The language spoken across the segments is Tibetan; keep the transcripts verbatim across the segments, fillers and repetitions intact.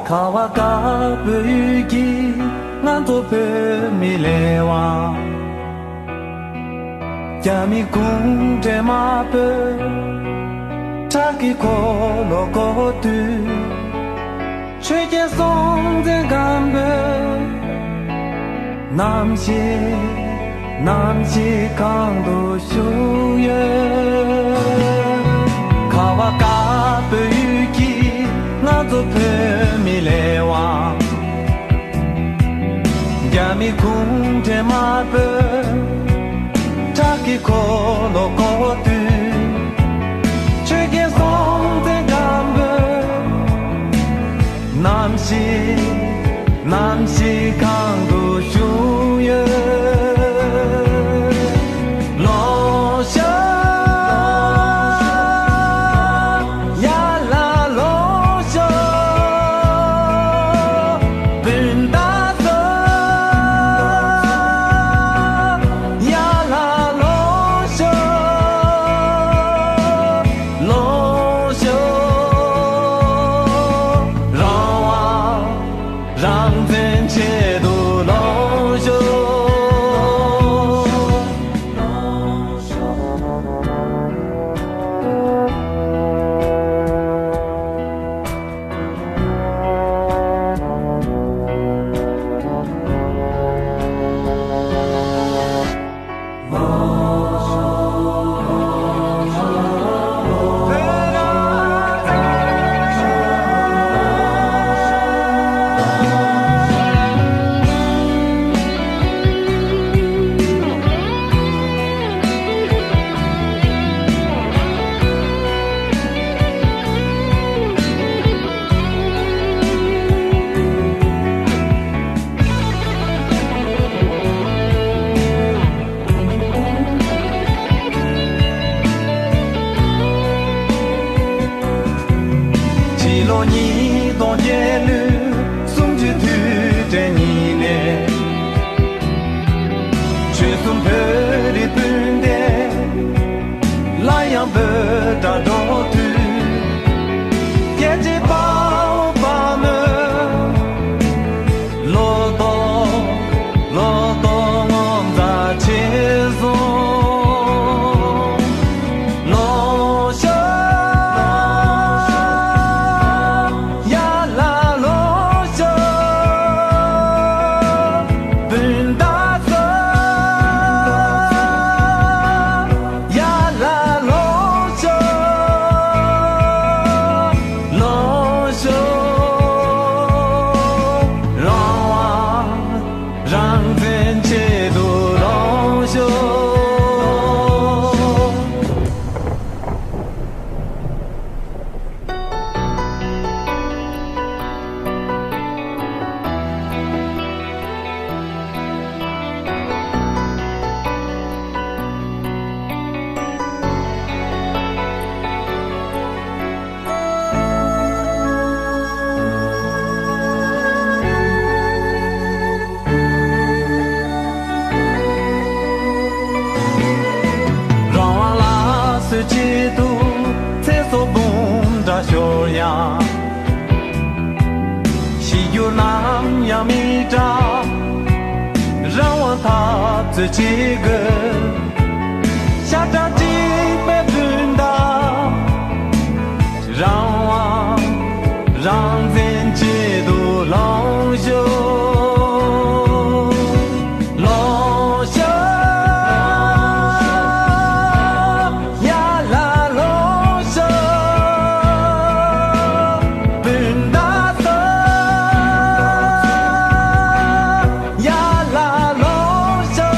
ཁ་བ་དཀར་པོའི་ཡུལ་གྱི་ང་ཚོ་བོད་མི་ལས་དབང་། རྒྱ་མི་གུང་ཁྲན་དམར་པོས་ཁྲག་གི་འཁོར་ལོ་བསྐོར་དུས། ཆོས་རྒྱལ་སྲོང་བཙན་སྒམ་པོས་རྣམ་ཤེས་རྣམ་ཤེས་གང་དུ་བཞུགས་ཡོད། ཁ་བ་དཀར་པོའི་ཡུལ་གྱི་ང་ཚོ་བོད་མི་ལས་དབང་། རྒྱ་མི་གུང་ཁྲན་དམར་པོས་ཁྲག་གི་འཁོར་ལོ་བསྐོར་དུས། ཆོས་རྒྱལ་སྲོང་བཙན་སྒམ་པོས་རྣམ་ཤེས་རྣམ་ཤེས་གང་དུ་བཞུགས་ཡོད། ལོངས་ཤོག་ཡར་ལ་ལོངས་ཤོག་སྤུན་ཟླ་ཚོ། ཡར་ལ་ལོངས་ཤོག་ལོངས་ཤོག་རང་དབང་རང་བཙན་ཆེད་དུ་ལོངས་ཤོག་ཕྱི་ལོ་ཉིས་སྟོང་བརྒྱད་ལོའི་གསུམ་བཅུའི་དུས་དྲན་ཉིན་ནས། ཆོལ་གསུམ་བོད་རིགས་སྤུན་ཟླ་སླར་ཡང་བོད་ལ་འགྲོ་དུས། རྒྱལ་གཅེས་དཔའ་བོ་དཔའ་མོས། ལོ་ཏོག་ལོ་ཏོག་ངོ་མཚར་ཆེ་སོང་། ལོངས་ཤོག་ཡར་ལ་ལོངས་ཤོག་སྤུན་ཟླ་ཚོ། ཡར་ལ་ལོངས་ཤོག་ལོངས་ཤོག་རང་དབང་རང་བཙན་ཆེད་དུ་ལོངས་ཤོག་རང་དབང་ལ་སོགས་ཆེད་དུ་ཚེ་སྲོག་འབུམ་ཕྲག་ཤོར་ཡང་། ཤི་རྒྱུ་ནམ་ཡང་མི་འདྲ། རང་དབང་འཐབ་རྩོད་བྱེད་དགོས། ཤ་ཁྲག་གཅིག་པའི་སྤུན་ཟླ། རང་དབང་རང་བཙན་ཆེད་དུ་ལོངས་ཤོག་ལོངས་ཤོག་ཡར་ལ་ལོངས་ཤོག་སྤུན་ཟླ་ཚོ། ཡར་ལ་ལོངས་ཤོག་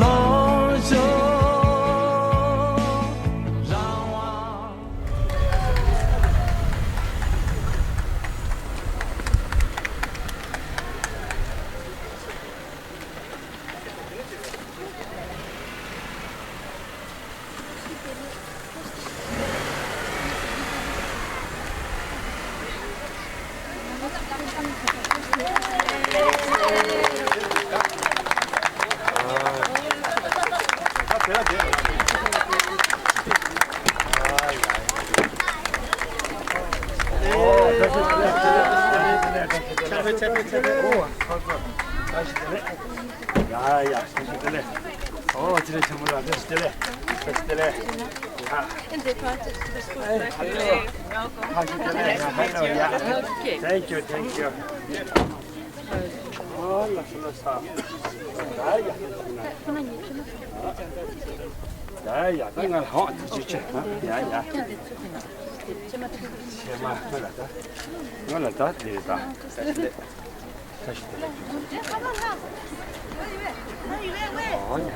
ལོངས་ཤོག་རང་དབང་། ཡ་ཡ། བཀྲ་ཤིས་བདེ་ལེགས། ཨོ་ཚེ་རིང་ཆེན་མོ་ལགས། བཀྲ་ཤིས་བདེ་ལེགས། ཨོ་ཚེ་རིང་ཆེན་མོ་ལགས། བཀྲ་ཤིས་བདེ་ལེགས། བཀྲ་ཤིས་བདེ་ལེགས། ཡ། བཀྲ་ཤིས་བདེ་ལེགས། ཡ། Hello. Yeah. Thank you, thank you. ཨོ་ལགས་སོ་ལགས་སོ། ཡ་ཡ། ཡ་ཡ། ད་ང་ལ་ཧོ་ཐུགས་རྗེ་ཆེ། ཡ་ཡ། ཆེ་མ་ཁོ་ལ་ད། ང་ལ་ད་དེ་ད། བཀྲ་ཤིས་བདེ་ལེགས། བཀྲ་ཤིས་བདེ་ལེགས། ཨོ་ཡ།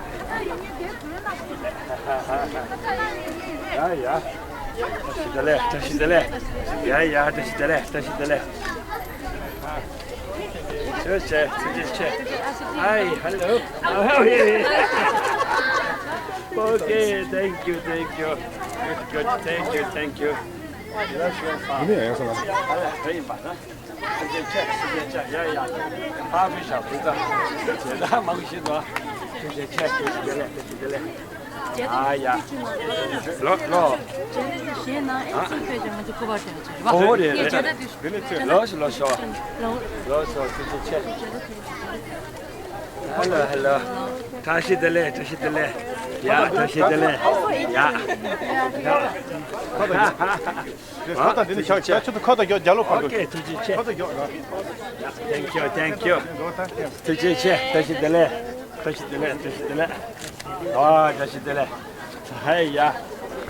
ཡ་ཡ། བཀྲ་ཤིས་བདེ་ལེགས། བཀྲ་ཤིས་བདེ་ལེགས། ཡ་ཡ། བཀྲ་ཤིས་བདེ་ལེགས། བཀྲ་ཤིས་བདེ་ལེགས། ཆེ་ཆེ། ཐུགས་རྗེ་ཆེ། Hi, hello. Oh, yeah, yeah. Okay, thank you, thank you. Good, good. Thank you, thank you. ཡིན་ནའི་ཡང་སོང་ལ། ཐུགས་རྗེ་ཆེ། ཐུགས་རྗེ་ཆེ། ཡ་ཡ། ཕ་བི་ཤ་བི་ད། ཇེ་ད་མང་ཞིག་ད། ཐུགས་རྗེ་ཆེ། ཐུགས་རྗེ་ལེགས། ཐུགས་རྗེ་ལེགས། ཨ་ཡ། ལོ་ལོ། ཨོ་རེད་རེད། ལོ་ཞོ་ལོ་ཞོ། ལོ་ཞོ། ཐུགས་རྗེ་ཆེ། ཧེ་ལོ་ཧེ་ལོ། བཀྲ་ཤིས་བདེ་ལེགས། བཀྲ་ཤིས་བདེ་ལེགས། ཡ་བཀྲ་ཤིས་བདེ་ལེགས། ཡ། ཁོ་ད་འདི་ནས་ཤག་ཆ་ཆུ་ཚོད་ཁོ་ད་མགྱོགས་རྒྱ་ལོ་ཕར་འགྲོ། ཨོ་ཁེ། ཐུགས་རྗེ་ཆེ། ཁོ་ད་མགྱོགས་ར། Thank you, thank you. ཐུགས་རྗེ་ཆེ། བཀྲ་ཤིས་བདེ་ལེགས། བཀྲ་ཤིས་བདེ་ལེགས། བཀྲ་ཤིས་བདེ་ལེགས། ཨ་བཀྲ་ཤིས་བདེ་ལེགས། ཧེ་ཡ།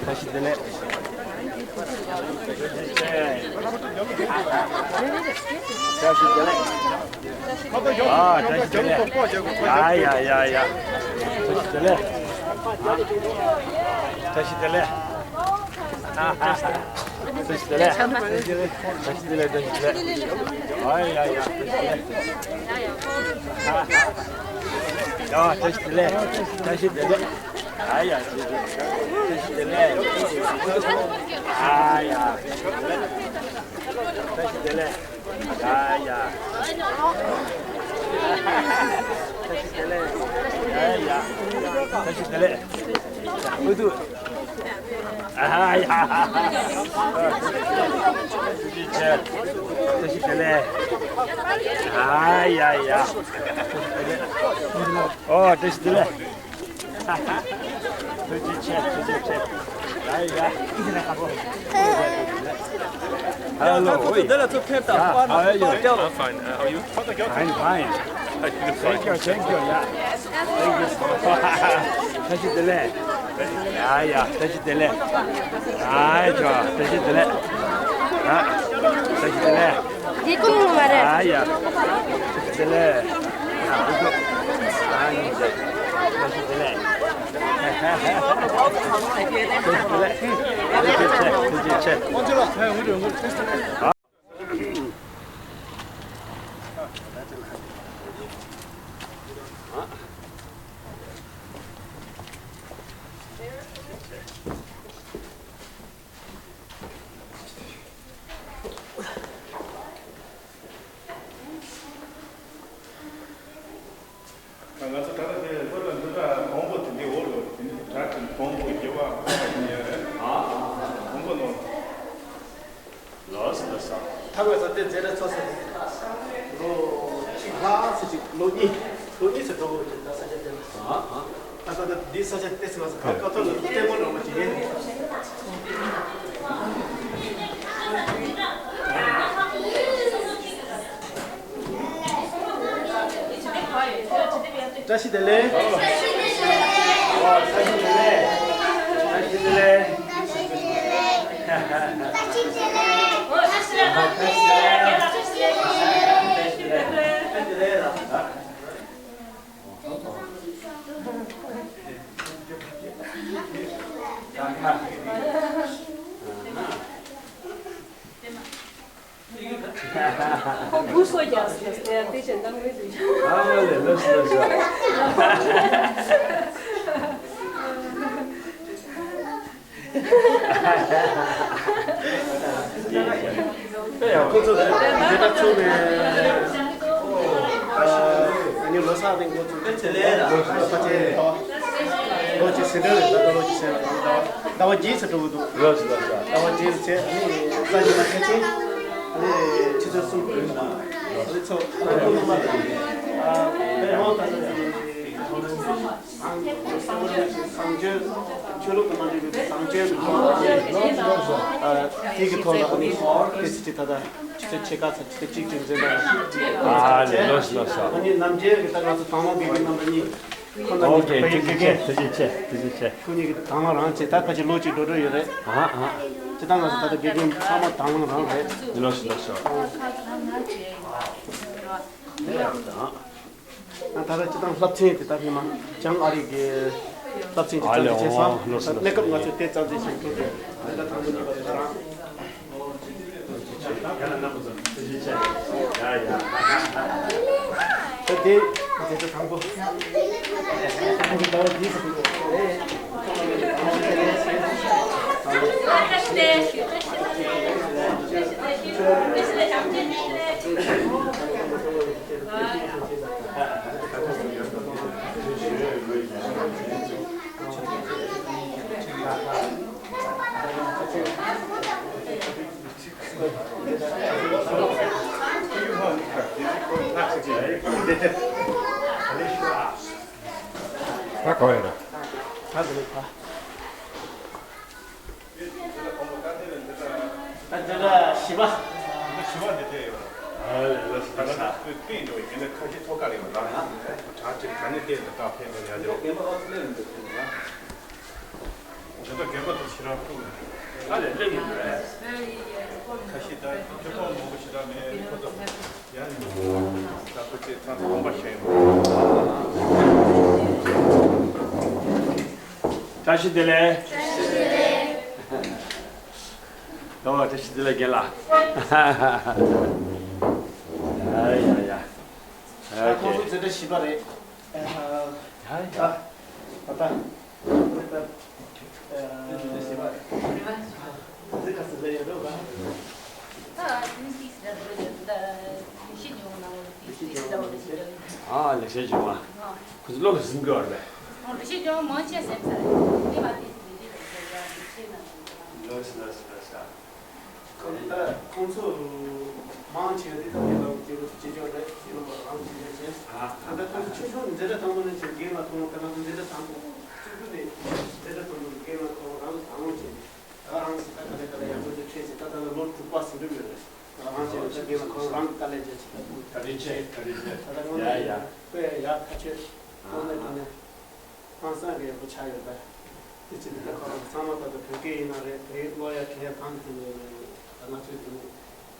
བཀྲ་ཤིས་བདེ་ལེགས། བཀྲ་ཤིས་བདེ་ལེགས། ཨ་བཀྲ་ཤིས་བདེ་ལེགས། ཡ་ཡ་ཡ་ཡ། བཀྲ་ཤིས་བདེ་ལེགས། བཀྲ་ཤིས་བདེ་ལེགས། བཀྲ་ཤིས་བདེ་ལེགས། བཀྲ་ཤིས་བདེ་ལེགས། བཀྲ་ཤིས་བདེ་ལེགས། བཀྲ་ཤིས་བདེ་ལེགས། ཨ་ཡ་ཡ། བཀྲ་ཤིས་བདེ་ལེགས། ཡ་བཀྲ་ཤིས་བདེ་ལེགས། བཀྲ་ཤིས་བདེ་ལེགས། ཨ་ཡ། བཀྲ་ཤིས་བདེ་ལེགས། ཨ་ཡ། བཀྲ་ཤིས་བདེ་ལེགས། ཡ་ཡ། བཀྲ་ཤིས་བདེ་ལེགས། ཡ་ཡ། བཀྲ་ཤིས་བདེ་ལེགས། ཨུ་ཐུ། ཨ་ཡ། བཀྲ་ཤིས་ཆེ། བཀྲ་ཤིས་བདེ་ལེགས། ཨ་ཡ་ཡ། ཨོ་བཀྲ་ཤིས་བདེ་ལེགས། ཐུགས་རྗེ་ཆེ། ཐུགས་རྗེ་ཆེ། ཡ་ཡ། Hello. འདི་ལ་ཚུར་ཕེབས་དང་། How are you? I'm fine. Uh, how are you? Fine, fine. Thank you, thank you. Yeah. Thank you. བཀྲ་ཤིས་བདེ་ལེགས། ཡ་ཡ། བཀྲ་ཤིས་བདེ་ལེགས། ཨ་ཅོ། བཀྲ་ཤིས་བདེ་ལེགས། ཨ། བཀྲ་ཤིས་བདེ་ལེགས། དེ་ཀུན་མ་རེད། ཨ་ཡ། བཀྲ་ཤིས་བདེ་ལེགས། ཨ་ཡ། བཀྲ་ཤིས་བདེ་ལེགས། བཀྲ་ཤིས་བདེ་ལེགས། ཐུགས་རྗེ་ཆེ། ཐུགས་རྗེ་ཆེ། ང་ཚོ་ད་ལྟ་དེ་ལྷོ་ལ་འདི་འདྲ་བོང་བུ་དེ་འདྲའི་འོག་ལ་དེ་ནི་བྲག་གི་བོང་བུ་རྒྱལ་བ་ཡིན་ཡ་རེད། ཨ། བོང་བུ་ནོར། ལོས་ལོས་ས། ཐར་བའི་ས་དེ་མཛད་རེ་ཚོ་ས། ལོ་གཅིག་ལྷག་ཙམ་ཅིག་ལོ་གཉིས། ལོ་གཉིས་ཙམ་འགྲོ་དགོས་ཀྱི་ད་ས་ཆ་དེ་ལ། ཨ་ཨ། ད་ལྟ་འདི་ས་ཆ་དེ་ཚོ་ལ་ཁ་ཁ་ཐོག་ལ་ལྟད་མོ་འདྲ་པོ་ཅིག་ཡིན། བཀྲ་ཤིས་བདེ་ལེགས། བཀྲ་ཤིས་བདེ་ལེགས། བཀྲ་ཤིས་བདེ་ལེགས། ཁོ་བུ་སོ་རྒྱག་སོང་ཟེར་དེ་བྱས་ན་ངོས་ཟིན། ཨ་ལེ་ལེ་ལེ་ལེ། ཁོ་ཚོ་དེ་ལྟར་ཚུགས་པའི་ཨ་ནི་ལོ་གསར་དེ་འགོ་ཚུགས་ཏེ་ཕལ་ཆེར་ལོ་གཅིག་ཟིན་འགྲོ་རེད། ད་ལྟ་ལོ་གཅིག་ཟིན་རེད། ཟླ་བ་བརྒྱད་ཙམ་འགྲོ་གི་འདུག་ཟླ་བ་བརྒྱད་ཙམ་བྱས་ཨ་ནི་ས་ཉི་མ་ཕལ་ཆེར། ཆུ་ཚོད་གསུམ་གྱི་རིང་ལ་ཚོགས་རྣམ་པ་དང་། ཨ་བོད་ཡོངས་དང་། གངས་ཅན་ཆོས་ལུགས་དང་མ་འབྲེལ་བའི་གངས་ཅན་གྱི་ཐོག་ལ་ཨ་དེ་གི་ཐོག་ལ་ཨ་ནི་ཏོག་ཙམ་ཅིག་ད་ལྟ་ཆུ་ཚོད་ཕྱེད་ཀ་ཙམ་ཆུ་ཚོད་གཅིག་ཙམ་འཛིན་པ་ལ། ཨ་ལེ་ལགས་སོ་ལགས་སོ། ཨ་ནི་ནམ་རྒྱུན་གྱི་ད་ང་ཚོ་དང་བླངས་དགེ་རྒན་རྣམ་པ་གཉིས། ཁོང་རྣམ་ཨོ་ཁེ་གཉིས་ཐུགས་རྗེ་ཆེ་ཐུགས་རྗེ་ཆེ་ཐུགས་རྗེ་ཆེ། ཁོང་གཉིས་ཀྱི་དང་བླངས་རང་བྱས། ད་ཕལ་ཆེར་ལོ་གཅིག་འགྲོ་འགྲོ་ཡོད་རེད། ཨ་ཨ། སྤྱིར་བཏང་ང་ཚོ་ད་ལྟ་དགེ་རྒན་ཚང་མ་དང་བླངས་རང་རེད། ལགས་སོ་ལགས་སོ། ད་ལྟ་སྤྱིར་བཏང་སློབ་ཚན་དེ་ད་ཉི་མ་བྱང་ཨ་རི་གི་སློབ་ཚན་གྱི་ཨ་ལེ་རྩོད་ལེན་བྱས་སོང་། ཨོ་ལགས་སོ་ལགས་སོ། གནས་སྐབས་ང་ཚོས་དེ་རྩ་འཛིན་བྱེད་མཁན་དེ་ད་ལྟ་དང་པོ་གཉིས་པ་དེ་ང་རང་། ད་དེ་དེ་ཚོ་དང་པོ། ད་ག་བ་ཡོད་རེད། ད་འདི་ལ་བཞི་པ། བཞི་པ་འདི་བལྟས་ཡོད། ཨ་ལས་ལ་ཞིག་ད་ལ་པེ་པེ་འགྲོ་བའི་ཉིན་ལ་ཁ་ཤས་ཐོག་ཀ་རེད་བ། ད་གྲ་ཅིག་ག་ནས་བལྟས་འདི་དག་ཕན་པ་ཡ་ཇོ། དེ་ལྟར་རྒན་པ་དང་ཕྱི་རང་ཁུག་ཨ་ལས་སླེབས་ཡིན་པས། ཁ་ཤས་ད་ཁྱོད་ཐོག་མང་པོ་ཞིག་ད་མེད་ཁོ་ཚོ་ཡ་ནི་ད་ཁོ་ཚོས་ཚང་ཚང་པ་བཤད་ཡོང་། བཀྲ་ཤིས་བདེ་ལེགས། ཨོ་བཀྲ་ཤིས་བདེ་ལེགས་རྒན་ལགས། ཡ་ཡ་ཡ། ཨ་ཁོང་ཚོ་འཛིན་གྲྭ་བཞི་པ་རེད། ཡ་ཡ། ད་ད་ད། ཨ་ལེགས་བཤད་ལྗོན་དབང་ཁོ་ཚོ་བློ་ལ་ཟིན་དགོས་པ་རེད། ལགས་སོ་ལགས་སོ་ལགས་སོ། ཁོང་ད་ཁོང་ཚོ་མང་ཆེ་བ་དེ་ད་དེ་ལ་སྐྱེས་བུ་སྐྱེས་སྦྱོར་རེད། དེ་ལ་རང་གི་ཡོད་ཅེས། ད་ལྟ་ཁོང་ཚོ་ཆུང་ཆུང་འཛིན་གྲྭ་དང་པོ་ནས་བྱས་རྒན་ལ་ཐོན། ད་ང་ཚོ་འཛིན་གྲྭ་དང་པོ་བཅུ་དགུ་ནས་འཛིན་གྲྭ་དང་པོ་ནས་རྒན་ལ་ཐོན། རང་གི་དང་པོ་བྱས་ནས་ད་རང་གི་ད་ག་ལེ་ག་ལེ་ཡག་པོ་ཅིག་ཁྲིད་བྱས། ད་ད་ལོ་དྲུག་པ་ཟིན་འགྲོ་ཡོད་རེད། ད་རང་བྱས་ནས་ད་རྒན་ལ་ཁོང་རང་གི་དཀའ་ལས་བརྒྱབ་བྱས། ད་བཀའ་དྲིན་ཆེ། བཀའ་དྲིན་ཆེ། ད་ད་ང་ཡ་ཡ། ཚོ་དཔེ་ཡག་ཐག་ཆོད། དངོས་གནས་དྲང་གནས། ཧང་སང་གི་ཡག་པོ་ཆགས་ཡོད་པས། དེ་ཕྱིར་འདི་ལྟར་ཁོ་རང་ཚང་མ་ད་ལྟ་བོད་སྐད་ཡིན་ན་རེད། བོད་ཡིག་ཀློག་ཡ་འབྲི་ཡ་གང་དེ་ནས་ང་ཚོའི་འདི་ནས་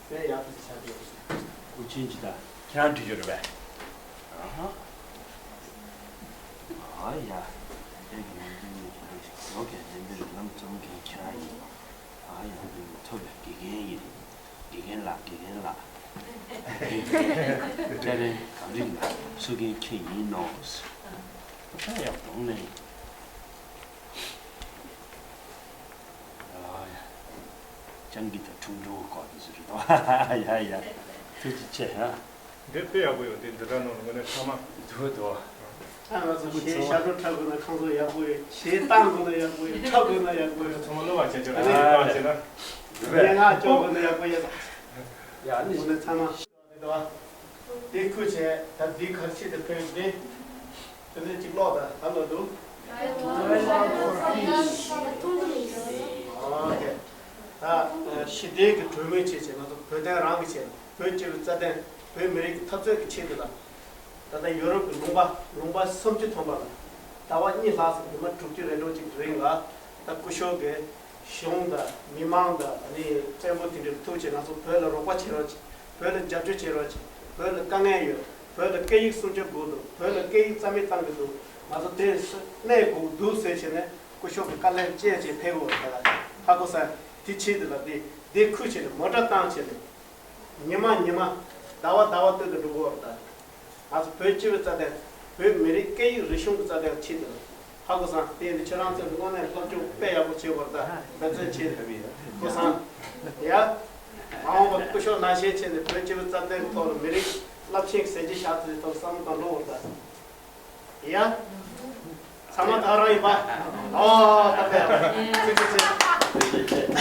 དཔེ་ཡག་པོ་ཆགས་ཡོད་པས། སྐུ་མཁྱེན་ཅི་ད་ཁྱེད་རང་འབྲི་རྒྱུ་རེད་པས། ཨ་ཧ། ཨ་ཡ། དེ་གི་ཡོང་དུས་ནས་ཁྱེད་རང་ཞིག་ལོ་གས་ལྡན་པའི་ལམ་རྩོམ་མཁན་ཁྱེད་རང་ཡིན། ཨ་ཡ་འདི་ནས་ཐོབ་པའི་དགེ་རྒན་ཡིན། དགེ་རྒན་ལགས། དགེ་རྒན་ལགས། སྤྲད་རན་གངས་རི་ལ་སུ་མཁན་ཁྱེད་ཡིན་ནོ། ད་ཡག་གདོང་ནས། ཨ་ཡ། སྤྱང་ཀི་དང་ཁྲུང་ཁྲུང་སྐོར་དུ་ཟེར་རེད་དོ། ཡ་ཡ། ཐུགས་རྗེ་ཆེ་ཧ། འདི་དཔེ་ཡག་པོ་ཡོད། འདི་འདི་འདྲ་ནང་ལ་དངོས་གནས་ཚང་མ། དུ་དོ། ཨ་ང་ཚོ་གཞས་ཤར་བགྲོད་འཁྲབ་དགོས་ན་ཁང་བཟོ་ཡག་པོ་ཡོད། གཞས་བཏང་དགོས་ན་ཡག་པོ་ཡོད། འཁྲབ་དགོས་ན་ཡག་པོ་ཡོད། ཚང་མ་བློ་བ་ཅན་ཅོ་ཨ་ནི་ལ་བྱེད་ན། སྙན་ངག་སྐྱོར་དགོས་ན་ཡག་པོ་ཡོད། ཡ་ནི་དངོས་གནས་ཚང་མ། དེ་ཁུལ་བྱས། ད་འདི་གར་ཆེད་དུ་ཕེབས་ཏེ། དེ་ནས་གཅིག་ཀློག་ད་ད་ལོ་འདུག་ཨོ་ཁེ། ད་ཞི་བདེ་གི་གྲོས་མོལ་བྱས་བྱས་ང་ཚོ་བོད་དོན་རང་གི་ཆེད་ལ། བོད་སྤྱི་པའི་རྩ་དོན། བོད་མི་རིགས་ཀྱི་འཐབ་རྩོད་ཀྱི་ཆེད་དུ་ལ། ད་ལྟ་ཡོ་རོབ་ཀྱི་ལུང་པ་ལུང་པ་སུམ་ཅུ་ཐམ་པ་ལ་ཟླ་བ་གཉིས་ལྷག་ཙམ་ཉི་མ་དྲུག་ཅུ་རེ་འགྲོ་གཅིག་རིང་ལ་ད་སྐུ་ཞབས་ཀྱིས། གཞུང་དང་མི་མང་དང་ནི་བཙན་པོ་དེ་འདྲར་ཐུག་བྱས་ང་ཚོ་བོད་ལ་རོགས་པ་བྱེད་རོགས་བྱེད། བོད་ལ་རྒྱབ་སྐྱོར་བྱེད་རོགས་བྱེད། བོད་ལ་དཀའ་ངལ་ཡོད། བོད་ལ་སྐད་ཡིག་སྲུང་སྐྱོབ་དགོས་འདུག་བོད་ལ་སྐད་ཡིག་རྩ་མེད་བཏང་གི་འདུག་ང་ཚོ་དེ་གནས་དགོས་འདུག་ཟེར་བྱས་ནས་སྐུ་ཞབས་ཀྱི་བཀའ་ལན་བཅས་བྱས་ཕེབས་དགོས་རེད། ད་ཧ་གོ་སོང་། དེ་ཆེད་དུ་ལ་དེ་དེ་ཁུལ་བྱས་ནས་མོ་ཊ་བཏང་བྱས་ནས། ཉི་མ་ཉི་མ། ཟླ་བ་ཟླ་བ་སྟོད་དུ་འགྲོ་གི་ཡོད་རེད་ད། ང་ཚོ་བོད་སྤྱི་པའི་རྩ་དོན། བོད་མི་རིགས་སྐད་ཡིག་རིག་གཞུང་གི་རྩ་དོན་ཆེད་དུ། ཧ་གོ་སོང་། དེ་ཡིན་དུས་ཁྱེད་རང་ཚོས་དངོས་གནས་སློབ་སྦྱོང་དཔེ་ཡག་པོ་བྱེད་དགོས་རེད་ད། འབད་བརྩོན་བྱེད་དགོས་རེད། ཧ་གོ་སོང་། ཡ། མ་འོངས་པ་སྐུ་ཞབས་ནང་བཞིན་བྱས་ནས་བོད་སྤྱི་པའི་རྩ་དོན་གྱི་ཐོག་ལ་མི་རིགས་རླབས་ཆེན་གྱི་གཟི་བརྗིད་བཞག་ཐུབ་པའི་ཐོག་བསམ་བློ་བཏང་འགྲོ་དགོས་རེད་ད། ཡ། ཚང་མ་ད་རང་ཡིན་པ། ཨོ། ད་ཕེབས། ཚིག་ཚིག་ཚིག་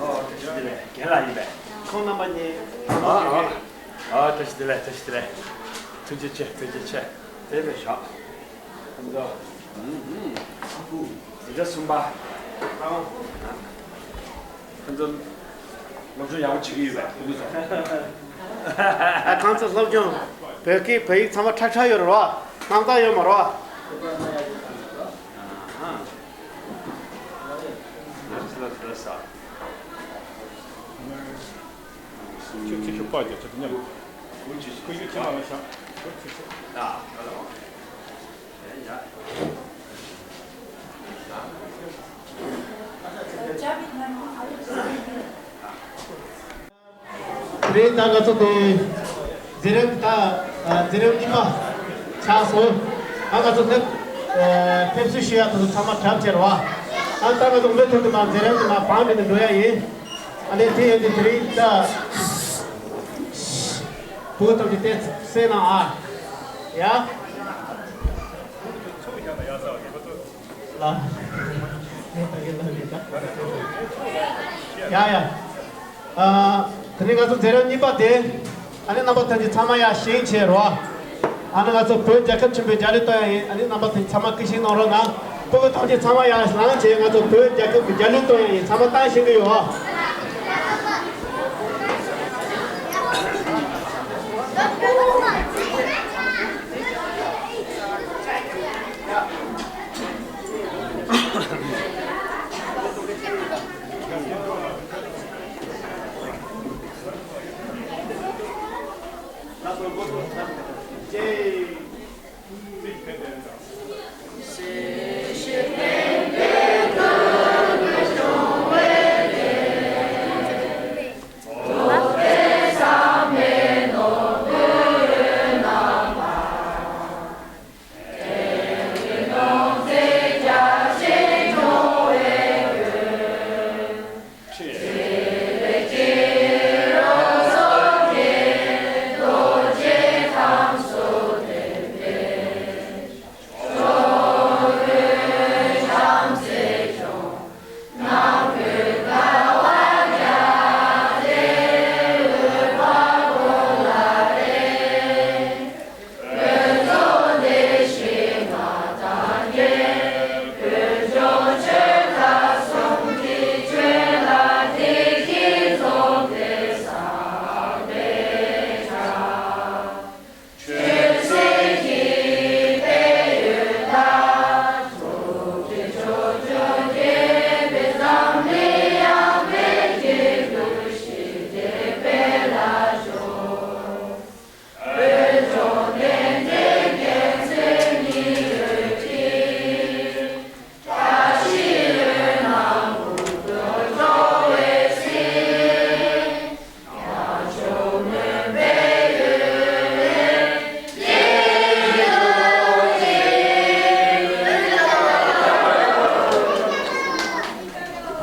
ཨོ་བཀྲ་ཤིས་བདེ་ལེགས། རྒན་ལགས་ཡིན་པས། ཁོང་རྣམ་པ་གཉིས། ཨོ་ཨོ་ཨོ་བཀྲ་ཤིས་བདེ་ལེགས། བཀྲ་ཤིས་བདེ་ལེགས། ཐུགས་རྗེ་ཆེ། ཐུགས་རྗེ་ཆེ། དེ་ལས་བཞག་ཁོང་ཚོ། ཨུ་ཧུ། དེ་ཚོ་གསུམ་པ། ཁོང་ཚོ་སློབ་སྦྱོང་ཡག་པོ་བྱེད་ཀྱི་ཡོད་པས། ཨ། ཁོང་ཚོ་སློབ་སྦྱོང་བོད་སྐད་བོད་ཡིག་ཚང་མ་ཁྲག་ཁྲག་ཡོད་རེད་བ། རྣམ་དག་ཡོད་མ་རེད་བ། ཨ་ཧ། ལགས་སོ་ལགས་སོ་ལགས་སོ། ཁྱོད་ཁྱེད་ཁྱོད་པར་རྒྱག་ཆོག་མཉམ། ཁོ་ཁྱོད་ཁྱེད་མ་ལ་ཤག་ཁྱོད་ཁྱོད་ཁྱོད། ཨ་ཨ་ལ། ཡ་ཡ། རེད། ད་ང་ཚོ་དེ་མཛད་རིམ་ད་མཛད་རིམ་གཉིས་པ་ཆགས་སོང་། ད་ང་ཚོ་ནི་ཕེབས་བསུ་ཞུ་ཡག་དེ་ཚོ་ཚང་མ་གྲབས་བྱས་རེད་བ། ད་ལྟ་ང་ཚོ་མུ་མཐུད་དུ་མར་མཛད་རིམ་དེ་མར་བང་སྒྲིག་ནས་འགྲོ་ཡ་ཡིན། ཨ་ནི་དེ་ཡིན་དུས་དེ་རིང་ད་བུ་ཐམས་ཅད་བལྟས་གསན་གནང་ཨ། ཡ། ལ། ཡ་ཡ། ཨ། དེ་ནས་ང་ཚོ་མཛད་རིམ་གཉིས་པ་དེ། ཨ་ནི་རྣམ་པ་ཐམས་ཅད་ཚང་མ་ཡར་བཞེངས་བྱས་རོགས། ཨ་ནི་ང་ཚོ་བོད་རྒྱལ་ཁབ་ཆེན་པོའི་རྒྱལ་གླུ་གཏོང་ཡ་ཡིན། ཨ་ནི་རྣམ་པ་ཐམས་ཅད་ཚང་མ་སྐུ་བཞེངས་གནང་རོགས་གནང་། སྤུ་གུ་ཐམས་ཅད་ཚང་མ་ཡར་ལངས་བྱས་ང་ཚོ་བོད་རྒྱལ་ཁབ་ཀྱི་རྒྱལ་གླུ་གཏོང་ཡ་ཡིན། ཚང་མ་ལྟ་བཞིན་གི་ཡོད།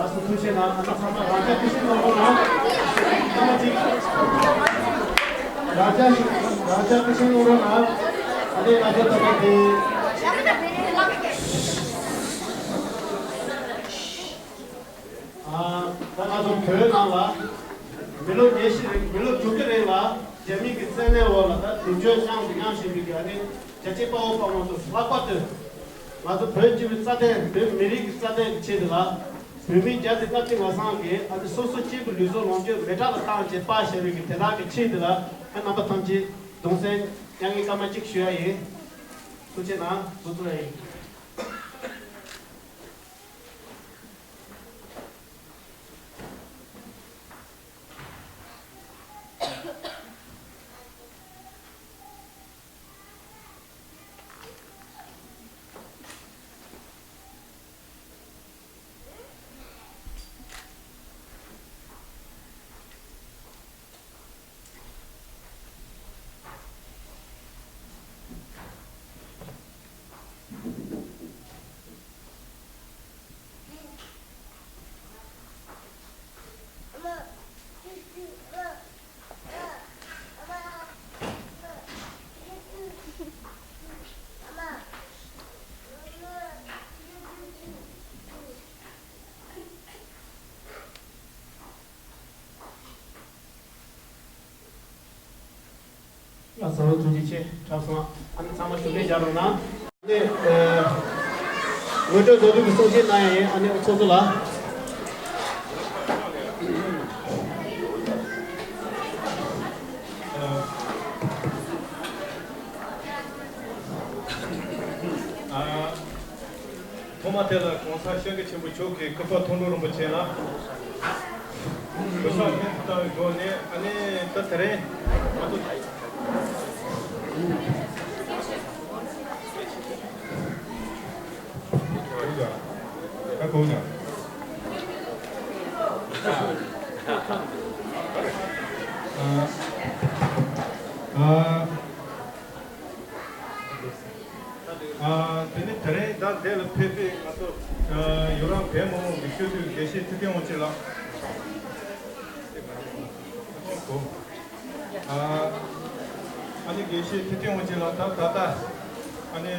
ལགས་སོ། ཐུགས་རྗེ་གནང་། ཨ་ནི་ཚང་མ་རང་ཅག་སྐུ་བཞེངས་གནང་རོགས་གནང་། ཚང་མ་གཅིག་རང་ཅག་རང་ཅག་སྐུ་བཞེངས་གནང་རོགས་གནང་། ཨ་ནི་ང་ཚོ་ད་ལྟ་དེ། ཨ། ད་ང་ཚོ་བོད་ནང་ལ་མི་ལོ་ཉི་ཤུ་རིང་། མི་ལོ་དྲུག་ཅུ་རིང་ལ་རྒྱ་མི་གི་བཙན་གནོན་འོག་ལ་ད་དུས་རྒྱུན་མཉམ་དུ་མཉམ་བཞིན་པའི་གི་ཨ་ནི་རྒྱལ་གཅེས་དཔའ་བོ་དཔའ་མོ་ཚོ་ལྷག་པར་དུ་ང་ཚོ་བོད་སྤྱི་པའི་རྩ་དོན། བོད་མི་རིགས་ཀྱི་རྩ་དོན་གྱི་ཆེད་དུ་ལ། བོད་མི་བརྒྱ་དང་ལྔ་བཅུ་ང་གསུམ་གྱིས་ཨ་ནི་སོ་སོ་སྐྱེས་བུ་ལུས་སྲོག་ལོངས་སྤྱོད་མེ་སྲེག་ལ་བཏང་བྱས་དཔའ་བཞག་པའི་གི་དེ་དག་གི་ཆེད་དུ་ལ། ཨ། རྣམ་པ་ཐམས་ཅད་གདུང་སེམས་མྱ་ངན་སྐར་མ་གཅིག་ཞུ་ཡ་ཡིན། ཐུགས་རྗེ་གནང་། ཚོགས་གཙོ་ལགས་ཡིན། ཡ། ཚང་མ་ཐུགས་རྗེ་ཆེ། འཁྲབ་སོང་། ཨ་ནི་ཚང་མ་ཞུགས་རེ་རྒྱག་རོགས་གནང་། ཨ་ནི། ཨ། ངོ་སྤྲོད་མདོར་བསྡུས་ཀྱི་གསུང་བཤད་གནང་ཡ་ཡིན། ཨ་ནི་ཚོགས་གཙོ་ལགས། ཨ། ཐོག་མ་དེ་ལ་གོང་ས་སྐྱབས་མགོན་ཆེན་པོ་མཆོག་གི་སྐུ་པར་མཐོང་གྲོལ་རིན་པོ་ཆེ་ལ་གུས་ཕྱག་སྨོན་ལམ་བཏང་བའི་སྒོ་ནས། ཨ་ནི་ད་དེ་རིང་ང་ཚོ། ད་གོང་ནས། ཨ། ཨ། ཨ། དེ་ནི་དེ་རིང་ད་འདི་ལ་ཕེབས་པའི་ང་ཚོ་ ཡུ་རོབ་བོད་མི་མང་གི་སྤྱི་འཐུས་དགེ་བཤེས་ཐུབ་བསྟན་དབང་ཆེན་ལགས། ཨ་ནི་དགེ་བཤེས་ཐུབ་བསྟན་དབང་ཆེན་ལགས། ད་ད་ལྟ་ཨ་ནི་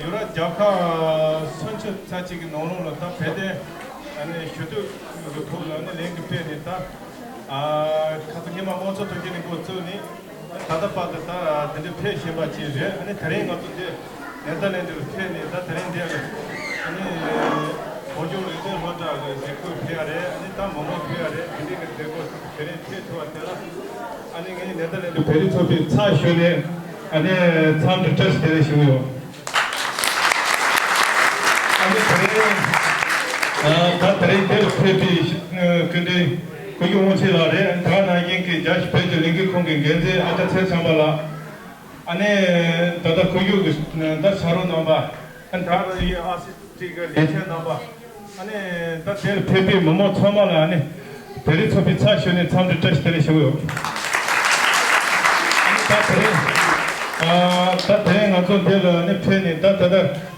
ཡུ་རོབ་རྒྱལ་ཁབ་སུམ་ཅུ་ཙམ་ཅིག་གི་ནང་ལོགས་ལ་ད་བོད་དོན་ཨ་ནི་ཞུ་གཏུག་གི་ཐོག་ལ་ཨ་ནི་ལས་འགུལ་སྤེལ་ནས། ད་ཨ་ཁ་སང་སྔོན་མ་དམངས་གཙོ་དོན་གཅོད་ལས་ཁུངས་བཙུགས་ནས། ད་ལྟ་བར་དུ་ད་དེ་འདྲ་ཕེབས་བཞིན་པ་ཅིག་རེད། ཨ་ནི་དེ་རིང་ང་ཚོ་འདི་ནེ་ཐར་ལེན་ཌི་ལ་ཕེབས་ནས། ད་དེ་རིང་འདི་ལ་ཨ་ནི་གངས་ལྗོངས་རིག་རྩལ་སློབ་གྲྭ་གི་གཟིགས་སྐོར་ཕེབས་ཡ་རེད། ཨ་ནི་ད་མི་མང་ཕེབས་ཡ་རེད། དེ་འདྲའི་གི་མཛད་སྒོ་དེ་རིང་ཕེབས་ཐུབ་པ་དེ་ལ་ཨ་ནི་ངས་ནེ་ཐར་ལེན་ཌི་བོད་རིགས་ཚོགས་པའི་ཚབ་ཞུས་ནས་ཨ་ནི་འཚམས་འདྲི་བཀྲ་ཤིས་བདེ་ལེགས་ཞུ་གི་ཡོད། ཨ་ནི་དེ་རིང་ཨ་ད་དེ་རིང་འདིར་ཕེབས་པའི་སྐུ་མགྲོན་སྐུ་ཞབས་དབང་ཆེན་ལགས་རེད། ད་ནང་བཞིན་གྱི་རྒྱལ་སྤྱིའི་བོད་ཀྱི་ལས་འགུལ་ཁང་གི་འགན་འཛིན་ཨ་ཅག་ཚེ་བྱམས་པ་ལགས། ཨ་ནི་ད་ལྟ་སྐུ་ཞབས་ཀྱི་ད་ཕྱག་རོགས་རྣམ་པ། ཨ་ནི་ད་རེས་ཨར་སི་ཊི་གི་ལས་བྱེད་རྣམ་པ། ཨ་ནི་ད་དེར་ཕེབས་པའི་མི་མང་ཚང་མ་ལ་ཨ་ནི་བོད་རིགས་ཚོགས་པའི་ཚབ་ཞུས་ནས་འཚམས་འདྲི་བཀྲ་ཤིས་བདེ་ལེགས་ཞུ་གི་ཡོད། ཨ་ནི་ད་དེ་རིང་ཨ་ད་དེ་རིང་ང་ཚོ་འདི་ལ་ཨ་ནི་ཕེབས་ནས། ད་ད་ལྟ་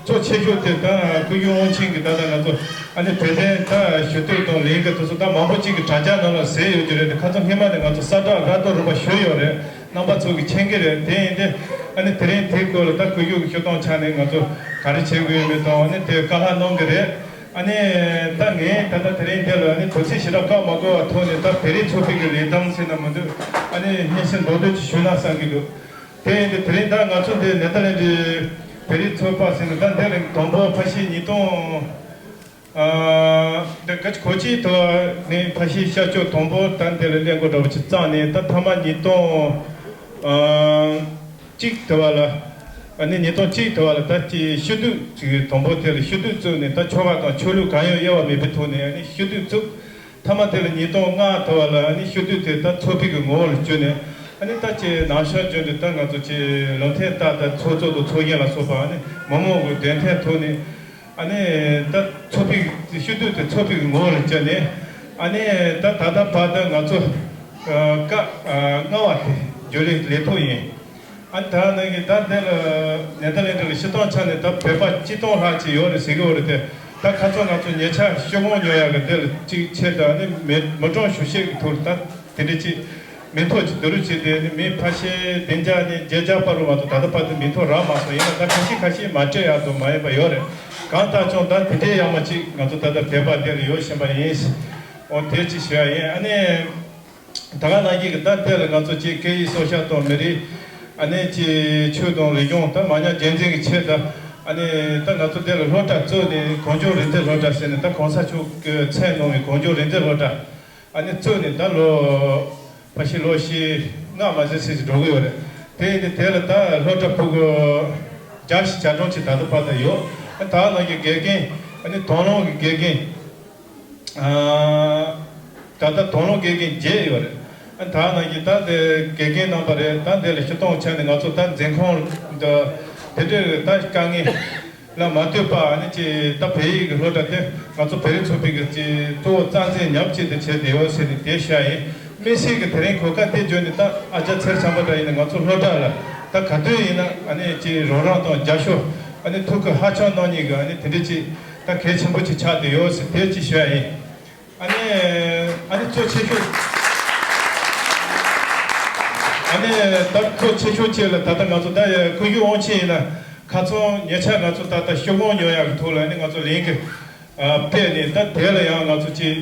གཙོ་ཆེ་ཤོས་དེ་ད་སྐུ་ཞབས་དབང་ཆེན་གྱིས་ད་ལྟ་ང་ཚོ་ཨ་ནི་བོད་དོན་ད་ཞུ་གཏུག་དང་ལས་འགུལ་དེ་ཚོ་ད་མང་པོ་ཅིག་གི་དྲ་རྒྱ་ནང་ལ་གཟིགས་ཡོད་ཀྱི་རེད་དེ། ཁ་སང་སྔོན་མ་ནས་ང་ཚོ་གསལ་བསྒྲགས་ར་སྟོད་རུ་བ་ཞུས་ཡོད་རེད། རྣམ་པ་ཚོ་གིས་མཁྱེན་གྱི་རེད། དེ་ཡིན་དུས་ཨ་ནི་དེ་རིང་དེའི་སྐོར་ལ་ད་སྐུ་ཞབས་ཀྱི་ཞུ་སྟངས་ཆ་ནས་ང་ཚོ་ག་རེ་བྱེད་དགོས་ཡོད་མེད་དང་། ཨ་ནི་དེ་བཀའ་སློབ་གནང་གི་རེད། ཨ་ནི་ད་ངས་ད་ལྟ་དེ་རིང་འདི་ལ་ཨ་ནི་དུས་ཚོད་ཞེ་དྲག་བཀག་མ་དགོས་པ་ཐོག་ནས། ད་བོད་རིགས་ཚོགས་པའི་གི་ལས་དོན་ཟེར་ན་མི་འདུག་ཨ་ནི་སྙན་སེང་མདོར་བསྡུས་ཅིག་ཞུས་ན་བསམ་གྱི་འདུག་དེ་ཡིན་དུས་དེ་རིང་ད་ང་ཚོ་འདི་ནེ་ཐར་ལེན་ཌི་བོད་རིགས་ཚོགས་པ་ཟེར་ན་ད་འདི་ལ་དང་པོ་ཕ་ཤི་ཉིས་སྟོང་ཨ་འདི་ག་ཅི་གོ་ཅི་ཐོག་ནས་ཕ་ཤི་ཤར་ཕྱོགས་དང་པོ་ད་འདི་ལ་སླེབས་འགོ་འདྲ་པོ་ཅིག་བརྩམས་ནས། ད་མཐའ་མ་ཉིས་སྟོང་ཨ་གཅིག་དེ་བ་ལ་ཨ་ནི་ཉིས་སྟོང་གཅིག་དེ་བ་ལ་ད་ཅིག་ཞུ་གཏུག་ཅིག་དང་པོ་དེ་ལ་ཞུ་གཏུག་བཙུགས་ནས། ད་ཆོལ་ཁ་དང་ཆོས་ལུགས་གང་ཡང་དབྱེ་བ་མེད་པའི་ཐོག་ནས་ཨ་ནི་ཞུ་གཏུག་བཙུགས། མཐའ་མ་དེ་ལ་ཉིས་སྟོང་ལྔ་དེ་བ་ལ་ཨ་ནི་ཞུ་གཏུག་དེ་ད་ཚོགས་པའི་གི་ངོ་བོ་ལ་བསྒྱུར་ནས། ཨ་ནི་ད་ཅིག་ནང་ཤོག་བརྒྱུད་དེ་ད་ང་ཚོ་ཅིག་ལུང་ཐེན་ལྟ་དང་ཚོགས་གཙོ་དང་ཚོགས་གཞོན་ལ་སོགས་པ་ཨ་ནི་མི་མང་གི་འདེམས་ཐོན་ཐོག་ནས། ཨ་ནི་ད་ཚོགས་པའི་ཞུ་གཏུག་དེ་ཚོགས་པའི་ངོ་བོ་ལ་བསྒྱུར་ནས། ཨ་ནི་ད་ད་ལྟ་བར་དུ་ང་ཚོ་ཨ་སྐབས་ཨ་ལྔ་པ་དེ་འབྱོར་ལས་ལས་ཐོག་ཡིན། ཨ་ནི་ད་ནང་གི་ད་འདི་ལ་ནེ་ཐར་ལེན་ཌི་ལ་སྤྱིར་བཏང་ཆ་ནས་ད་བོད་པ་སྤྱིར་བཏང་ལྷག་ཅིག་ཡོད་རེད་ཟེར་གི་ཡོད་རེད་དེ། ད་ཁ་སང་ང་ཚོ་ཉེ་ཆར་ཤོག་གུ་ཉོ་ཡག་གི་འདི་ལ་ཅིག་ཆེད་དུ་ཨ་ནི་མི་མི་གྲངས་ཞུ་ཤེས་ཀྱི་ཐོག་ལ་ད་དེ་འདྲ་ཅིག་མི་ཐོག་ཅིག་བསྡུ་རུབ་བྱས་ཏེ། ཨ་ནི་མི་ཕལ་ཆེར་བདུན་བརྒྱ་ནས་བརྒྱད་བརྒྱ་བར་དུ་མ་གཏོགས་ད་ལྟ་བར་དུ་མི་ཐོག་རག་མ་སོང་། ཡིན་ན་ད་ཁ་ཤས་ཁ་ཤས་མ་སྤྲད་ཡག་དང་མ་ཡིན་པ་ཡོད་རེད། གང་ལྟར་ཀྱང་ད་དེ་འདྲའི་ཡག་མོ་ཅིག་ང་ཚོ་ད་ལྟ་བོད་པ་འདི་ལ་ཡོད་བཞིན་པ་ཡིན། འོ་དེ་ཅིག་ཞུ་ཡག་ཡིན། ཨ་ནི། ད་ག་ནང་བཞིན་གྱི་ད་འདི་ལ་ང་ཚོ་ཅིག་སྐད་ཡིག་སྲོག་ཆགས་དང་མི་རིགས། ཨ་ནི་ཅིག་ཆོས་དང་རིག་གཞུང་། ད་མ་ཉམས་རྒྱུན་འཛིན་གྱི་ཆེད་དུ་ཨ་ནི་ད་ང་ཚོ་འདི་ལ་སློབ་གྲྭ་བཙུགས་ནས། གངས་ལྗོངས་རིག་རྩལ་སློབ་གྲྭ་ཟེར་ནས། ད་གོང་ས་མཆོག་གིས་མཚན་གནང་བའི་གངས་ལྗོངས་རིག་རྩལ་སློབ་གྲྭ་ཨ་ནི་བཙུགས་ནས་ད་ལོ་ཕལ་ཆེར་ལོ་བཞི་ལྔ་མ་ཟིན་ཙམ་ཅིག་འགྲོ་གི་ཡོད་རེད། དེ་ཡིན་དུས་དེ་ལ་ད་སློབ་གྲྭ་ཕྲུ་གུ་བརྒྱ་ཞིག་གྱ་གྲངས་ཅིག་ད་ལྟ་བར་དུ་ཡོད། ད་ག་ནང་བཞིན་དགེ་རྒན། ཨ་ནི་དང་བླངས་ཀྱི་དགེ་རྒན། ཨ་ད་ལྟ་དང་བླངས་དགེ་རྒན་བརྒྱད་ཡོད་རེད། ཨ་ད་ནང་བཞིན་ད་དེ་དགེ་རྒན་རྣམ་པ་རེད། ད་འདི་ལ་སྤྱིར་བཏང་ཆ་ནས་ང་ཚོ་ད་འཛིན་ཁང་འདི་དེ་འདྲའི་ད་དཀའ་ངལ་ལ་མ་ལྟོས་པར། ཨ་ནི་ཅིག་ད་བོད་ཡིག་གི་སློབ་གྲྭ་དེ་ང་ཚོ་བོད་རིགས་ཚོགས་པའི་གི་ཅིག་གཙོ་བོ་རྩ་འཛིན་ཉམས་ཅིག་ཏུ་བྱས་བསྡད་ཡོད་ཟེར་ནས་དེ་བཤད་ཡིན། དམིགས་བསལ་གྱི་དེ་རིང་གོ་སྐབས་འདི་བརྒྱུད་ནས་ད་ཨ་ཅག་ཚེ་བྱམས་པ་འདྲ་ཡིན་ན་ང་ཚོ་སློབ་གྲྭ་ལ་ད་ག་དུས་ཡིན་ན་ཨ་ནི་ཅིག་རོགས་རམ་དང་རྒྱབ་སྐྱོར། ཨ་ནི་ཐུགས་ཁུར་ཧ་ཅང་གནང་མཁན་གྱི་ཨ་ནི་དེ་འདྲ་ཅིག་ད་གལ་ཆེན་པོ་ཅིག་ཆགས་བསྡད་ཡོད་ཟེར་དེ་ཅིག་ཞུ་ཡ་ཡིན། ཨ་ནི་ཨ་ནི་གཙོ་ཆེ་ཤོས། ཨ་ནི་ད་གཙོ་ཆེ་ཤོས་ཅིག་ལ་ད་ལྟ་ང་ཚོ་ད་སྐུ་ཞབས་དབང་ཆེན་ཡིན་ན། ཁ་སང་ཉེ་ཆར་ང་ཚོ་ད་ལྟ་ཤོག་གུ་ཉོ་ཡག་གི་ཐོག་ལ་ཨ་ནི་ང་ཚོ་ལས་འགུལ་ཨ་སྤེལ་ནས། ད་དེ་ལ་ཡང་ང་ཚོ་ཅིག་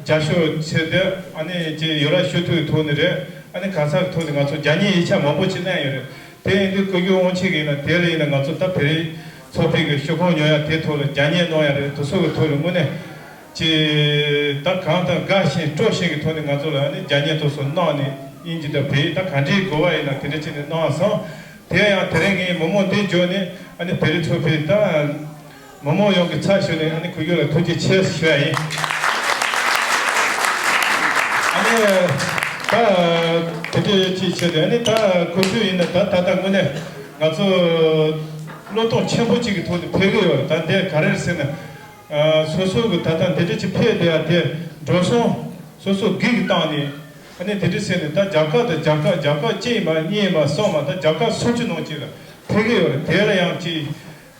རྒྱབ་སྐྱོར་བྱས་ཏེ། ཨ་ནི་ཅིག་ཡུ་རོབ་ཞུ་གཏུག་གི་ཐོག་ནས་རེད། ཨ་ནི་གང་ཟག་གི་ཐོག་ནས་ང་ཚོ་རྒྱ་སྙན་ཡིག་ཆ་མང་པོ་ཅིག་བླངས་ཡོད་རེད། དེ་ཡིན་དུས་སྐུ་ཞབས་དབང་ཆེན་གྱིས་ཡིན་ན་དེ་ལ་ཡིན་ན་ང་ཚོ་ད་བོད་རིགས་ཚོགས་པའི་གི་ཤོག་གུ་ཉོ་ཡག་དེ་ཐོག་ལ་རྒྱབ་སྐྱོར་གནང་ཡག་རེད། དེ་ཚོ་གི་ཐོག་ལ་དངོས་གནས་ཅིག་ད་གང་དང་དགའ་བཞིན་སྤྲོ་བཞིན་གྱི་ཐོག་ནས་ང་ཚོ་ལ་ཨ་ནི་རྒྱབ་སྐྱོར་དེ་ཚོ་གནང་ནས། དབྱིན་ཇི་དང་བོད་ཡིག་ད་ག་འདྲའི་དགོས་པ་ཡིན་ན་དེ་འདྲ་བྱས་ནས་གནང་སོང་། དེ་ཡང་དེ་རིང་ངས་མི་མང་འདི་བརྒྱུད་ནས་ཨ་ནི་བོད་རིགས་ཚོགས་པའི་ད་མི་མང་ཡོངས་ཀྱི་ཚབ་ཞུས་ནས་ཨ་ནི་སྐུ་ཞབས་ལ་ཐུགས་རྗེ་ཆེ་ཞུ་ཡ་ཡིན། ཨ་ནི་ད་དེ་འདྲའི་ཅིག་བྱས་ཏེ། ཨ་ནི་ད་ཁོ་ཚོས་ཡིན་ན་ད་ད་ལྟ་དངོས་གནས་ང་ཚོ་བློས་གཏོང་ཆེན་པོ་ཅིག་གི་ཐོག་ནས་ཕེབས་ཀྱི་ཡོད་རེད། ད་འདི་ག་རེ་རེད་ཟེར་ན། ཨ་སོ་སོ་གི་ད་ལྟ་འདི་འདྲ་ཅིག་ཕེབས་བསྡད་ཡ་དེ་འགྲོ་སོང་སོ་སོ་སྒེར་གྱི་བཏང་ནས། ཨ་ནི་འདི་འདྲ་ཟེར་ནས་ད་རྒྱལ་ཁབ་དང་རྒྱལ་ཁབ། རྒྱལ་ཁབ་གཅིག་མ་གཉིས་མ་གསུམ་མ། ད་རྒྱལ་ཁབ་སུམ་ཅུ་ནང་ཅིག་ལ་ཕེབས་ཀྱི་ཡོད་རེད། དེ་ལ་ཡང་ཅིག་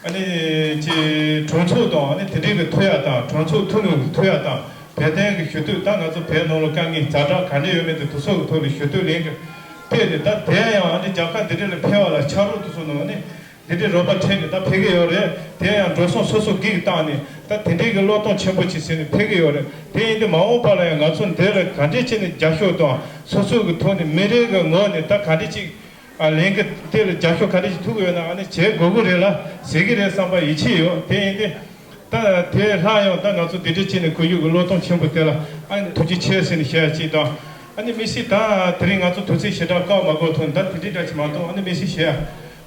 ཨ་ནི་ཅིག་གྲོང་ཚོ་དང་ཨ་ནི་དེ་འདྲའི་གི་ཐོན་ཡ་དང་གྲོང་ཚོ་ཐོན་ལུགས་ཐོན་ཡ་དང་བོད་དོན་གི་ཞུ་གཏུག་ད་ང་ཚོ་བོད་ནང་ལ་དཀའ་ངལ་ཛ་དྲག་ག་འདྲ་ཡོད་མེད་དེ་དེ་ཚོ་གི་ཐོག་ལ་ཞུ་གཏུག་ལན་གི་ཕེབས་ནས་ད་དེ་ཡང་ཨ་ནི་རྒྱལ་ཁབ་འདི་འདྲ་ལ་ཕེབས་པ་ལ་ཕྱག་རོགས་དེ་ཚོ་ནང་ཨ་ནི་འདི་འདྲའི་རོགས་པ་འཕྲད་ནས་ད་ཕེབས་ཀྱི་ཡོད་རེད། དེ་ཡང་འགྲོ་སོང་སོ་སོ་སྒེར་གྱི་བཏང་ནས་ད་དེ་འདྲའི་གི་བློས་གཏོང་ཆེན་པོ་ཅིག་བྱས་ནས་ཕེབས་ཀྱི་ཡོད་རེད། དེ་ཡིན་དུས་མ་འོངས་པ་ལ་ཡང་ང་ཚོ་འདི་ལ་ག་འདྲས་བྱས་ནས་རྒྱབ་སྐྱོར་དང་སོ་སོ་གི་ཐོག་ནས་མི་རེ་གི་ངོས་ནས་ད་ག་འདྲས་ཅིག་ཨ་ལན་གི་དེ་ལ་རྒྱབ་སྐྱོར་ག་འདྲ་ཞིག་ཐུབ་ཀྱི་ཡོད་ན་ཨ་ནི་བྱེད་དགོས་ཀྱི་རེད་ལ་ཟེར་གྱི་རེད་བསམ་པ་ཡིད་ཆེས་ཡོད། དེ་ཡིན་ཏེ། ད་དེ་ལྷག་ཡང་ད་ང་ཚོ་འདི་འདྲ་བྱས་ནས་ཁོར་ཡུག་གི་བློས་གཏོང་ཆེན་པོ་དེ་ལ་ཨ་ནི་ཐུགས་རྗེ་ཆེ་ཟེར་ནས་བཤད་ཡ་གཅིག་དང་། ཨ་ནི་དམིགས་བསལ་ད་དེ་རིང་ང་ཚོ་དུས་ཚོད་ཞེ་དྲག་བཀག་མ་དགོས་ཐོག་ད་དེ་འདྲའི་འདྲ་ཞིག་མ་གཏོགས་ཨ་ནི་དམིགས་བསལ་བཤད་ཡ་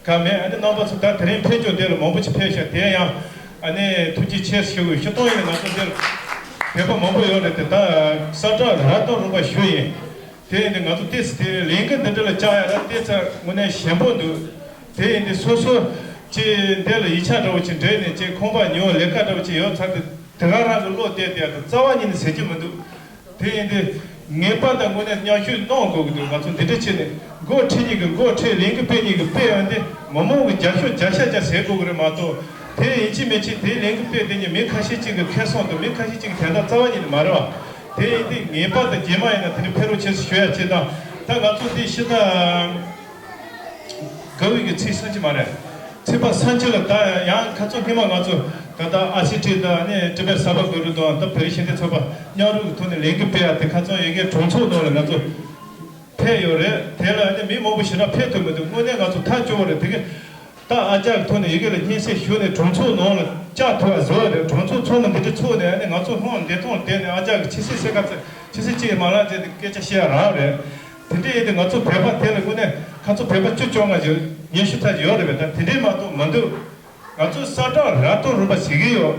ག་མེད། ཨ་ནི་རྣམ་པ་ཚོ་ད་དེ་རིང་ཕེབས་འབྱོར་དེ་ལ་མང་པོ་ཞིག་ཕེབས་ཤག་དེ་ཡང་ཨ་ནི་ཐུགས་རྗེ་ཆེ་ཞུ་དགོས། སྤྱིར་བཏང་ཡིན་ན་ང་ཚོ་འདིར་བོད་པ་མང་པོ་ཡོད་རེད་དེ་ད་ས་བཀྲ་ར་སྟོང་རུམ་པ་ཞུ་ཡིན། དེ་ཡིན་དུས་ང་ཚོ་ཏོག་ཙམ་དེ་ལས་འགུལ་འདི་འདྲ་ལ་བཅར་ཡ་ལ་ཏོག་ཙམ་དངོས་གནས་ཞན་པོ་འདུག་དེ་ཡིན་དུས་སོ་སོ་ཅིག་འདི་ལ་ཡིག་ཆ་འདྲ་བོ་ཅིག་འབྲི་ནས་ཅིག་ཁང་པ་ཉོ་ལས་ཀ་འདྲ་བོ་ཅིག་ཡོད་ཚར་དུས་དེ་ག་རང་གི་བློ་གཏད་དེ་ཡ་དང་རྩ་བ་ཉིད་ནས་ཟེར་གྱི་མི་འདུག་དེ་ཡིན་དུས་ངེས་པར་དུ་དངོས་གནས་མཉམ་ཞུགས་གནང་དགོས་ཀྱི་འདུག་ང་ཚོ་འདི་འདྲ་བྱས་ནས་འགོ་ཁྲིད་ཉིད་ཀྱི་འགོ་ཁྲིད་ལས་འགུལ་སྤེལ་ཉིད་ཀྱི་སྤེལ་ཡོང་དུས་མི་མང་གི་རྒྱབ་སྐྱོར་བརྒྱ་ཆ་བརྒྱ་ཟེར་དགོས་ཀྱི་རེད་མ་གཏོགས་དེ་ཡིན་གཅིག་མིན་གཅིག་དེ་ལས་འགུལ་སྤེལ་དེ་ཉིད་མི་ཁ་ཤས་ཅིག་གི་ཁེ་བཟང་དང་མི་ཁ་ཤས་ཅིག་གི་དོན་དག་རྩ་བ་ཉིད་ནས་མ་རེད་བ། དེ་ཡིན་དུས་ངེས་པར་དུ་རྗེས་མ་ཡིན་ན་དེ་འདྲ་ཕེབས་རོགས་བྱེད་ཟེར་ཞུ་ཡ་བྱེད་དང་། ད་ང་ཚོ་འདི་ཕྱི་ཟླ་དགུ་པའི་གི་ཚེས་སུམ་ཅུ་མ་རེད། ཚེས་པ་སུམ་ཅུ་ལ་ད་ཡང་ཁ་སང་སྔོན་མ་ང་ཚོ་ད་ལྟ་ཨ་སི་ཊི་དང་ནི་ཊི་བེཊ་གསར་པ་བགོ་རུ་དང་ད་བོད་རིགས་ཞི་བདེ་ཚོགས་པ་མཉམ་རུབ་ཀྱི་ཐོག་ནས་ལས་འགུལ་སྤེལ་ཡ་དེ་ཁ་སང་ཡ་གིའི་གྲོང་ཚོ་ནང་ལ་ང་ཚོ་ཕེབས་ཡོད་རེད། དེ་ལ་ནི་མི་མང་པོ་ཞེ་དྲག་ཕེབས་ཐུབ་མི་འདུག་དངོས་གནས་ང་ཚོ་ཐག་སྐྱོ་བོ་རེད། དེ་གི་ད་ཨ་ཅག་གི་ཐོག་ནས་ཡ་གི་ལ་སྙན་སེང་ཞུས་ནས་གྲོང་ཚོ་ནང་ལ་བཅར་ཐུབ་པ་བཟོ་བ་རེད། གྲོང་ཚོ་ཚང་མ་འདི་འདྲ་ཚོགས་ནས་ཨ་ནི་ང་ཚོ་ཧོན་བདེ་ཐང་བསྡད་ནས་ཨ་ཅག་གི་ཕྱི་སེ་སེ་ཁ་ཚ་ཕྱི་སེ་གཅིག་མ་ལངས་བྱས་ཏེ་སྐད་ཆ་བཤད་ཡ་རང་རེད། དེ་འདྲ་ཡིན་དུས་ང་ཚོ་བོད་པ་དེ་ལ་དངོས་གནས་ཁ་ཚོ་བོད་པ་བཅུ་བཅོ་ལྔ་ཞིག་ཉི་ཤུ་ཐག་ཡོད་རེད་པས། ད་དེ་འདྲའི་མ་གཏོགས་མི་འདུག་ང་ཚོ་ས་བཀྲ་ར་སྟོང་རུམ་པ་ཟེར་གྱི་ཡོད།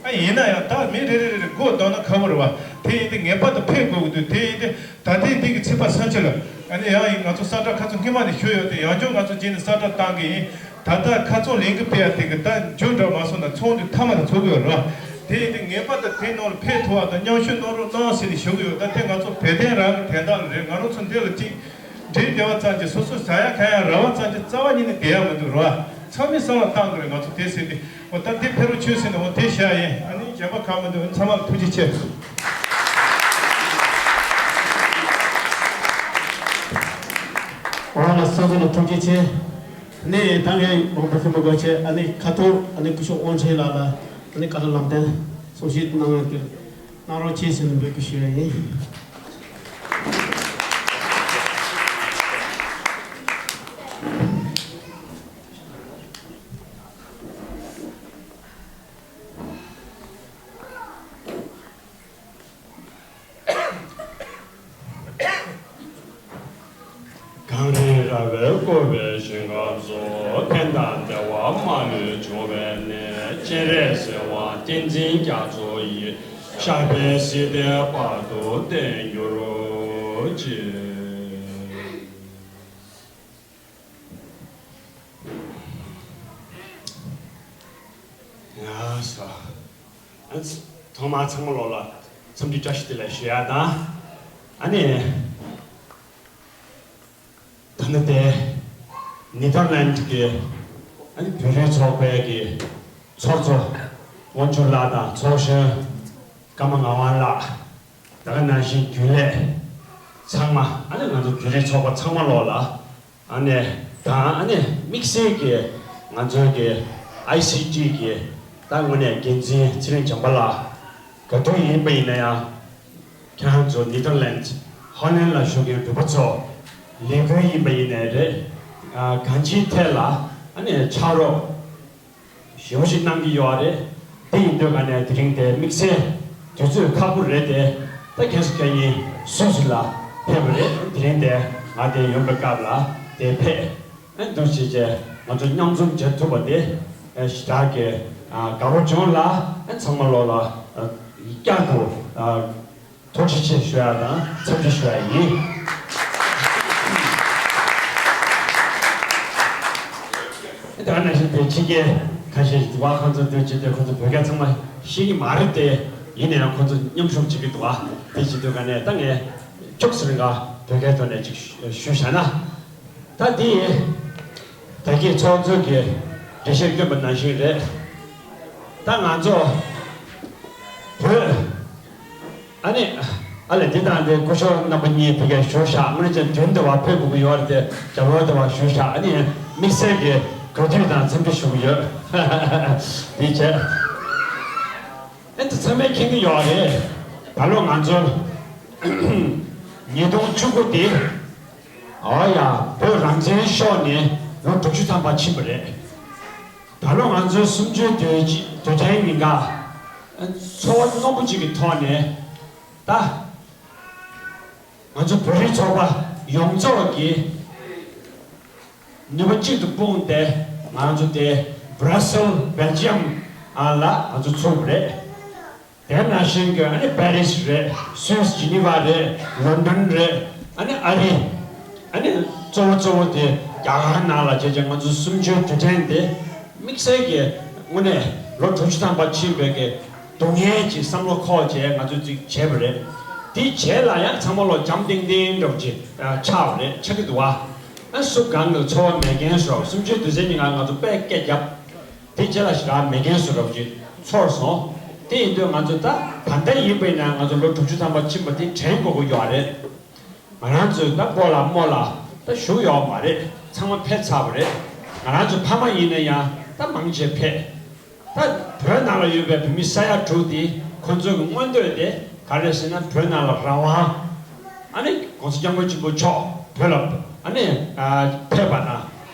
ཨ་ཡིན་ན་ཡང་ད་མི་རེ་རེ་རེ་རེ་སྒོ་གཏོང་ན་ཁག་པོ་རེད་བ། དེ་ཡིན་དུས་ངེས་པར་དུ་ཕེབས་དགོས་ཀྱི་འདུག་དེ་ཡིན་དུས་ད་ལྟའི་འདི་གི་ཚེས་པ་སུམ་ཅུ་ལ་ཨ་ནི་ཡང་ཡིན་ང་ཚོ་ས་བཀྲ་ཁ་ཚོ་སྔོན་མ་ནས་ཞུས་ཡོད་དེ་ཡང་བསྐྱར་ང་ཚོ་རྗེས་ནས་ས་བཀྲ་བཏང་གི་ཡིན། ད་ལྟ་ཁ་ཚོ་ལས་འགུལ་སྤེལ་ཡ་དེ་གི་ད་མཇུག་འགྲོ་མ་སོང་ན་ཚོགས་འདུ་མཐའ་མ་དེ་ཚོགས་ཀྱི་ཡོད་རེད་བ། དེ་ཡིན་དུས་ངེས་པར་དུ་དེ་ནང་ལ་ཕེབས་ཐུབ་པ་དང་མཉམ་ཞུགས་གནང་རོགས་གནང་ཟེར་ནས་ཞུ་གི་ཡོད། ད་དེ་ང་ཚོ་བོད་དོན་རང་གི་དོན་དག་ལ་རེད། ང་རང་ཚོ་འདི་ལ་གཅིག་འབྲེལ་བདེ་བ་ཙམ་གྱིས་སོ་སོ་ཟ་ཡ་ཁ་ཡ་ར་བ་ཙམ་གྱིས་རྩ་བ་ཉིད་ནས་བསྡད་ཡ་མི་འདུག་ར། ཚང་མས་བསམ་བློ་བཏང་དགོས་རེད། ང་ཚོ་དེ་ཟེར་ཏེ་འོ་ད་འདི་ཕེབས་རོགས་བྱོས་ཟེར་ནས་འོ་དེ་བཤད་ཡིན། ཨ་ནི་གཞན་པ་གང་མི་འདུག་ཚང་མ་ལ་ཐུགས་རྗེ་ཆེ། འོ་ལ་སོ་སོ་ལ་ཐུགས་རྗེ་ཆེ། ནས་ད་ངས་དགོངས་པ་ཞུ་མི་དགོས་ཆེ། ཨ་ནི་ཁ་ཐུག་ཨ་ནི་སྐུ་ཞབས་དབང་ཆེན་ལགས་ལ་ཨ་ནི་བཀའ་སློབ་ལམ་སྟོན་གསུང་བཤད་གནང་ཡོད་ཀྱི། གནང་རོགས་གྱིས་ཟེར་ནས་འབོད་སྐུལ་ཞུ་ཡ་ཡིན། གངས་རི་ར་བས་བསྐོར་བའི་ཞིང་ཁམས་སུ། ཕན་དང་བདེ་བ་མ་ལུས་འབྱུང་བའི་གནས། སྤྱན་རས་གཟིགས་དབང་བསྟན་འཛིན་རྒྱ་མཚོ་ཡི། ཞབས་པད་སྲིད་མཐའི་བར་དུ་བརྟན་གྱུར་ཅིག་ཡ་ས། ཨ་ནི་ཐོག་མར་ཚང་མ་ལོག་ལ་འཚམས་འདྲི་བཀྲ་ཤིས་བདེ་ལེགས་ཞུ་ཡ་དང་། ཨ་ནི། ད་ནི་དེ་ནེ་ཐར་ལན་གྱི་ཨ་ནི་བོད་རིགས་ཚོགས་པའི་གི་ཚོགས་གཙོ་དབང་ཕྱུག་ལགས་དང་ཚོགས་གཞོན་ཀརྨ་ངག་དབང་ལགས། ད་ག་ནང་བཞིན་རྒྱུན་ལས་ཚང་མ། ཨ་ནི་ང་ཚོ་བོད་རིགས་ཚོགས་པ་ཚང་མ་ལོག་ལ། ཨ་ནི་དང་ཨ་ནི་དམིགས་བསལ་གྱི་ང་ཚོའི་གི་ཨའི་སི་ཊི་གི་ད་དངོས་གནས་འགན་འཛིན་ཚེ་རིང་བྱམས་པ་ལགས། ག་དུས་ཡིན་པ་ཡིན་ན་ཡང་ཁྱེད་རང་ཚོ་ནེ་ཐར་ལན་ཧོ་ལན་ལ་བཞུགས་མཁན་འབྲུག་པ་ཚོ་ལས་འགུལ་ཡིན་པ་ཡིན་ནའི་རེད། ཨ་གང་ཅིའི་ཐད་ལ་ཨ་ནི་ཕྱག་རོགས་ཞེ་པོ་ཞིག་གནང་གི་ཡོད་རེད། དེ་ཡིན་དུས་ག་ནས་དེ་རིང་དེ་དམིགས་བསལ་དུས་ཚོད་ཁག་པོ་རེད་དེ། ད་ཁྱེད་ཚོ་ཁྱེད་ཉིད་སུད་སི་ལ་ཕེབས་པ་རེད། དེ་རིང་དེ་ང་དེ་ཡོང་པའི་སྐབས་ལ་དེ་ཕེབས། ཨ་འདུག་བྱས་རྗེས་ང་ཚོ་མཉམ་འཛོམས་བྱེད་ཐུབ་པ་དེ་ཞེ་དྲག་གི་དགའ་པོ་བྱུང་ལ། ཨ་ཚང་མ་ལོག་ལ་ཡིག་བརྒྱ་དུ་ཐུགས་རྗེ་ཆེ་ཞུ་ཡ་དང་འཚམས་འདྲི་ཞུ་ཡ་ཡིན། ད་ནང་བཞིན་དེ་ཕྱི་རྒྱལ་ཁ་ཤས་ཤིག་འདུག་བ། ཁོང་ཚོ་འདུག་བྱས་ཏེ་ཁོང་ཚོ་བོད་སྐད་ཚང་མ་ཤེས་ཀྱི་མ་རེད་དེ། ཡིན་ན་ཡང་ཁོང་ཚོ་མཉམ་ཞུགས་བྱེད་ཀྱི་འདུག་བ། དེ་བྱེད་དུས་ག་ནས་ད་ངས་ཁྱུག་ཙམ་རིང་ག་བོད་སྐད་ཐོག་ནས་ཅིག་ཞུ་བཞག་ན། ད་དེ་ད་གིན་ཚོགས་གཙོ་གི་ འགྲེལ་བཤད་བསྐྱོན་པ་ནང་བཞིན་རེད། ད་ང་ཚོ་བོད། ཨ་ནི། ཨ་ལས་འདི་དང་དེ་སྐུ་ཞབས་རྣམ་པ་གཉིས་ཕ་གིར་བཞུགས་ཤག་དངོས་གནས་ཀྱང་མདུན་དུ་བ་ཕེབས་དགོས་ཀྱི་ཡོད་རེད་དེ་རྒྱབ་ལོགས་དུ་བ་བཞུགས་ཤག་ཨ་ནི་དམིགས་བསལ་གྱི་གུས་འདུད་དང་འཚམས་འདྲི་ཞུ་གི་ཡོད། དེ་བྱས། ཨ་ནི་ཚང་མས་མཁྱེན་གྱི་ཡོད་རེད། ད་ལོ་ང་ཚོ་ཉིས་སྟོང་བཅུ་དགུ་དེ། ཨོ་ཡ། བོད་རང་བཙན་ཤོར་ནས་ལོ་དྲུག་ཅུ་ཐམ་པ་ཕྱིན་པ་རེད། ད་ལོ་ང་ཚོའི་གསུམ་བཅུའི་དུས་དུས་དྲན་ཉིན་ཀ། ཚོར་བ་རྣོན་པོ་གཅིག་གི་ཐོག་ནས་ད། ང་ཚོ་བོད་རིགས་ཚོགས་པ་ཡོངས་རྫོགས་ཀྱིས་ནུས་པ་གཅིག་ཏུ་སྤུངས་ཏེ་ང་ཚོ་དེ་Brussels Belgium ལ་ང་ཚོ་ཚུགས་པ་རེད། དེ་ནང་བཞིན་གྱི་ཨ་ནི་པེ་རིས་རེད། སུད་སི་ཇི་ནི་ཝ་རེད། ལོན་ཌོན་རེད། ཨ་ནི་ཨ་རི། ཨ་ནི་གཙོ་བོ་གཙོ་བོ་དེ་རྒྱ་གར་ནང་ལ་བྱས་ཙང་ང་ཚོ་གསུམ་བཅུའི་དུས་དྲན་དེ་དམིགས་བསལ་གྱི་དངོས་གནས་ལོ་དྲུག་ཅུ་ཐམ་པ་ཕྱིན་པའི་གི་སྡུག་བསྔལ་གྱི་བསམ་བློ་འཁོར་བྱས་ང་ཚོས་ཅིག་བྱས་པ་རེད། དེའི་རྗེས་ལ་ཡང་ཚང་མ་ལོ་འཇམ་ཏིང་ཏིང་འདྲ་པོ་ཅིག་ཆགས་པ་རེད། ཆགས་ཀྱི་འདུག་བ། ཨ་སུ་གང་གི་ཚོར་བ་མེད་མཁན་སོགས་གསུམ་བཅུའི་དུས་ཚན་གྱི་ནང་ང་ཚོ་དཔེ་སྐད་བརྒྱབ། དེ་རྗེས་ལ་ཞེ་དྲག་མེད་མཁན་བཟོ་འདྲ་པོ་ཅིག་ཚོར་སོང་། དེ་ཡིན་དུས་ང་ཚོ་ད་ད་ལྟ་ཡིན་པ་ཡིན་ན་ང་ཚོ་ལོ་དྲུག་ཅུ་ཐམ་པ་ཕྱིན་པ་དེ་དྲན་དགོས་ཀྱི་ཡོད་རེད། ང་རང་ཚོའི་ད་སྤོ་ལགས་རྨོ་ལགས་ད་བཞུགས་ཡོད་མ་རེད། ཚང་མ་ཕེབས་ཚར་བ་རེད། ང་རང་ཚོ་ཕ་མ་ཡིན་ན་ཡང་ད་མང་ཆེ་ཕེབས། ད་བོད་ནང་ལ་ཡོད་པའི་བོད་མི་ས་ཡ་དྲུག་དེ་ཁོ་ཚོའི་མངོན་འདོད་དེ་ག་རེ་ཟེར་ན་བོད་ནང་ལ་རང་དབང་། ཨ་ནི་༸གོང་ས་༸སྐྱབས་མགོན་ཆེན་པོ་མཆོག་བོད་ལ་ཨ་ནི་ཕེབས་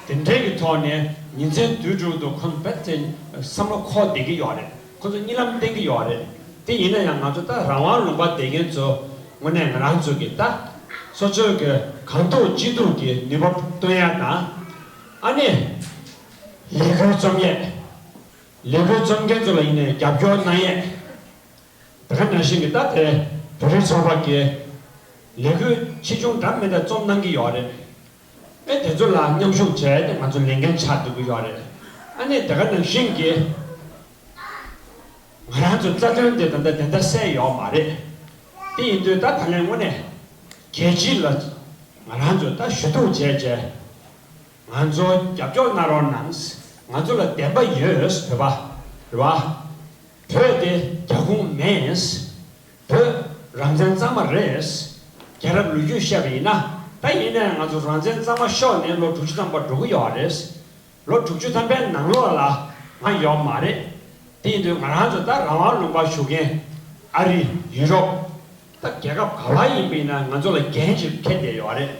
པ་དང་དེ་འདྲའི་གི་ཐོག་ནས་ཉིན་མཚན་དུས་དྲུག་ཏུ་ཁོང་རྦད་དེ་བསམ་བློ་འཁོར་བསྡད་ཀྱི་ཡོད་རེད། ཁོ་ཚོ་གཉིད་ལམ་བསྟེན་གྱི་ཡོད་རེད། དེ་ཡིན་ན་ཡང་ང་ཚོ་ད་རང་དབང་ལུང་པ་བསྡད་མཁན་ཚོ་དངོས་གནས་ང་རང་ཚོ་གི་ད་སོ་སོའི་གི་གང་ཐུབ་ཅི་ཐུབ་ཀྱི་ནུས་པ་བཏོན་ཡ་དང་། ཨ་ནི་ལས་འགུལ་རྩོམ་ཡས། ལས་འགུལ་རྩོམ་མཁན་ཚོ་ལ་ཡིན་ནའི་རྒྱབ་སྐྱོར་གནང་ཡས། དེ་ག་ནང་བཞིན་གྱི་ད་ལྟའི་བོད་རིགས་ཚོགས་པ་གི་ལས་འགུལ་ཆེ་ཆུང་འདྲ་མི་འདྲ་རྩོམ་གནང་གི་ཡོད་རེད། ཨེ་དེ་ཚོ་ལ་མཉམ་ཞུགས་བྱས་ཏེ་ང་ཚོ་ལས་འགན་ཆགས་འགྲོ་གི་ཡོད་རེད། ཨ་ནི་དེ་ག་ནང་བཞིན་གྱི་ང་རང་ཚོའི་རྩ་དོན་དེ་ད་ལྟ་དེ་འདྲ་གསལ་ཡོད་མ་རེད། དེ་ཡིན་དུས་ད་ད་ལན་དངོས་གནས་རྒྱལ་སྤྱི་ལ་ང་རང་ཚོས་ད་ཞུ་གཏུག་བྱས་བྱས། ང་ཚོ་རྒྱབ་སྐྱོར་གནང་རོགས་གནང་། ང་ཚོ་ལ་བདེན་པ་ཡོད། བོད་པ་རེད་བ། བོད་དེ་རྒྱ་ཁོངས་མེད། བོད་རང་བཙན་གཙང་མ་རེད། རྒྱལ་རབས་ལོ་རྒྱུས་བཤད་པ་ཡིན་ན། ད་ཡིན་ནའི་ང་ཚོ་རང་བཙན་གཙང་མ་ཤོར་ནས་ལོ་དྲུག་ཅུ་ཐམ་པ་འགྲོ་གི་ཡོད་རེད། ལོ་དྲུག་ཅུ་ཐམ་པའི་ནང་ལོགས་ལ་ང་ཡོད་མ་རེད། དེ་ཡིན་དུས་ང་རང་ཚོ་ད་རང་དབང་ལུང་པར་བཞུགས་མཁན་ཨ་རི། ཡུ་རོབ། ད་རྒྱལ་ཁབ་ག་བ་ཡིན་པ་ཡིན་ན་ང་ཚོ་ལ་འགན་ཅིག་འཁྱེར་བསྡད་ཡོད་རེད།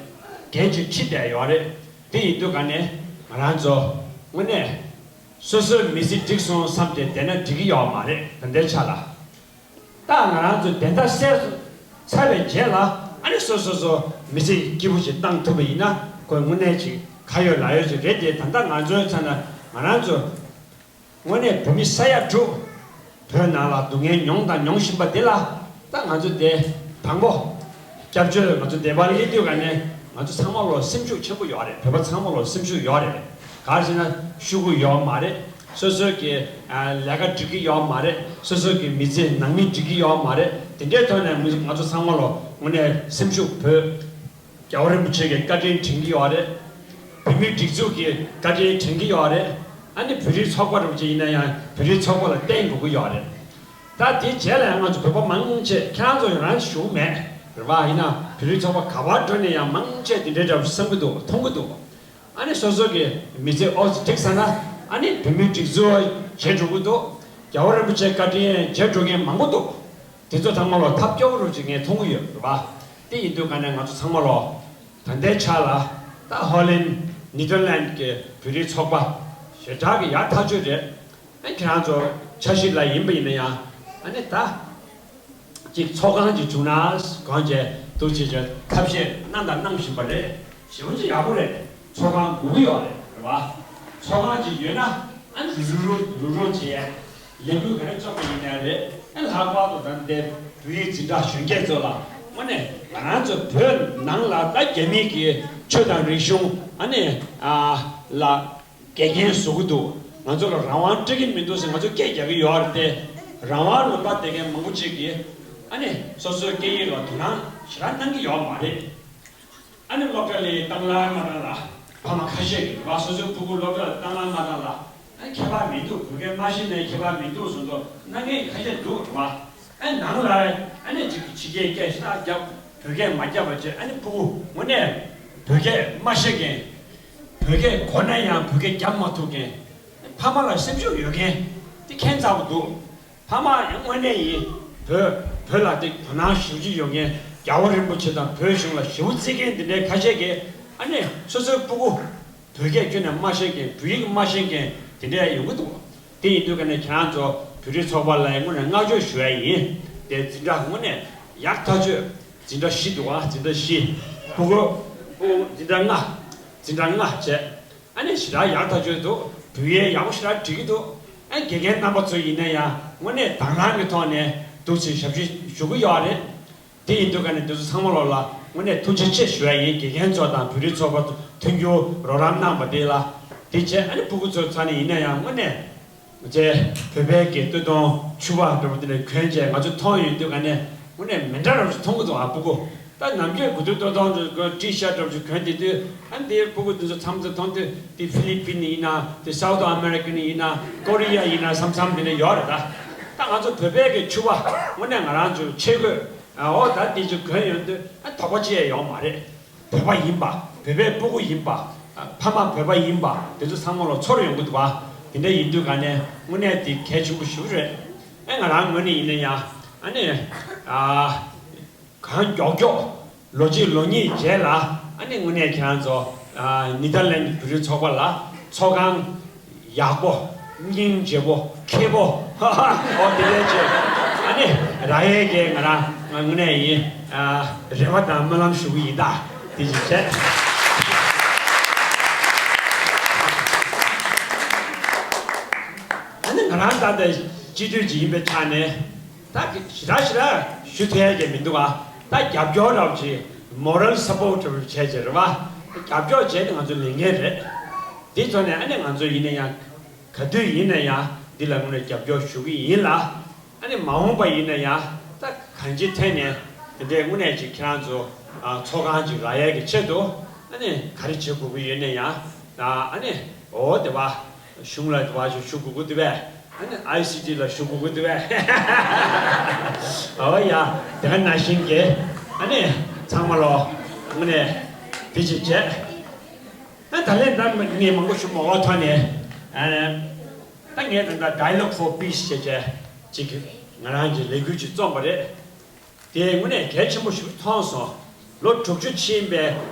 འགན་ཅིག་འཁྲི་བསྡད་ཡོད་རེད། དེ་ཡིན་དུས་ག་ནས་ང་རང་ཚོ་དངོས་གནས་སོ་སོའི་མི་ཚེ་འགྲིག་སོང་བསམ་སྟེ་བསྡད་ན་འགྲིག་གི་ཡོད་མ་རེད། ད་ལྟའི་ཆ་ལ་ད་ང་རང་ཚོ་བདེན་མཐའ་གསལ་ཚར་བའི་རྗེས་ལ་ཨ་ནི་སོ་སོ་སོ་མི་ཚེ་སྐྱིད་པོ་ཞིག་བཏང་ཐུབ་པ་ཡིན་ན་ཁོས་དངོས་གནས་ཅིག་ཁ་ཡོད་ལག་ཡོད་ཅིག་རེད་དེ། ད་ལྟ་ང་ཚོའི་མཚན་ལ་ང་རང་ཚོ། དངོས་གནས་བོད་མི་ས་ཡ་དྲུག་བོད་ནང་ལ་སྡུག་བསྔལ་མྱོང་དང་མྱོང་བཞིན་པ་དེ་ལ་ད་ང་ཚོ་དེ་དང་པོ་སྐྱབས་བཅོལ་ང་ཚོ་སྡེ་པ་སླེབས་དུས་ག་ནས་ང་ཚོ་ཚང་མ་ལོ་སེམས་ཤུགས་ཆེན་པོ་ཡོད་རེད། བོད་པ་ཚང་མ་ལོ་སེམས་ཤུགས་ཡོད་རེད། ག་རེ་ཟེར་ན་ཤོག་གུ་ཡོད་མ་རེད། སོ་སོའི་གི་ལས་ཀ་འགྲིག་གི་ཡོད་མ་རེད། སོ་སོའི་གི་མི་ཚེ་ནང་མི་འགྲིག་གི་ཡོད་མ་རེད། དེ་འདྲའི་ཐོག་ནས་ང་ཚོ་ཚང་མ་ལོ་དངོས་གནས་སེམས་ཤུགས་བོད། རྒྱལ་བ་རིན་པོ་ཆེ་གི་བཀའ་དྲིན་དྲན་གྱི་ཡོད་རེད། བོད་མིའི་སྒྲིག་འཛུགས་ཀྱི་བཀའ་དྲིན་དྲན་གྱི་ཡོད་རེད། ཨ་ནི་བོད་རིགས་ཚོགས་པ་རིན་པོ་ཆེ་ཡིན་ན་ཡང་བོད་རིགས་ཚོགས་པ་ལ་བརྟེན་དགོས་ཀྱི་ཡོད་རེད། ད་དེའི་རྗེས་ལ་ཡང་ང་ཚོ་བོད་པ་མང་ཆེ་ཁྱེད་རང་ཚོ་ཡང་རང་ཞུགས་མེད་རེད་བ། ཡིན་ན་བོད་རིགས་ཚོགས་པ་ག་པར་འགྲོ་ནས་ཡང་མང་ཆེ་དེ་འདྲའི་འདྲ་བོ་བསམ་གྱི་འདུག་མཐོང་གི་འདུག་ཨ་ནི་སོ་སོ་གི་མི་ཚེ་ཨོ་ཙི་འགྲིག་ས་ན་ཨ་ནི་བོད་མིའི་སྒྲིག་འཛུགས་བརྗེད་འགྲོ་གི་འདུག་རྒྱལ་བ་རིན་པོ་ཆེའི་བཀའ་དྲིན་བརྗེད་འགྲོ་མཁན་མང་པོ་འདུག་དེ་ཚོ་ཚང་མ་ལོ་ཐབས་སྐྱོ་བོ་རུ་ཅིག་ངས་མཐོང་གི་ཡོད་རེད་བ། དེ་ཡིན་དུས་ག་ནས་ང་ཚོ་ཚང་མ་ལོ་ད་ལྟའི་ཆ་ལ་ད་ཧོ་ལན་ནི་ཐར་ལན་གྱི་བོད་རིགས་ཚོགས་པ་ཞེ་དྲག་གི་ཡག་ཐག་ཆོད་རེད། ཨ་ཁྱེད་རང་ཚོ་འཆར་གཞི་ལ་ཡིན་པ་ཡིན་ན་ཡང་ཨ་ནི་ད་ཅིག་ཚོགས་ཁང་ཅིག་བྱུང་ན་གང་བྱས་འདུག་ཅེས་ཀྱི་ཐབས་ཤེས་གནང་དང་གནང་བཞིན་པ་རེད། ཞེ་པོ་ཅིག་ཡག་པོ་རེད། ཚོགས་ཁང་དགོས་ཀྱི་ཡོད་རེད་རེད་བ། ཚོགས་ཁང་ཅིག་ཡོད་ན་ཨ་ནི་རུ་རུ་རུ་རུ་བྱེད་ཡས་ལས་འགུལ་ག་རེ་རྩོམ་པ་ཡིན་ནའི་རེད། ཨ་ལྷག་པར་དུ་ད་ལྟའི་བོད་ཡིག་འཛིན་གྲྭ་གཞོན་སྐྱེས་ཚོ་ལ་དངོས་གནས་ང་རང་ཚོ་བོད་ནང་ལ་ད་རྒྱ་མི་གི་ཆོས་དང་རིག་གཞུང་ཨ་ནི་ཨ་ལ་འགལ་རྐྱེན་བཟོ་གི་འདུག་ང་ཚོ་ལ་རང་དབང་སྤྲད་ཀྱི་མི་འདུག་ཟེར་ང་ཚོ་སྐད་རྒྱག་གི་ཡོད་རེད་དེ། རང་དབང་ལུང་པ་བསྡད་མཁན་མང་པོ་ཅིག་གིས་ཨ་ནི་སོ་སོའི་སྐད་ཡིག་ལ་དོ་སྣང་ཞེ་དྲག་གནང་གི་ཡོད་མ་རེད། ཨ་ནི་སློབ་གྲྭ་ལ་བཏང་ལ་མ་བཏང་ལ། ཕ་མ་ཁ་ཤས་ཀྱིས་རེད་བ། སོ་སོའི་ཕྲུ་གུ་སློབ་གྲྭ་ལ་བཏང་ལ་མ་བཏང་ལ། ཨ་ཁྱད་པར་མི་འདུག་བོད་སྐད་མ་ཤེས་ནའི་ཁྱད་པར་མི་འདུག་བཟོ་འདུག་གནང་མཁན་ཁ་ཤས་འདུག་རེད་བ། ཨ་ནང་ལ་ཨ་ནི་ཅིག་ཕྱི་རྒྱལ་སྐད་ཞེ་དྲག་རྒྱབ་བོད་སྐད་མ་རྒྱབ་པ་བྱས། ཨ་ནི་ཕྲུ་གུ་དངོས་གནས་བོད་སྐད་མ་ཤེས་མཁན། བོད་སྐད་གོ་ན་ཡང་བོད་སྐད་རྒྱབ་མ་ཐུབ་མཁན། ཕ་མ་ལ་སེམས་ཤུགས་ཡོད་མཁན་དེ་ཁྱད་མཚར་པོ་འདུག་ཕ་མ་ཡང་དངོས་གནས་ཡིན། བོད་བོད་ལ་དེ་དོ་སྣང་ཞེ་པོ་ཅིག་ཡོད་མཁན། རྒྱལ་བ་རིན་པོ་ཆེ་དང་བོད་གཞུང་ལ་ཞེ་པོ་བརྩི་མཁན་དེ་འདྲའི་ཁ་ཤས་ཀྱིས་ཨ་ནི་སོ་སོའི་ཕྲུ་གུ་བོད་སྐད་ཁྱོན་ནས་མ་ཤེས་མཁན། བོད་ཡིག་མ་ཤེས་མཁན་དེ་འདྲ་ཡོང་གི་འདུག་དེ་ཡིན་དུས་ཀ་ནས་ཁྱེད་རང་ཚོ་བོད་རིགས་ཚོགས་པ་ལ་དངོས་གནས་བསྔགས་བརྗོད་ཞུ་ཡ་ཡིན། དེ་འཛིན་གྲྭ་དངོས་གནས་ཡག་ཐག་ཆོད། འཛིན་གྲྭ་བཞི་འདུག་ཨ། འཛིན་གྲྭ་བཞི། ཕྲུ་གུ་ཕྲུ་གུ་འཛིན་གྲྭ་ལྔ། འཛིན་གྲྭ་ལྔ་བྱས། ཨ་ནི་ཞེ་དྲག་ཡག་ཐག་ཆོད་འདུག་བོད་ཡིག་ཡག་པོ་ཞེ་དྲག་འབྲི་གི་འདུག་ཨ་དགེ་རྒན་རྣམ་པ་ཚོ་ཡིན་ན་ཡང་དངོས་གནས་དང་བླངས་ཀྱི་ཐོག་ནས་འདུག་སེ་ཞབས་ཕྱི་ཞུ་གི་ཡོད་རེད། དེ་ཡིན་དུས་ཀ་ནས་འདི་ཚོ་ཚང་མ་ལོག་ལ་དངོས་གནས་ཐུགས་རྗེ་ཆེ་ཞུ་ཡ་ཡིན། དགེ་རྒན་ཚོ་དང་བོད་རིགས་ཚོགས་པ་མཐུན་འགྱུར་རོགས་རམ་གནང་བ་དེ་ལ། དེ་བྱས་ཨ་ནི་ཕྲུ་གུ་ཚོའི་ཚོགས་ནས་ཡིན་ན་ཡང་དངོས་གནས་ཅེ་བོད་པའི་གི་སྟོད་ཐུང་ཕྱུ་པ་འདྲ་པོ་དེ་འདྲ་གྱོན་བྱས་ང་ཚོ་མཐོང་ཡོང་དུས་ཀ་ནས་དངོས་གནས་མི་འདྲ་རབ་ཞིག་མཐོང་གི་འདུག་ཨ་ཕྲུ་གུ། ད་ནམ་རྒྱུན་དགུ་ཐུག་སྟོད་ཐུང་འདྲ་པོ་ཊི་ཤར་འདྲ་པོ་ཞིག་གྱོན་བསྡད་དུས། ཨ་ནི་དེའི་ཕྲུ་གུ་དེ་ཚོ་ཚང་མ་ཚོ་མཐོང་དུས་དེ་ཧྥི་ལི་པིན་ཡིན་ན་དེ་སའུ་ཐི་ཨ་མེ་རི་ཀན་ཡིན་ན་ཀོ་རི་ཡ་ཡིན་ན་བསམ་བསམ་དེ་འདྲ་ཡོད་རེད་ད། ད་ང་ཚོ་བོད་པའི་གི་ཕྱུ་པ་དངོས་གནས་ང་རང་ཚོ་ཆས་གོས་ཨ་འོ་ད་དེ་ཚོ་གྱོན་ཡོང་དུས་ཨ་དོགས་པ་ཅི་ཡང་ཡོང་མ་རེད། བོད་པ་ཡིན་པ། བོད་པའི་སྤུ་གུ་ཡིན་པ། ཨ་ཕ་མ་བོད་པ་ཡིན་པ་དེ་ཚོ་ཚང་མ་ལ་ཚོར་ཡོང་གི་འདུག་བ། དེ་འདྲ་ཡིན་དུས་ག་ནས་དངོས་གནས་དེ་གལ་ཆེན་པོ་ཞིག་རེད། ཨ་ང་རང་ངོས་ནས་ཡིན་ན་ཡང་ཨ་ནི་ཨ་གང་མགྱོགས་མགྱོགས་ལོ་གཅིག་ལོ་གཉིས་རྗེས་ལ་ཨ་ནི་དངོས་གནས་ཁྱེད་རང་ཚོ་ཨ་ནི་དར་ལེན་བོད་རིགས་ཚོགས་པ་ལ་ཚོགས་ཁང་ཡག་པོ། སྙིང་རྗེ་པོ། མཁས་པོ། ཨོ་དེ་འདྲ་བྱས། ཨ་ནི་རག་ཡས་ཀྱི་ང་རང་དངོས་གནས་ཡིན། ཨ་རེ་བ་དང་སྨོན་ལམ་ཞུ་གི་ཡིན་ད། དེ་ཅིག་བྱས། ཨ་ནི་ང་རང་ད་ལྟ་སྤྱི་འཐུས་ཅིག་ཡིན་པའི་ཆ་ནས་ད་ཞེ་དྲག་ཞེ་དྲག་ཞུ་ཐུབ་ཡས་ཀྱི་མི་འདུག་ཨ། ད་རྒྱབ་སྐྱོར་འདྲ་པོ་ཅིག་མོ་རལ་སཔོར་ཊི་འདྲ་པོ་བྱས་བྱས་རེད་པ། རྒྱབ་སྐྱོར་བྱས་ཏེ་ང་ཚོ་ལས་འགན་རེད། དེ་ཐོག་ནས་ཨ་ནི་ང་ཚོ་ཡིན་ན་ཡང་ག་དུས་ཡིན་ན་ཡང་འདི་ལ་དངོས་གནས་རྒྱབ་སྐྱོར་ཞུ་གི་ཡིན་ལ། ཨ་ནི་མ་འོངས་པ་ཡིན་ན་ཡང་ད་གང་ཅིའི་ཐད་ནས་དེ་འདྲའི་དངོས་གནས་ཅིག་ཁྱེད་རང་ཚོ་ཨ་ཚོགས་ཁང་ཅིག་རག་ཡས་ཀྱི་ཆེད་དུ་ཨ་ནི་ག་རེ་བྱེད་དགོས་ཀྱི་ཡོད་ན་ཡང་ཨ་ནི་འོ་དེ་བ་གཞུང་ལ་དེ་བ་ཞིག་ཞུ་དགོས་ཀྱི་འདུག་པས། ཨ་ནི་ཨའི་སི་ཊི་ལ་ཞུ་དགོས་ཀྱི་འདུག་པས། འོ་ཡ་དེ་ག་ནང་བཞིན་གྱི་ཨ་ནི་ཚང་མ་ལོ་དངོས་གནས་དེ་ཅིག་བྱས། ཨ་ད་ལན་ད་ངས་མང་པོ་ཞུ་མ་འོ་ཐོག་ནས་ཨ་ད་ངས་ད་ལྟ་Dialogue for Peace ཞེས་བྱས་ཅིག་ང་རང་གི་ལས་འགུལ་ཅིག་བརྩམས་པ་རེད། དེ་དངོས་གནས་གལ་ཆེན་པོ་ཞིག་མཐོང་སོང་། ལོ་དྲུག་ཅུ་ཕྱིན་པའི་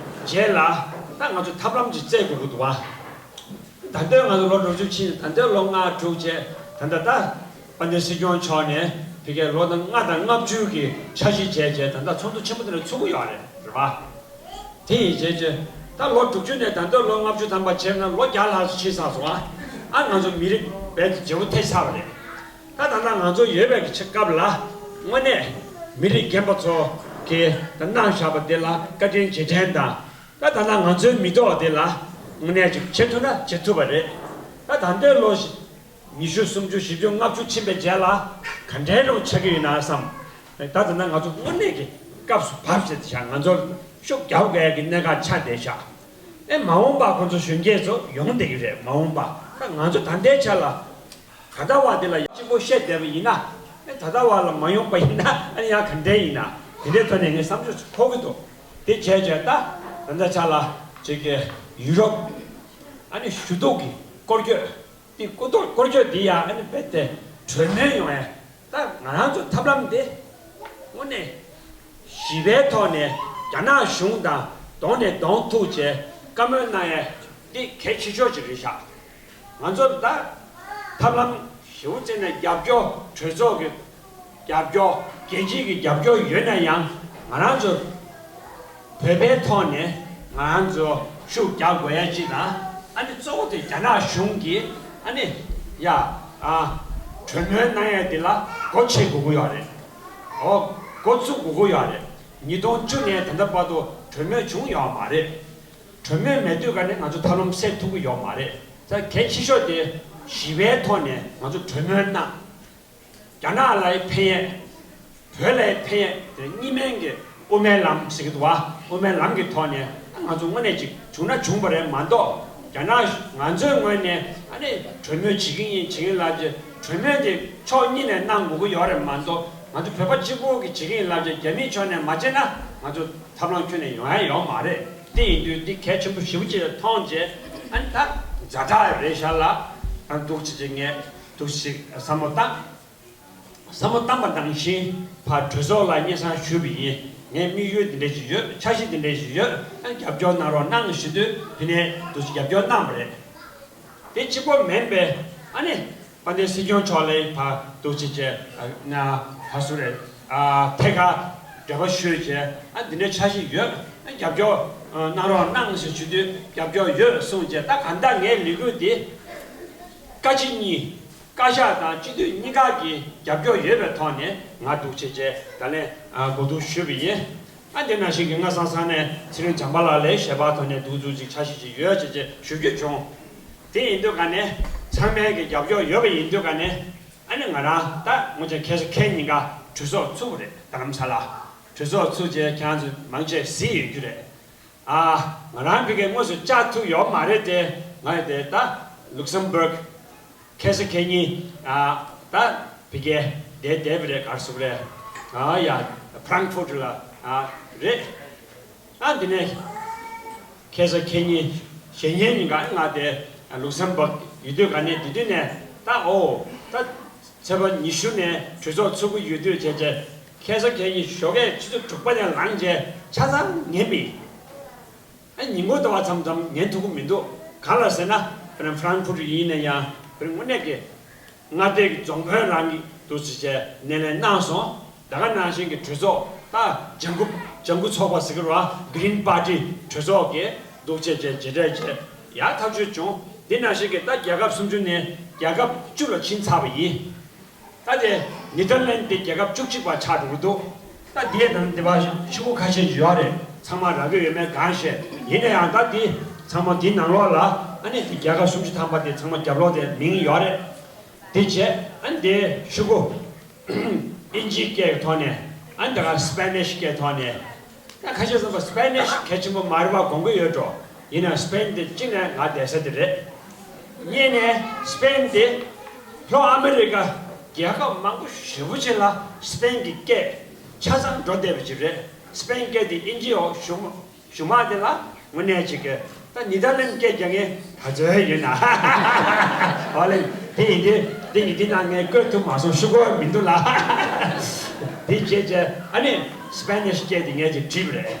རྗེས་ལ་ད་ང་ཚོ་ཐབས་ལམ་ཅིག་བཙལ་དགོས་ཀྱི་འདུག་བ། ད་ལྟ་ང་ཚོ་ལོ་དྲུག་ཅུ་ཕྱིན། ད་ལྟ་ལོ་ལྔ་དྲུག་བྱས། ད་ལྟ་ད་དཔལ་ལྡན་སྲིད་སྐྱོང་མཆོག་ནས་ཕ་གིར་ལོ་ལྔ་དང་ལྔ་བཅུ་གི་འཆར་གཞི་བྱས་བྱས་ད་ལྟ་ཚོགས་འདུ་ཆེན་པོ་དེ་ལ་ཚུགས་ཀྱི་ཡོད་རེད། རེད་བ། དེ་ཡིན་བྱས་བྱས་ད་ལོ་དྲུག་ཅུ་ནས་ད་ལྟ་ལོ་ལྔ་བཅུ་ཐམ་པ་བྱས་ན་ལོ་བརྒྱ་ལྷག་ཙམ་ཕྱིན་ཚར་སོང་ཨ། ཨ་ང་ཚོ་མི་རིགས་རྦད་དེ་བརྗེ་པོ་ཐེབས་ཚར་བ་རེད། ད་ད་ལྟ་ང་ཚོ་ཡོད་པའི་གི་ཆ་སྐབས་ལ་དངོས་གནས་མི་རིགས་རྒན་པ་ཚོ་གིས་ད་གནང་བཞག་པ་དེ་ལ་བཀའ་དྲིན་རྗེས་དྲན་དང་། ད་ད་ལྟ་ང་ཚོའི་མི་ཐོག་དེ་ལ་དངོས་གནས་ཅིག་བྱེད་ཐུབ་ན་བྱེད་ཐུབ་པ་རེད། ད་ད་ལྟའི་ལོ་ཉི་ཤུ་སུམ་ཅུ་བཞི་བཅུ་ལྔ་བཅུ་ཕྱིན་པའི་རྗེས་ལ་ག་འདྲའི་རུ་ཆགས་ཀྱི་ཡོད་ན་བསམ། ད་ད་ལྟ་ང་ཚོ་དངོས་གནས་ཀྱི་སྐབས་སུ་བབས་བྱས་ཏེ་བཞག་ང་ཚོར་ཤུགས་རྒྱག་དགོས་ཀྱི་གནད་འགག་ཆགས་བསྡད་བཞག་ཨེ་མ་འོངས་པ་ཁོང་ཚོ་གཞོན་སྐྱེས་ཚོ་ཡོང་བསྡད་ཀྱི་རེད། མ་འོངས་པ་ད་ང་ཚོ་ད་ལྟའི་ཆ་ལ་ད་ལྟ་བ་འདི་ལ་གཅིག་པོ་བཤད་བསྡད་པ་ཡིན་ན། ཨེ་ད་ལྟ་བ་ལ་མ་ཡོང་པ་ཡིན་ན་ཨ་ནི་ཡང་ག་འདྲ་ཡིན་ན་དེ་འདྲའི་ཐོག་ནས་ངས་བསམ་ཚུལ་ཅིག་འཁོར་གྱི་འདུག་དེ་བྱས་བྱས་ད་ད་ལྟ་ཆ་ལ་ཅིག་གི་ཡུ་རོབ་ཨ་ནི་ཞུ་གཏུག་གི་སྐོར་སྐྱོད་དེ་སྐོར་སྐྱོད་དེ་ཡང་ཨ་ནི་རྦད་དེ་གྲོས་མོལ་ཡོང་ཡ། ད་ང་རང་ཚོ་ཐབས་ལམ་དེ་དངོས་གནས་ཞི་བའི་ཐོག་ནས་རྒྱ་ནག་གཞུང་དང་གདོང་ནས་གདོང་ཐུག་བྱས་བཀའ་མོལ་གནང་ཡས་འདི་གལ་ཆེ་ཤོས་ཅིག་རེད་ཤག་ང་ཚོར་ད་ཐབས་ལམ་ཞེ་པོ་བཙལ་ནས་རྒྱབ་སྐྱོར་གྲོས་ཚོགས་ཀྱི་རྒྱབ་སྐྱོར་རྒྱལ་སྤྱིའི་གི་རྒྱབ་སྐྱོར་ཡོད་ན་ཡང་ང་རང་ཚོ་བོད་པའི་ཐོག་ནས་ང་རང་ཚོ་ཤུགས་རྒྱག་དགོས་ཡ་གཅིག་དང་། ཨ་ནི་གཙོ་བོ་དེ་རྒྱ་ནག་གཞུང་གིས་ཨ་ནི་ཡ་ཨ་གྲོས་མོལ་གནང་ཡ་དེ་ལ་སྒོ་ཕྱེ་དགོས་ཀྱི་ཡོད་རེད། འོ་འགོ་བཙུགས་དགོས་ཀྱི་ཡོད་རེད། ཉིས་སྟོང་བཅུ་ནས་ད་ལྟ་བར་དུ་གྲོས་མོལ་བྱུང་ཡོད་མ་རེད། གྲོས་མོལ་མེད་དུས་ག་ནས་ང་ཚོ་ཐབས་ལམ་སེལ་ཐུབ་ཀྱི་ཡོད་མ་རེད། ད་གལ་ཆེ་ཤོས་དེ་ཞི་བའི་ཐོག་ནས་ང་ཚོ་གྲོས་མོལ་གནང་། རྒྱ་ནག་ལ་ཡི་ཕན་ཡས། བོད་ལ་ཡི་ཕན་ཡས་དེ་གཉིས་སྨན་གྱི་དབུ་མའི་ལམ་ཟེར་གྱི་འདུག་བ། དབུ་མའི་ལམ་གྱི་ཐོག་ནས་ང་ཚོ་དངོས་གནས་ཅིག་བྱུང་ན་བྱུང་བ་རེད་མ་གཏོགས། རྒྱ་ནག་ང་ཚོའི་ངོས་ནས་ཨ་ནི་གྲོས་མོལ་བྱེད་ཀྱི་ཡིན་བྱེད་ཀྱི་ཡིན་ལབ་ཀྱི་གྲོས་མོལ་དེ་ཕྱོགས་གཉིས་ནས་གནང་དགོས་ཀྱི་ཡོད་རེད་མ་གཏོགས་ང་ཚོ་བོད་པ་གཅིག་པུ་གིས་བྱེད་ཀྱི་ཡིན་ལབ་ཀྱི་རྒྱ་མིའི་ཕྱོགས་ནས་མ་བྱས་ན་ང་ཚོ་ཐབས་ལམ་ཁྱོན་ནས་ཡོང་ཡ་ཡོད་མ་རེད། དེ་ཡིན་དུས་འདི་གལ་ཆེན་པོ་ཞེ་པོ་ཅིག་མཐོང་རྗེས་ཨ་ནི་ད་ཛ་དྲག་རེད་ཤག་ལ་ཨ་འདུག་ཅིག་ཅིག་ངས་འདུག་ཅིག་བསམ་བློ་བཏང་། བསམ་བློ་བཏང་པ་ནང་བཞིན་ཕར་གྲོས་ཚོགས་ལ་སྙན་སེང་ཞུས་པ་ཡིན། ངས་དམིགས་ཡུལ་འདི་འདྲ་ཞིག་ཡོད། འཆར་གཞི་འདི་འདྲ་ཞིག་ཡོད། རྒྱབ་སྐྱོར་གནང་རོགས་གནང་ཞུ་དུས་དེ་ནས་འདུག་སེ་རྒྱབ་སྐྱོར་གནང་བ་རེད། དེ་གཅིག་པོ་མིན་པས་ཨ་ནི་དཔལ་ལྡན་སྲིད་སྐྱོང་མཆོག་ལ་ཕར་འདུག་སེ་བྱས་ན་ཕར་སུ་རེད། ཐད་ཀར་འབྲེལ་བ་ཞུས་བྱས་ཨ་འདི་འདྲའི་འཆར་གཞི་ཡོད། རྒྱབ་སྐྱོར་གནང་རོགས་གནང་ཞེས་ཞུ་དུས་རྒྱབ་སྐྱོར་ཡོད་གསུངས་བྱས་ད་གང་ལྟར་ངའི་ལས་འགུལ་འདི་བཀའ་སྤྱི་གཉིས། བཀའ་ཤག་དང་སྤྱི་འཐུས་གཉིས་ཀ་གི་རྒྱབ་སྐྱོར་ཡོད་པའི་ཐོག་ནས་ང་འདུག་བྱས་བྱས་ད་ལན་གོ་བསྡུར་ཞུས་པ་ཡིན། ཨ་དེ་ནང་བཞིན་གྱི་སྔ་སང་སང་ནས་ཚེ་རིང་བྱམས་པ་ལགས་ལས་ཞལ་པར་ཐོག་ནས་འདུག་འདུག་ཅིག་འཆར་གཞི་ཅིག་ཡོད་བྱས་བྱས་ཞུ་རྒྱུ་བྱུང་། དེ་ཡིན་དུས་ག་ནས་ཚང་མའི་གི་རྒྱབ་སྐྱོར་ཡོད་པ་ཡིན་དུས་ག་ནས་ཨ་ནི་ང་རང་ད་ངོ་ཅན་ཁ་སང་ཁ་ཉིན་ཀ་གྲོས་ཚོགས་ཚུགས་པ་རེད། རྡ་རམ་ས་ལ་གྲོས་ཚོགས་ཚུགས་བྱས་ཁྱེད་རང་ཚོ་མང་ཆེ་གཟིགས་ཡོད་རྒྱུ་རེད། ཨ། ང་རང་ཕ་གིར་དངོས་སུ་བཅར་ཐུབ་ཡོད་མ་རེད་དེ། ང་དེ་ད་ལུག་སེམ་སྦུག་ཁ་སང་ཁ་ཉིན་ཨ་ད་ཕ་གིར་བསྡད་བསྡད་པ་རེད། ག་རེ་ཟེར་དགོས་རེད། ཨ་ཡ་ཕ་རང་ཕུར་ཊི་ལ་ཨ་རེད། ཨ་འདི་ནས་ཁ་སང་ཁ་ཉིན་གཞེས་ཉིན་ཉིན་ག་ང་དེ་ལུག་སེམ་སྦུག་ཡོད་དུས་ག་ནས་དེ་དུས་ནས་ད་ཨོ་ད། ཚེས་པ་ཉི་ཤུ་ནས་གྲོས་ཚོགས་ཚུགས་ཀྱི་ཡོད་དུས་བྱས་བྱས་ཁ་སང་ཁ་ཉིན་ཞོགས་ཀས་ཆུ་ཚོད་དྲུག་པ་ནས་ལངས་བྱས་ཆ་ཚང་ཉན་པ་ཡིན། ཨ་ཉིན་གུང་ཟླ་བ་མཚམས་མཚམས་ཉན་ཐུབ་ཀྱི་མི་འདུག་གང་ལ་ཟེར་ན་ཕ་རན་ཕ་རན་ཕུར་ཊི་ཡིན་ན་ཡང་ཕ་རན་དངོས་གནས་ཀྱི་མངའ་སྡེ་གི་རྫོང་དཔོན་རང་གིས་འདུག་སེ་བྱས་སྣེ་ལེན་གནང་སོང་། ད་ག་ནང་བཞིན་གྱི་གྲོས་ཚོགས་ད་ལྗང་ཁུ་ལྗང་ཁུ་ཚོགས་པ་ཟེར་གྱི་རེད་བ། གྷི་རིན་པར་ཊི་གྲོས་ཚོགས་ཀྱིས་འདུག་སེ་བྱས་བྱས་མཇལ་འཕྲད་བྱས་ཡག་ཐག་ཆོད་བྱུང་། འདི་ནང་བཞིན་གྱི་ད་རྒྱལ་ཁབ་སུམ་ཅུ་ནས་རྒྱལ་ཁབ་བཅུ་ལ་ཕྱིན་ཚར་བ་ཡིན། ད་དེ་ནེ་དར་ལན་དེ་རྒྱལ་ཁབ་བཅུ་གཅིག་པ་ཆགས་འགྲོ་གི་འདུག་ད་དེའི་ནང་དེ་བ་ཤོག་བུ་ཁ་ཤས་ཡོད་རེད། ཚང་མ་རག་གི་ཡོད་མེད་གང་ཤེས། ཡིན་ན་ཡང་ད་དེ་ཚང་མ་དེའི་ནང་ལོགས་ལ་ཨ་ནི་དེ་རྒྱལ་ཁབ་སུམ་ཅུ་ཐམ་པ་དེ་ཚང་མ་རྒྱབ་ལོགས་དེ་མིང་ཡོད་རེད། དེ་བྱས་ཨ་ནི་དེ་ཤོག་གུ་ཨིན་ཇིའི་སྐད་ཀྱི་ཐོག་ནས་ཨ་ནི་ད་ག་སི་པེ་ནིཤ་སྐད་ཐོག་ནས། ད་ཁ་ཤས་ཙམ་པ་སི་པེ་ནིཤ་གལ་ཆེན་པོ་མ་རེད་པ་དགོངས་ཀྱི་ཡོད་འགྲོ། ཡིན་ནའང་སི་པེན་དེ་གཅིག་ནས་ང་བསྡད་ས་དེ་རེད། གཉིས་ནས་སི་པེན་དེ་ལྷོ་ཨ་མི་རི་ཀ་རྒྱལ་ཁབ་མང་པོ་ཞེ་པོ་ཅིག་ལ་སི་པེན་གྱི་སྐད་ཆ་ཚང་འགྲོ་བསྡད་པ་ཅིག་རེད། སི་པེན་སྐད་དེ་དབྱིན་ཇི་འོག་གཞུང་གཞུང་མང་དེ་ལ་དངོས་གནས་ཅིག་གི་ད་ནི་དར་ལན་སྐད་རྒྱག་མཁན་ག་ཚོད་ཡོད་ན། ཨོ་ལེ། དེ་ཡིན་དུས་དེ་ཡིན་དུས་ན་ངས་བཀོད་ཐུབ་མ་སོང་། ཤོག་གུ་མི་འདུག་ལ། དེ་བྱས་བྱས་ཨ་ནི་སི་པེ་ནིཤ་སྐད་དེ་ངས་ཅིག་བྲིས་པ་རེད།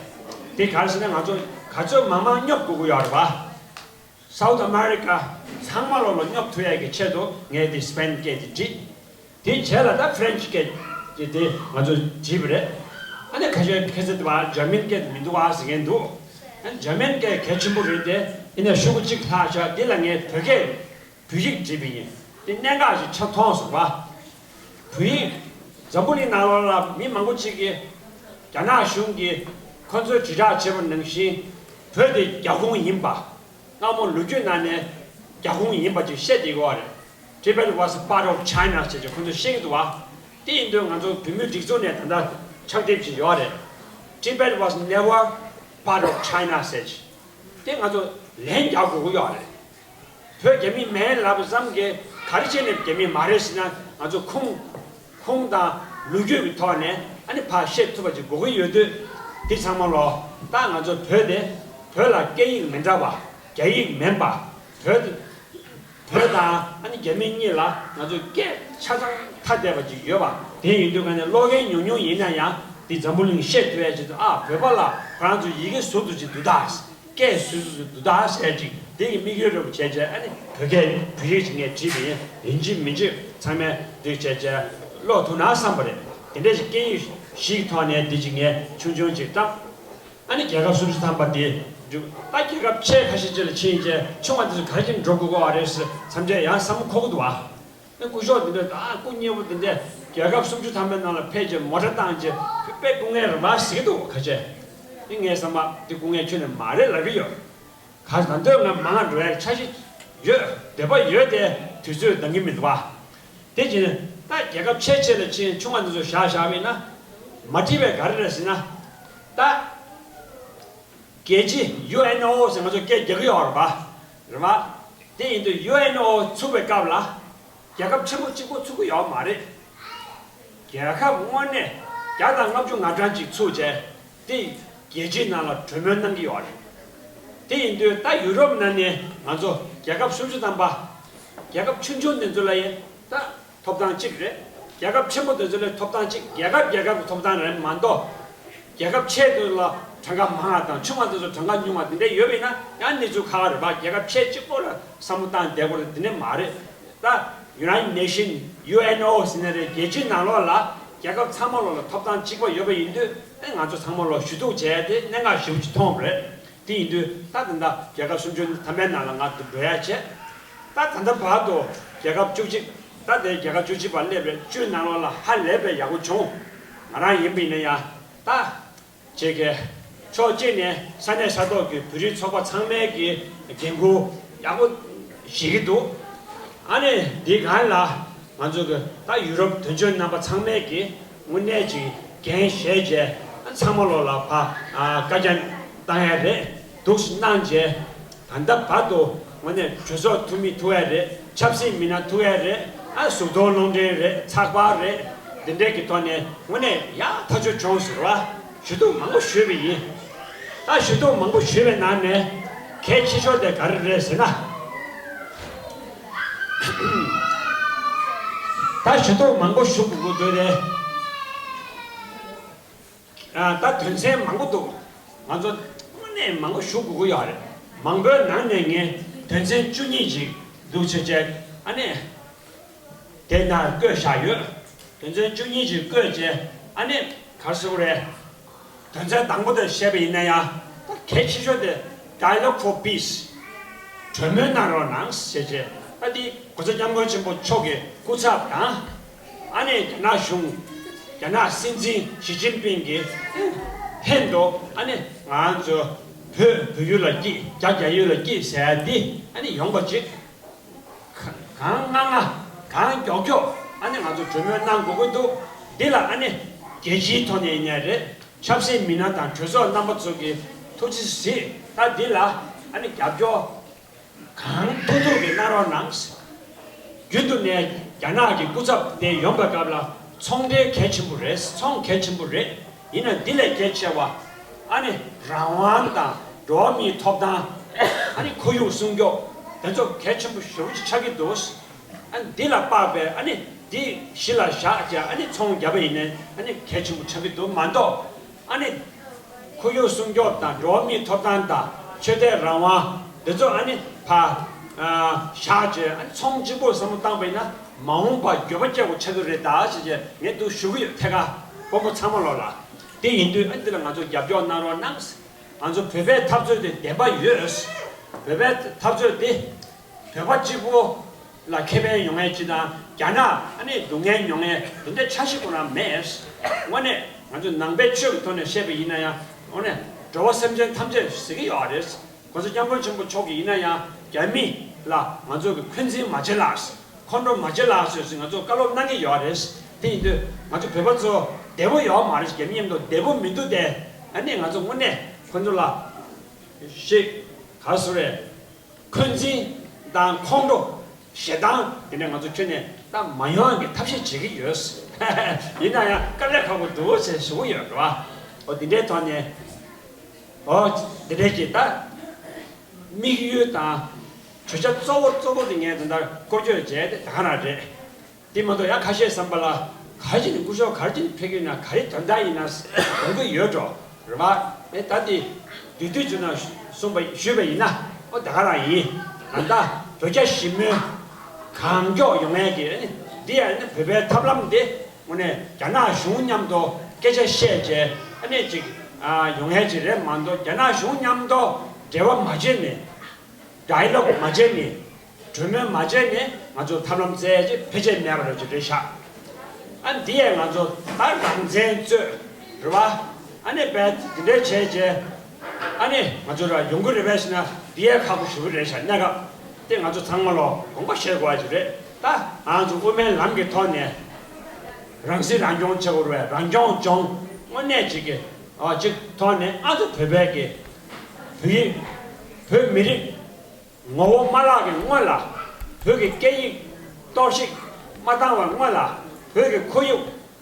དེ་ག་རེ་ཟེར་ན་ང་ཚོ་ག་ཚོད་མང་མང་སྙོབ་དགོས་ཀྱི་ཡོད་རེད་པ། སའུ་ཐི་ཨ་མེ་རི་ཀ་ཚང་མ་ལོག་ལ་སྙོབ་ཐུབ་ཡས་ཀྱི་ཆེད་དུ་ངས་དེ་སི་པེན་སྐད་དེ་བྲིས། དེའི་རྗེས་ལ་ད་ཕ་རན་ཆི་སྐད་ཀྱི་དེ་ང་ཚོས་བྲིས་པ་རེད། ཨ་ནི་ཁ་ཤས་ཁ་ཤས་དེ་བ་འཇར་མན་སྐད་དེ་མི་འདུག་ཨ་ཟེར་མཁན་འདུག་ཨ་ནི་འཇར་མན་སྐད་གལ་ཆེན་པོ་རེད་དེ། ཡིན་ནའི་ཤོག་གུ་གཅིག་ལྷག་ཤག་དེ་ལ་ངས་བོད་སྐད་བོད་ཡིག་བྲིས་པ་ཡིན། དེ་གནད་འགག་ཅིག་ཆགས་མཐོང་སོང་བ། བོད་ཡིག་འཛམ་བུ་གླིང་ནང་ལོགས་ལ་མི་མང་པོ་ཅིག་གིས་རྒྱ་ནག་གཞུང་གིས་ཁོ་ཚོས་དྲིལ་བསྒྲགས་བྱས་པ་ནང་བཞིན་བོད་དེ་རྒྱ་ཁོངས་ཡིན་པ། སྔ་མོ་ལོ་རྒྱུས་ནང་ནས་རྒྱ་ཁོངས་ཡིན་པ་ཅིག་བཤད་བསྡད་ཀྱི་ཡོད་རེད། Tibet was a part of China ཟེར་གྱི་ཁོ་ཚོས་བཤད་ཀྱི་འདུག་བ། དེ་ཡིན་དུས་ང་ཚོ་བོད་མིའི་སྒྲིག་འཛུགས་ནས་ད་ལྟ་ཕྱག་དེབ་ཅིག་ཡོད་རེད། Tibet was never part of China ཟེར་གྱི། དེ་ང་ཚོ་ལན་རྒྱག་དགོས་ཀྱི་ཡོད་རེད། བོད་རྒྱ་མི་མིན་ལབ་ཙམ་གྱིས་ག་རེ་བྱས་ནས་རྒྱ་མི་མ་རེད་ཟེར་ན་ང་ཚོ་ཁུངས་ཁུངས་དང་ལོ་རྒྱུས་ཀྱི་ཐོག་ནས་ཨ་ནི་ཕར་བཤད་ཐུབ་པ་ཅིག་དགོས་ཀྱི་ཡོད་དུས། འདི་ཚང་མ་ལོ་ད་ང་ཚོ་བོད་དེ་བོད་ལ་སྐད་ཡིག་མི་འདྲ་བ། རྒྱ་ཡིག་མིན་པ། བོད་བོད་དང་ཨ་ནི་རྒྱ་མི་གཉིས་ལ་ང་ཚོ་སྐད་ཆ་ཚང་ཐ་དད་པ་ཅིག་ཡོད་པ། དེ་ཡིན་དུས་ག་ནས་ཀློག་མཁན་ཉུང་ཉུང་ཡིན་ན་ཡང་འདི་འཛམ་བུ་གླིང་བཤད་ཐུབ་ཡ་ཆེད་དུ། ཨ་བོད་པ་ལ་ཁོ་རང་ཚོ་ཡི་གེ་ཟུར་དུ་ཅིག་འདུག་ད། སྐད་སུ་སུ་སུ་འདུག་ད་ཟེར་ཅིག་དེ་གི་དམིགས་ཡུལ་རེ་བ་བྱས་བྱས་ཨ་ནི་བོད་སྐད་བོད་ཡིག་ཅིག་ངས་བྲིས་པ་ཡིན། ཡིན་གཅིག་མིན་གཅིག་ཚང་མས་འདི་བྱས་བྱས་ཀློག་ཐུབ་ན་བསམ་པ་རེད། དེ་འདྲ་ཞིག་སྐད་ཡིག་བཞིའི་ཐོག་ནས་འདི་ཅིག་ངས་ཆུང་ཆུང་ཅིག་བཏང་། ཨ་ནི་རྒྱལ་ཁབ་སུམ་ཅུ་ཐམ་པ་དེ་འཇུག་ད་རྒྱལ་ཁབ་ཆེ་ཁ་ཤས་ཅིག་ལ་ཕྱིན་བྱས་ཆུང་བ་དེ་ཚོ་ག་རེ་བྱས་ནས་འགྲོ་དགོས་ཀྱི་རེད་ཟེར་མཚམས་རེ་ཡང་བསམ་བློ་འཁོར་གྱི་འདུག་ཨ། ཨ་སྐུ་ཞབས་འདི་འདྲ་ད་སྐུ་མཉེལ་པོ་འདི་འདྲ་རྒྱལ་ཁབ་སུམ་ཅུ་ཐམ་པའི་ནང་ལ་ཕེབས་བྱས་མོ་ཊ་བཏང་བྱས་དཔེ་སྐུ་ངལ་རེད་པ་ཟེར་གྱི་འདུག་ཁ་ཤས། ཨ་ངའི་བསམ་པ་འདི་སྐུ་ངལ་ཁྱོན་ནས་མ་རེད་ལབ་ཀྱི་ཡོད། ག་ད་འདོད་ང་མང་ང་འགྲོ་ཡ་འཆར་གཞི་ཡོད། འདོད་པ་ཡོད་དེ་དུས་ཚོད་འདང་གི་མི་འདུག་བ། དེ་བྱས་ནས་ད་རྒྱལ་ཁབ་ཆེ་ཆེ་ལ་ཕྱིན་ཆུང་བ་འདི་ཚོ་བཞག་བཞག་པ་ཡིན་ན། མ་འགྲིག་པའི་ག་རེ་རེད་ཟེར་ན། ད་རྒྱལ་སྤྱི་ཡུ་ཨེན་ཨོ་ཟེར་ང་ཚོ་སྐད་རྒྱག་གི་ཡོད་རེད་པ། རེད་བ། དེ་ཡིན་དུས་ཡུ་ཨེན་ཨོ་ཚུགས་པའི་སྐབས་ལ་རྒྱལ་ཁབ་ཆེན་པོ་གཅིག་པོ་ཚུགས་ཀྱི་ཡོད་མ་རེད། རྒྱལ་ཁབ་དངོས་གནས་བརྒྱ་དང་ལྔ་བཅུ་ང་གྲངས་ཅིག་ཚུགས་བྱས། དེ་རྒྱལ་སྤྱིའི་ནང་ལ་གྲོས་མོལ་གནང་གི་ཡོད་རེད། དེ་ཡིན་དུས་ད་ཡུ་རོབ་ནང་ནས་ང་ཚོ་རྒྱལ་ཁབ་སུམ་ཅུ་ཐམ་པ། རྒྱལ་ཁབ་ཆུང་ཆུང་དེ་ཚོ་ལ་ཡང་ད་ཐོབ་ཐང་གཅིག་རེད། རྒྱལ་ཁབ་ཆེན་པོ་དེ་ཚོ་ལ་ཐོབ་ཐང་གཅིག་རྒྱལ་ཁབ་རྒྱལ་ཁབ་ཀྱི་ཐོབ་ཐང་རེད་མ་གཏོགས། རྒྱལ་ཁབ་ཆེ་དེ་ཚོ་ལ་གྲངས་ཀ་མང་བ་དང་ཆུང་བ་དེ་ཚོ་གྲངས་ཀ་ཉུང་བ་དེ་འདྲ་ཡོད་པ་ཡིན་ན་ཡང་གནས་ཚུལ་ཁག་ཁག་རེད་པ། རྒྱལ་ཁབ་ཆེ་གཅིག་པོ་ལ་བསམ་བློ་བཏང་བསྡད་དགོས་རེད། དེ་འདྲ་མ་རེད། ད་United Nation ཡུ་ཨེན་ཨོ་ཟེར་ནི་རེད། རྒྱལ་སྤྱིའི་ནང་ལོགས་ལ་རྒྱལ་ཁབ་ཚང་མ་ལོགས་ལ་ཐོབ་ཐང་གཅིག་པ་ཡོད་པ་ཡིན་དུས་ཨེ་ང་ཚོ་ཚང་མ་ལོགས་ཞུ་གཏུག་བྱས་ཏེ་གནད་འགག་ཞེ་པོ་ཅིག་མཐོང་བ་རེད། དེ་ཡིན་དུས་ད་ད་ལྟ་རྒྱལ་ཁབ་སུམ་ཅུ་ཐམ་པའི་ནང་ལ་ང་འགྲོ་ཡ་བྱས། ད་ད་ལྟ་བར་དུ་རྒྱལ་ཁབ་བཅུ་གཅིག་ད་དེ་རྒྱལ་ཁབ་བཅུ་གཅིག་པ་སླེབས་པའི་བཅུའི་ནང་ལོགས་ལ་ཧ་ལས་པའི་ཡག་པོ་བྱུང་། ང་རང་ཡིན་པ་ཡིན་ན་ཡང་ད། བྱེད་མཁན། ཕྱོགས་གཅིག་ནས་ས་གནས་ས་ཐོག་གི་བོད་རིགས་ཚོགས་པ་ཚང་མའི་གི་འགན་ཁུར་ཡག་པོ་བཞེས་ཀྱི་འདུག་ཨ་ནི་འདི་སྒང་ལ་ང་ཚོ་གི་ད་ཡུ་རོབ་དོན་གཅོད་རྣམ་པ་ཚང་མས་ཀྱི་དངོས་གནས་ཀྱི་འགན་བཞེས་བྱས་ཚང་མ་ལོགས་ལ་ཕ་ཨ་བཀའ་རྒྱ་བཏང་ཡ་རེད། འདུག་སེ་གནང་བྱས། ད་ལྟ་བར་དུ་དངོས་གནས་གྲོས་ཚོགས་འཐུས་མི་ཐུག་ཡ་རེད། ཆབ་སྲིད་མི་སྣ་ཐུག་ཡ་རེད། ཨ་གཟུགས་མཐོང་རླུང་འཕྲིན་རེད། ཚགས་པར་རེད། འདི་འདྲས་ཀྱི་ཐོག་ནས་དངོས་གནས་ཡག་ཐག་ཆོད་བྱུང་ཟེར་བ། ཞུ་གཏུག་མང་པོ་ཞུས་པ་ཡིན། ད་ཞུ་གཏུག་མང་པོ་ཞུས་པའི་ནང་ནས་གལ་ཆེ་ཤོས་དེ་ག་རེ་རེད་ཟེར་ན། ད་ཞུ་གཏུག་མང་པོ་ཞུ་དགོས་ཀྱི་འདུག་སྟེ། ཨ་ད་དོན་ཚན་མང་པོ་འདུག་ང་ཚོ་དངོས་གནས་མང་པོ་ཞུ་དགོས་ཀྱི་ཡོད་རེད། མང་པོའི་ནང་ནས་ངས་དོན་ཚན་བཅུ་གཉིས་ཅིག་འདུག་བྱས་བྱས་ཨ་ནི། དེ་ནང་བཀོད་བཞག་ཡོད། དོན་ཚན་བཅུ་གཉིས་ཅིག་བཀོད་བྱས་ཨ་ནི་ག་རེ་ཟེར་དགོས་རེད། དོན་ཚན་དང་པོ་དེ་བཤད་པ་ཡིན་ན་ཡང་ད་གལ་ཆེ་ཤོས་དེ་Dialogue for Peace གྲོས་མོལ་གནང་རོགས་གནང་ཞེས་བྱས། ད་འདི་༸གོང་ས་༸སྐྱབས་མགོན་ཆེན་པོ་མཆོག་གི་སྐུ་ཚབ་དང་། ཨ་ནི་རྒྱ་ནག་གཞུང་། རྒྱ་ནག་སྲིད་འཛིན་ཞི་ཅིན་ཕིང་གི་ལྷན་དུ་ཨ་ནི་ང་ཚོ་བོད་བོད་ཡུལ་ལ་སྐྱིད། རྒྱ་རྒྱ་ཡུལ་ལ་སྐྱིད་ཟེར་ཡ་འདི་ཨ་ནི་ཡོང་པ་ཅིག་གང་ང་ང་གང་མགྱོགས་མགྱོགས་ཨ་ནི་ང་ཚོ་གྲོས་མོལ་གནང་དགོས་ཀྱི་འདུག་འདི་ལ་ཨ་ནི་རྒྱལ་སྤྱིའི་ཐོག་ནས་ཡིན་ནའི་རེད། ཆབ་སྲིད་མི་སྣ་དང་གྲོས་ཚོགས་རྣམ་པ་ཚོ་གིས་ཐུགས་རྗེ་གཟིགས། ད་འདི་ལ་ཨ་ནི་རྒྱབ་སྐྱོར་གང་ཐུབ་ཐུབ་ཀྱིས་གནང་རོགས་གནང་། རྒྱུན་དུ་ནས་རྒྱ་ནག་གི་སྐུ་ཚབ་དེ་ཡོང་པའི་སྐབས་ལ་ཚོང་འབྲེལ་གལ་ཆེན་པོ་རེད། ཚོང་གལ་ཆེན་པོ་རེད། ཡིན་ན་འདི་ལས་གལ་ཆེ་བ་ཨ་ནི་རང་དབང་དང་འགྲོ་བ་མིའི་ཐོབ་ཐང་། ཨ་ནི་ཁོར་ཡུག་སྲུང་སྐྱོབ་དེ་ཚོ་གལ་ཆེན་པོ་ཞེ་པོ་ཅིག་ཆགས་ཀྱི་འདུག་ཨ་ནི་འདི་ལ་དཔག་པའི་ཨ་ནི་འདི་གཞི་ལ་བཞག་བྱས་ཨ་ནི་ཚོང་བརྒྱབ་པ་ཡིན་ནའི་ཨ་ནི་གལ་ཆེན་པོ་ཆགས་ཀྱི་འདུག་མ་གཏོགས། ཨ་ནི། ཁོར་ཡུག་སྲུང་སྐྱོབ་དང་འགྲོ་བ་མིའི་ཐོབ་ཐང་དང་ཆོས་དད་རང་དབང་འདི་ཚོ་ཨ་ནི་ཕ། ཨ། བཞག་བྱས་ཨ་ནི་ཚོང་གཅིག་པོར་བསམ་བློ་བཏང་པ་ཡིན་ན་མ་འོངས་པར་འགྱོད་པ་སྐྱེ་དགོས་ཆགས་ཀྱི་རེད་ད་ཞེས་བྱས་ངས་འདུག་ཞུ་གི་ཡོད། ཐད་ཀར་དཔོན་པོ་ཚང་མ་ལོགས་ལ། དེ་ཡིན་དུས་ཨ་ནི་འདི་ལ་ང་ཚོ་རྒྱབ་སྐྱོར་གནང་རོགས་གནང་། ང་ཚོ་བོད་པའི་འཐབ་རྩོད་དེ་བདེན་པ་ཡོད། བོད་པའི་འཐབ་རྩོད་དེ། བོད་པ་གཅིག་པོ་ལ་ཁེ་ཕན་ཡོང་ཡས་ཅིག་དང་རྒྱ་ནག་ཨ་ནི་སྡུག་བསྔལ་མྱོང་ཡས་དེ་འདྲའི་འཆར་གཞི་ཁོ་རང་མེད། དངོས་གནས་ང་ཚོ་ནང་པའི་ཆོས་ཀྱི་ཐོག་ནས་བཤད་པ་ཡིན་ན་ཡང་དངོས་གནས་འགྲོ་བ་སེམས་ཅན་ཐམས་ཅད་ཟེར་གྱི་ཡོད་རེད། ༸གོང་ས་༸སྐྱབས་མགོན་ཆེན་པོ་མཆོག་གིས་ཡིན་ན་ཡང་རྒྱ་མི་ལ་ང་ཚོ་གི་འཁོན་འཛིན་མ་བྱེད་ལགས། ཁོང་ཁྲོ་མ་བྱེད་ལགས་ཟེར་ཟེར་ང་ཚོ་བཀའ་སློབ་གནང་གི་ཡོད་རེད། དེ་ཡིན་དུས་ང་ཚོ་བོད་པ་ཚོ་བདེ་པོ་ཡོད་མ་རེད། རྒྱ་མི་མཉམ་དུ་བདེ་པོ་མི་འདུག་སྟེ། ཨ་ནི་ང་ཚོ་དངོས་གནས་ཁོང་ཚོ་ལ་ཞིག་ག་རེ་ཟེར་རེད། འཁོན་འཛིན་དང་ཁོང་ཁྲོ། ཞེ་སྡང་དེ་འདྲ་ང་ཚོ་ཁྱོན་ནས་ད་མ་ཡོང་གི་ཐབས་ཤེས་བྱེད་ཀྱི་ཡོད། ཡིན་ན་ཡང་དཀའ་ལས་ཁག་པོ་འདུག་ཟེར་ཞུ་གི་ཡོད་རེད་བ། འོ་དེ་འདྲའི་ཐོག་ནས། འོ་དེ་འདྲའི་གི་ད། དམིགས་ཡུལ་དང་། བརྗོད་བྱ་གཙོ་བོ་གཙོ་བོ་དེ་ངས་ད་ལྟ་སྐོར་སྐྱོད་བྱས་ཏེ་ད་ག་རང་རེད། དེ་མ་གཏོགས་ཡང་ཁ་ཤས་བསམ་པ་ལ་ག་རེ་བྱས་ནས་སྐུ་ཞབས་ག་རེ་བྱས་ནས་ཕེབས་ཀྱི་ཡོད་ན། ག་རེ་དོན་དག་ཡིན་ན་དགོངས་ཀྱི་ཡོད་འགྲོ། རེད་པ། ཨེ་ད་དེ་དུས་དུས་ཚོད་ནང་གསུངས་པ་ཞུས་པ་ཡིན་ན་ཨོ་ད་ག་རང་ཡིན། ད་ལྟ་བོད་རྒྱ་ཞི་མོལ་གང་མགྱོགས་ཡོང་ཡས་ཀྱི་ཨ་ནི་འདི་ཡང་ཨ་ནི་བོད་པའི་ཐབས་ལམ་འདི་དངོས་གནས་རྒྱ་ནག་གཞུང་མཉམ་དུ་སྐད་ཆ་བཤད་བྱས་ཨ་ནི་ཅིག་ཨ་ཡོང་ཡས་ཅིག་རེད་མ་གཏོགས་རྒྱ་ནག་གཞུང་མཉམ་དུ་འབྲེལ་བ་མ་བྱས་ནས། ཌའི་ལོག་མ་བྱས་ནས། གྲོས་མོལ་མ་བྱས་ནས་ང་ཚོ་ཐབས་ལམ་བཙལ་ཡས་ཅིག་ཕལ་ཆེར་མེད་པ་རེད་ཅིག་རེད་ཤག་ཨ་འདི་ཡས་ང་ཚོ་ད་རང་བཙན་རྩོད་རེད་བ། ཨ་ནི་བས་འདི་འདྲའི་བྱས་རྗེས་ཨ་ནི་ང་ཚོ་ར་ཡོང་གི་རེད་པས་ཟེར་ན་འདི་ཡས་ཁག་པོ་ཞེ་པོ་རེད་ཤག་གནས་སྐབས་དེ་ང་ཚོ་ཚང་མ་ལོ་དགོངས་པ་བཞེས་དགོས་པ་ཅིག་རེད། ད་ང་ཚོ་དབུ་མའི་ལམ་གྱི་ཐོག་ནས་རང་སྲིད་རང་སྐྱོང་བྱེད་དགོས་རེད་པས། རང་སྐྱོང་ལྗོངས་དངོས་གནས་ཅིག་གི་ཨ་ཅིག་ཐོག་ནས་ཨ་ཚོ་བོད་པའི་གི་བོད་ཡིག་བོད་མི་རིགས། ངོ་བོ་མ་བརླག་གི་སྔོན་ལ། བོད་ཀྱི་སྐད་ཡིག་གཏོར་བཤིག་མ་བཏང་བའི་སྔོན་ལ། བོད་ཀྱི་ཁོར་ཡུག་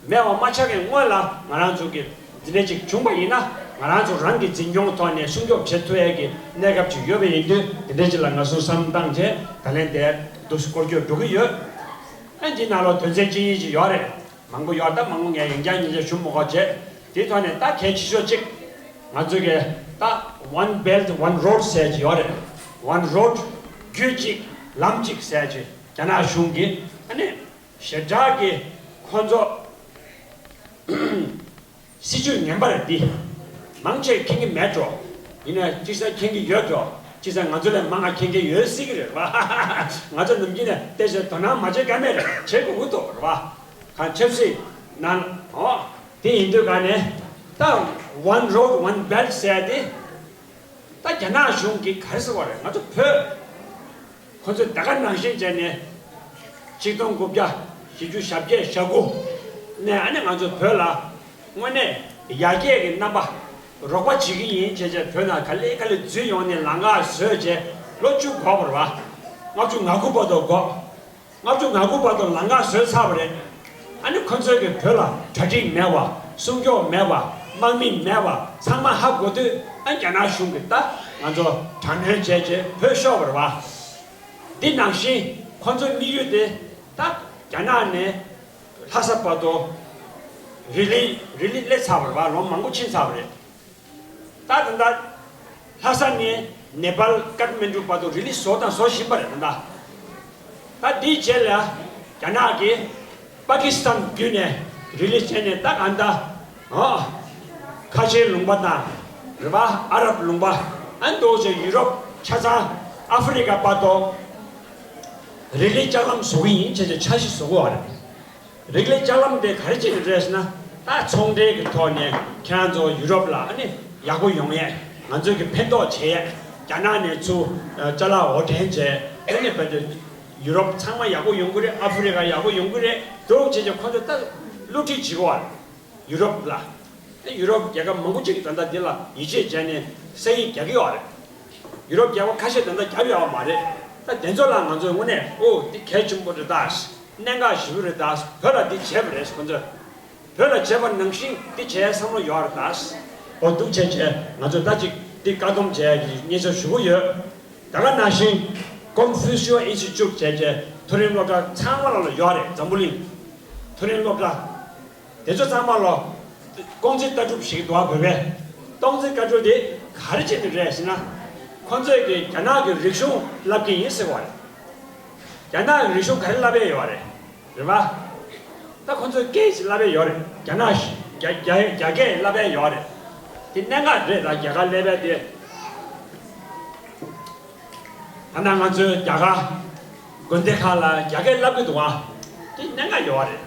མེད་པ་མ་ཆགས་ཀྱི་སྔོན་ལ། ང་རང་ཚོ་གི་འདི་འདྲ་ཅིག་བྱུང་པ་ཡིན་ན། ང་རང་ཚོ་རང་གི་འཛིན་སྐྱོང་ཐོག་ནས་སྲུང་སྐྱོབ་བྱེད་ཐུབ་ཡས་ཀྱི་གནས་སྐབས་ཅིག་ཡོད་པ་ཡིན་དུས། འདི་འདྲ་ཅིག་ལ་ང་ཚོ་བསམ་བློ་བཏང་བྱས། ད་ལན་དེ་འདུག་སེ་སྐོར་སྐྱོད་འགྲོ་གི་ཡོད། ཨ། འདི་ནང་ལོགས་དོན་ཚན་གཅིག་གཉིས་ཅིག་ཡོད་རེད། མང་པོ་ཡོད། ད་མང་པོ་ངས་ཡང་བསྐྱར་ཉིན་ཆ་ཞུ་མི་དགོས་བྱས། དེའི་ཐོག་ནས་ད་གལ་ཆེ་ཤོས་གཅིག་ང་ཚོ་གི་ད་One Belt One Road ཟེར་གྱི་ཡོད་རེད། One Road། རྒྱུད་གཅིག་ལམ་གཅིག་ཟེར་གྱི་རྒྱ་ནག་གཞུང་གིས། ཨ་ནི་ཞེ་དྲག་གི་ཁོ་ཚོ་སྲིད་ཇུས་ངན་པ་རེད་འདི། མང་ཆེ་མཁྱེན་གྱི་མེད་འགྲོ། ཡིན་ན་ཅིག་ས་མཁྱེན་གྱི་ཡོད་འགྲོ། ཅིག་ས་ང་ཚོ་ལས་མང་ང་མཁྱེན་གྱི་ཡོད་སྲིད་ཀྱི་རེད་བ། ང་ཚོ་ནམ་རྒྱུན་ནས་བལྟས་བྱས་དོ་སྣང་མ་བྱེད་ཀ་མེད་རེད། བྱེད་དགོས་ཀྱི་འདུག་རེད་བ། གང་ཆབ་སྲིད་ནང་། ཨོ། དེ་ཡིན་དུས་ག་ནས་ད་One Road One Belt ཟེར་དེ། ད་རྒྱ་ནག་གཞུང་གིས་ག་རེ་ཟེར་བ་རེད། ང་ཚོ་བོད། ཁོ་ཚོས་ད་ག་ནང་བཞིན་བྱས་ནས་ཆིག་སྟོང་དགུ་བརྒྱ་བཞི་བཅུ་ཞེ་བརྒྱད་ཞེ་དགུ་ནས། ཨ་ནི་ང་ཚོ་བོད་ལ་དངོས་གནས་ཡར་རྒྱས་ཀྱི་རྣམ་པ་རོགས་པ་བྱེད་ཀྱི་ཡིན་བྱས་བྱས། བོད་ནང་ག་ལེ་ག་ལེ་འཛུལ་ཡོང་ནས་ལམ་ཁ་བཟོས་བྱས་ལོ་བཅུ་འགོར་བ་རེད་བ། ལྔ་བཅུ་ང་དགུ་བར་དུ་འགོར། ལྔ་བཅུ་ང་དགུ་བར་དུ་ལམ་ཁ་བཟོས་ཚར་བ་རེད། ཨ་ནི་ཁོ་ཚོས་ཀྱི་བོད་ལ་གྲ་སྒྲིག་མེད་པ། སྲུང་སྐྱོབ་མེད་པ། དམག་མི་མེད་པ། ཚང་མ་ཧ་གོ་དུས། ཨ། རྒྱ་ནག་གཞུང་གིས་ད་ང་ཚོ་དྲག་གནོན་བྱས་བྱས་བོད་ཤོར་བ་རེད་བ། འདི་ནང་བཞིན་ཁོ་ཚོའི་དམིགས་ཡུལ་དེ་ད་རྒྱ་ནག་ནས་ལྷ་ས་བར་དུ་རི་ལི་རི་ལི་སླེབས་ཚར་བ་རེད་བ། ལོ་མང་པོ་ཕྱིན་ཚར་བ་རེད། ད་ད་ལྟ་ལྷ་ས་ནས་ནེ་པཱལ་ཀཏ་མན་ཌུ་བར་དུ་རི་ལི་བཟོ་དང་བཟོ་བཞིན་པ་རེད། ད་ལྟ། ད་འདིའི་རྗེས་ལ་རྒྱ་ནག་གིས་པ་ཀི་སི་ཐན་བརྒྱུད་ནས་རི་ལི་བྱས་ནས། ད་ག་ད། ཨ། ཁ་ཆེའི་ལུང་པ་དང་རེད་བ། ཨ་རབ་ལུང་པ། ཨ། འདུག་སེ་ཡུ་རོབ། ཆ་ཚང་ཨ་ཧྥེ་རི་ཀ་བར་དུ་རི་ལི་ལྕགས་ལམ་བཟོ་གི་ཡིན་བྱས་བྱས་འཆར་གཞི་བཟོ་གི་ཡོད་རེད། རི་ལི་ལྕགས་ལམ་དེ་ག་རེ་བྱེད་ཀྱི་རེད་ཟེར་ན། ད་ཚོང་འབྲེལ་གྱི་ཐོག་ནས་ཁྱེད་རང་ཚོ་ཡུ་རོབ་ལ་ཨ་ནི་ཡག་པོ་ཡོང་ཡས། ང་ཚོས་ཀྱི་ཕན་ཐོགས་བྱེད་ཡས། རྒྱ་ནག་ནས་ཚུར་ཅ་ལག་འོར་འདྲེན་བྱས། ཨ་ནི་བོད་དུ་ཡུ་རོབ་ཚང་མ་ཡག་པོ་ཡོང་གི་རེད། ཨ་ཧྥེ་རི་ཀ་ཡག་པོ་ཡོང་གི་རེད། འདུག་བྱས་བྱས་ཁོ་ཚོ་ད་བསླུ་བྲིད་བྱེད་ཀྱི་ཡོད་རེད། ཡུ་རོབ་ལ། ད་ཡུ་རོབ་རྒྱལ་ཁབ་མང་པོ་ཅིག་གིས་ད་ལྟ་འདི་ལ་ཡིད་ཆེས་བྱས་ནས་ས་ཡིག་རྒྱག་གི་ཡོད་རེད། ཡུ་རོབ་རྒྱལ་ཁབ་ཁ་ཤས་ད་ལྟ་རྒྱབ་ཡོད་མ་རེད། ད་དེ་ཚོ་ལ་ང་ཚོས་དངོས་གནས། ཨོ། འདི་གལ་ཆེན་པོ་རེད་ད། གནད་འགག་ཞེ་པོ་རེད་ད། བོད་ལ་འདི་བྱས་པ་རེད། ཁོ་ཚོས་བོད་ལ་བྱས་པ་ནང་བཞིན་འདི་བྱས་བསམ་བློ་ཡོད་རེད་ད། ཨོ། འདུག་བྱས་བྱས་ང་ཚོས་ད་ཅིག་འདི་བཀག་སྡོམ་བྱས་ཀྱི་སྙན་སེང་ཞུ་གི་ཡོད། ད་ག་ནང་བཞིན་ཀོང་ཧྥུ་ཤིའོ་ཨིན་སི་ཊི་ཊུཊ་བྱས་བྱས་མཐོ་རིམ་སློབ་གྲྭ་ཚང་མ་ལ་ལ་ཡོད་རེད། འཛམ་བུ་གླིང་མཐོ་རིམ་སློབ་གྲྭ། དེ་ཚོ་ཚང་མ་ལ་ཀོང་ཙེ་ལྟ་གྲུབ་ཞིག་འདུག་བ། བོད་པའི་ཀོང་ཙེ་ལྟ་གྲུབ་དེ་ག་རེ་བྱས་ནས་རེད་ཟེར་ན། ཁོ་ཚོས་ཀྱི་རྒྱ་ནག་གི་རིག་གཞུང་བསླབ་ཀྱི་ཡིན་ཟེར་བ་རེད། རྒྱ་ནག་གི་རིག་གཞུང་ག་རེ་བསླབ་ཡས་ཡོད་རེད། རེད་བ། ད་ཁོ་ཚོས་སྐད་ཞིག་བསླབ་ཡས་ཡོད་རེད། རྒྱ་ནག་ཞིག་རྒྱ་རྒྱ་རྒྱ་སྐད་བསླབ་ཡས་ཡོད་རེད། དེ་གནད་འགག་རེད་ད། རྒྱ་གར་སླེབས་པ་དེ། ད་ནང་ང་ཚོའི་རྒྱ་གར་དགོན་སྡེ་ཁག་ལ་རྒྱ་སྐད་བསླབ་ཀྱི་འདུག་བ། དེ་གནད་འགག་ཡོད་རེད།